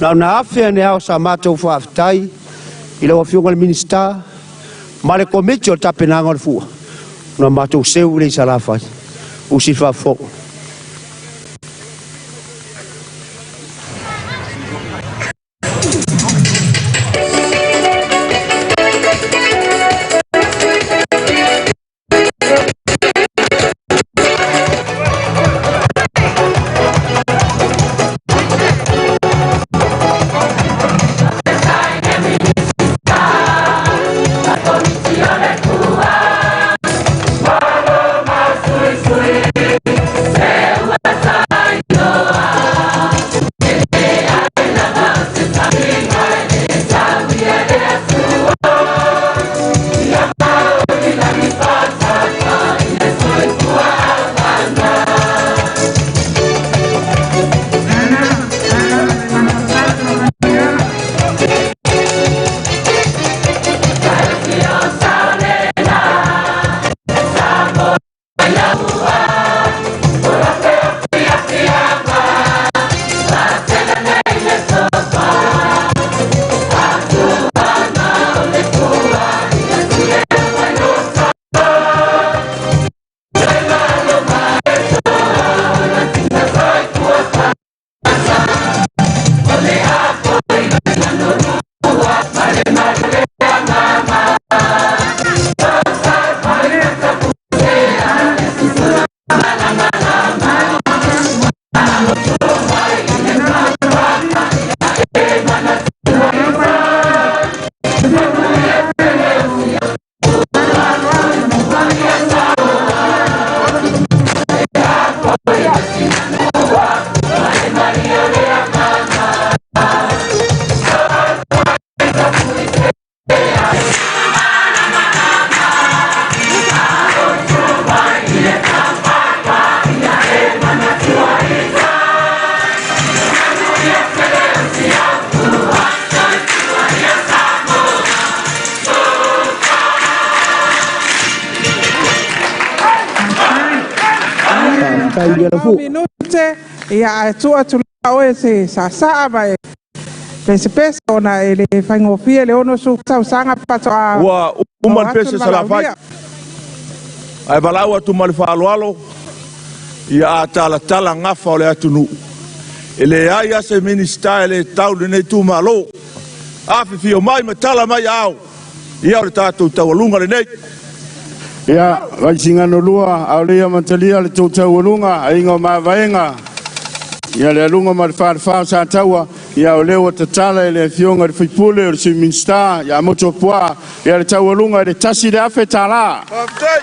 Na ona afe ane ao sa matou faafetai i lau Afioga i le Minisita ma le komiti o le tapenaga o le fua. Na matou seu le i Salafai. Usi faafofoga. Minute ia ae tuu atu la oe se saasaa ma e pesepese ona e le faigofie le 60 tausaga faatoa Ua uma le pese Salafai. Ae valaau atu ma le faaaloalo ia a talatala gafa o le atunuu. E leai ase Minisita e le tau lenei itumalo. Afifio mai ma tala mai ao. Ia o le tatou taualuga lenei. Ia, Vaisigano 2, a o le ia matalia le tou taualuga, aiga o mavaega, ia le aluga ma le falefa o Sataua, ia o lea ua tatala e le afioga i le faipule o le Sui Minisita, ia Amoto Puaa, ia le taualuga i le $1,000. Faafetai.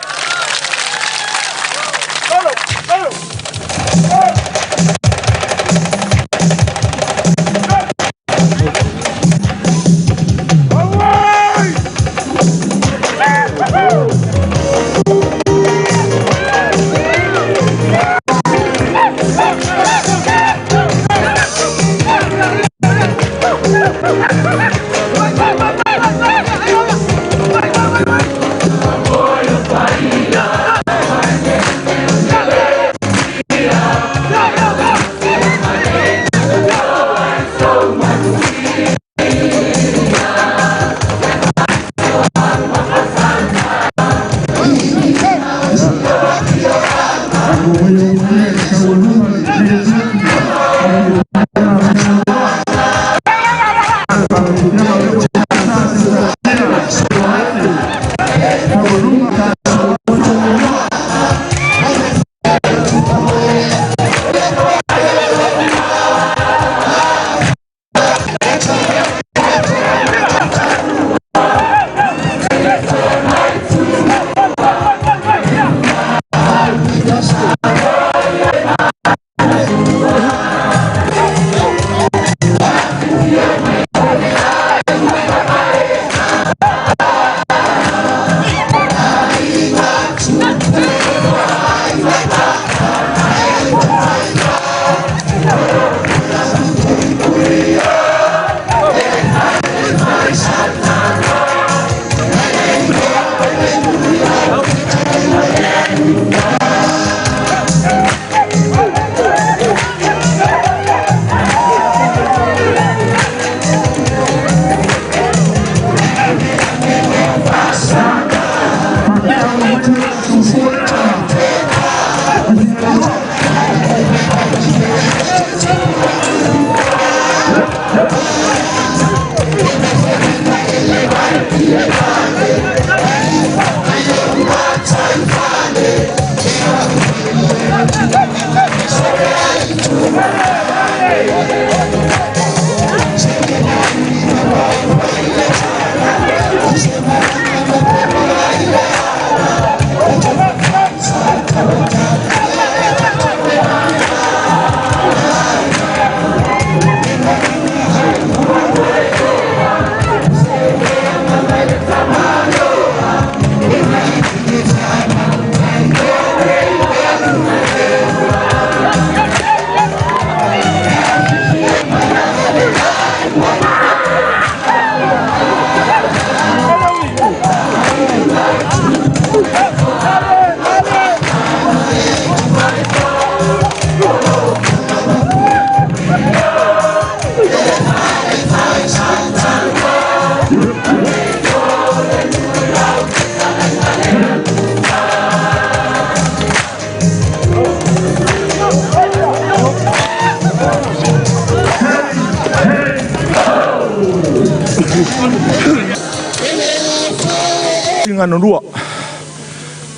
Vaisigano 2.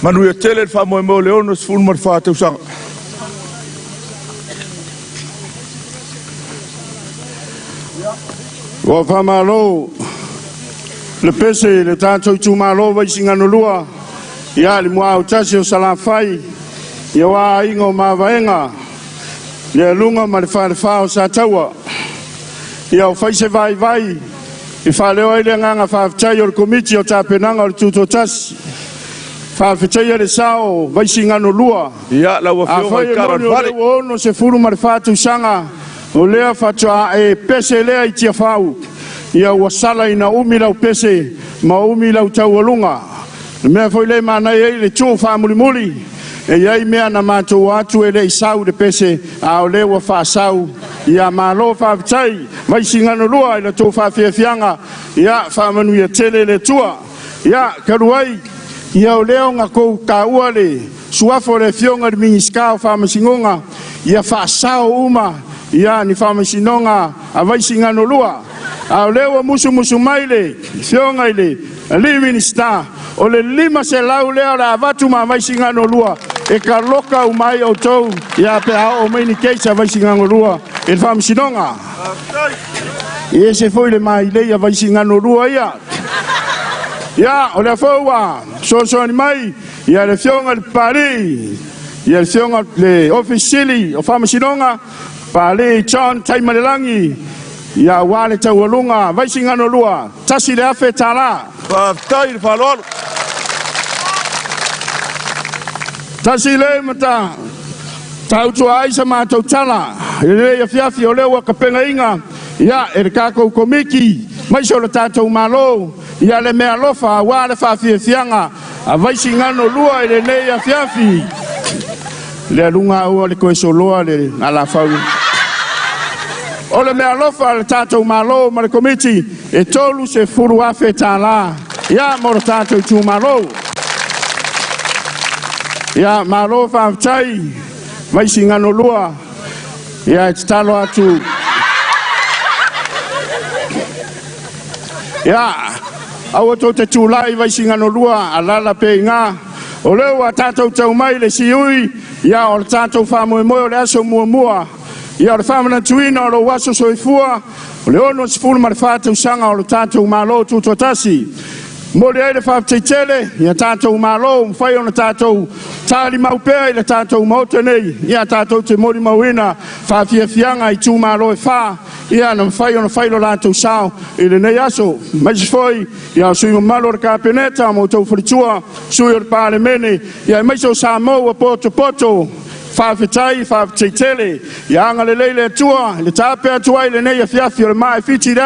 Manuia tele le faamoemoe o le 64 tausaga. Ua faamalo le pese i le tatou itumalo Vaisigano 2, ia le muaau tasi o Salafai, ia aua aiga o Mavaega, le aluga ma le falefa o Sataua. Ia o fai se vaivai e faaleo ai le agaga faafetai o le Komiti o Tapenaga o le Tutoatasi, faafetaia le sao o Vaisigano 2. Ia, lau Afioga i Afai e moni moni o lea ua 64 tausaga o lea faatoa e pese lea i Tiafau, ia ua sala ina umi lau pese ma umi lau taualuga. Le mea foi lea e manaia ai le tuu faamulimuli, e i ai mea na matou atu e le i sau le pese, a o lea ua faasau. Ia malo faafetai Vaisigano 2 i la outou faafiafiaga, ia faamanuia tele le Atua. Ia talu ai, ia o lea na outou taua le suafa o le Afioga i le Minisita o Faamasinoga, ia faasao uma ia ni faamasinoga a Vaisigano 2. A o lea ua musumusu mai le Afioga i le alii Minisita, o le 500 lea o le a avatu ma Vaisigano 2 e taloka uma ai outou, ia pe a oo mai ni case a Vaisigano 2 i le faamasinoga. E ese foi le mailei a Vaisigano 2 ia. Ia, o lea foi ua soasoani mai ia le Afioga i le Papalii, ia le Afioga le Ofisa Sili o Faamasinoga, Papalii John Taimalelagi, ia aua le taualuga Vaisigano 2, $1,000. Faafetai le faaaloalo. Tasi le mata tautua ai sa matou tala i lenei afiafi, o lea ua tapenaina ia e le tatou komiti maise o le tatou Malo ia le meaalofa aua le faafiafiaga a Vaisigano 2 i lenei afiafi. Le aluga aua le toe soloa le alafau. O le meaalofa a le tatou Malo ma le komiti e $30,000 ia mo le tatou itumalo. Ia malo faafetai Vaisigano 2, ia e tatalo atu. Ia, aua tou te tulai Vaisigano 2 alala pe iga. O lea ua tatou tau mai le siui, ia o le tatou faamoemoe o le aso muamua. Ia o le faamanatuina o lou aso soifua, o le 64 tausaga o le tatou Malo Tutoatasi. Momoli ai le faafetai tele ia tatou Malo mafai ona tatou talimau pea i le tatou Maota nei, ia tatou te molimauina faafiafiaga i itumalo e fa, ia na mafai ona fai lo latou sao i lenei aso. Aemaise foi ia o sui mamalu o le Kapeneta ma outou faletua, sui o le Palemene, ia aemaise o Samoa ua potopoto. Faafetai, faafetai tele. Ia agalelei le Atua i le taape atu ai lenei afiafi o le 7 i le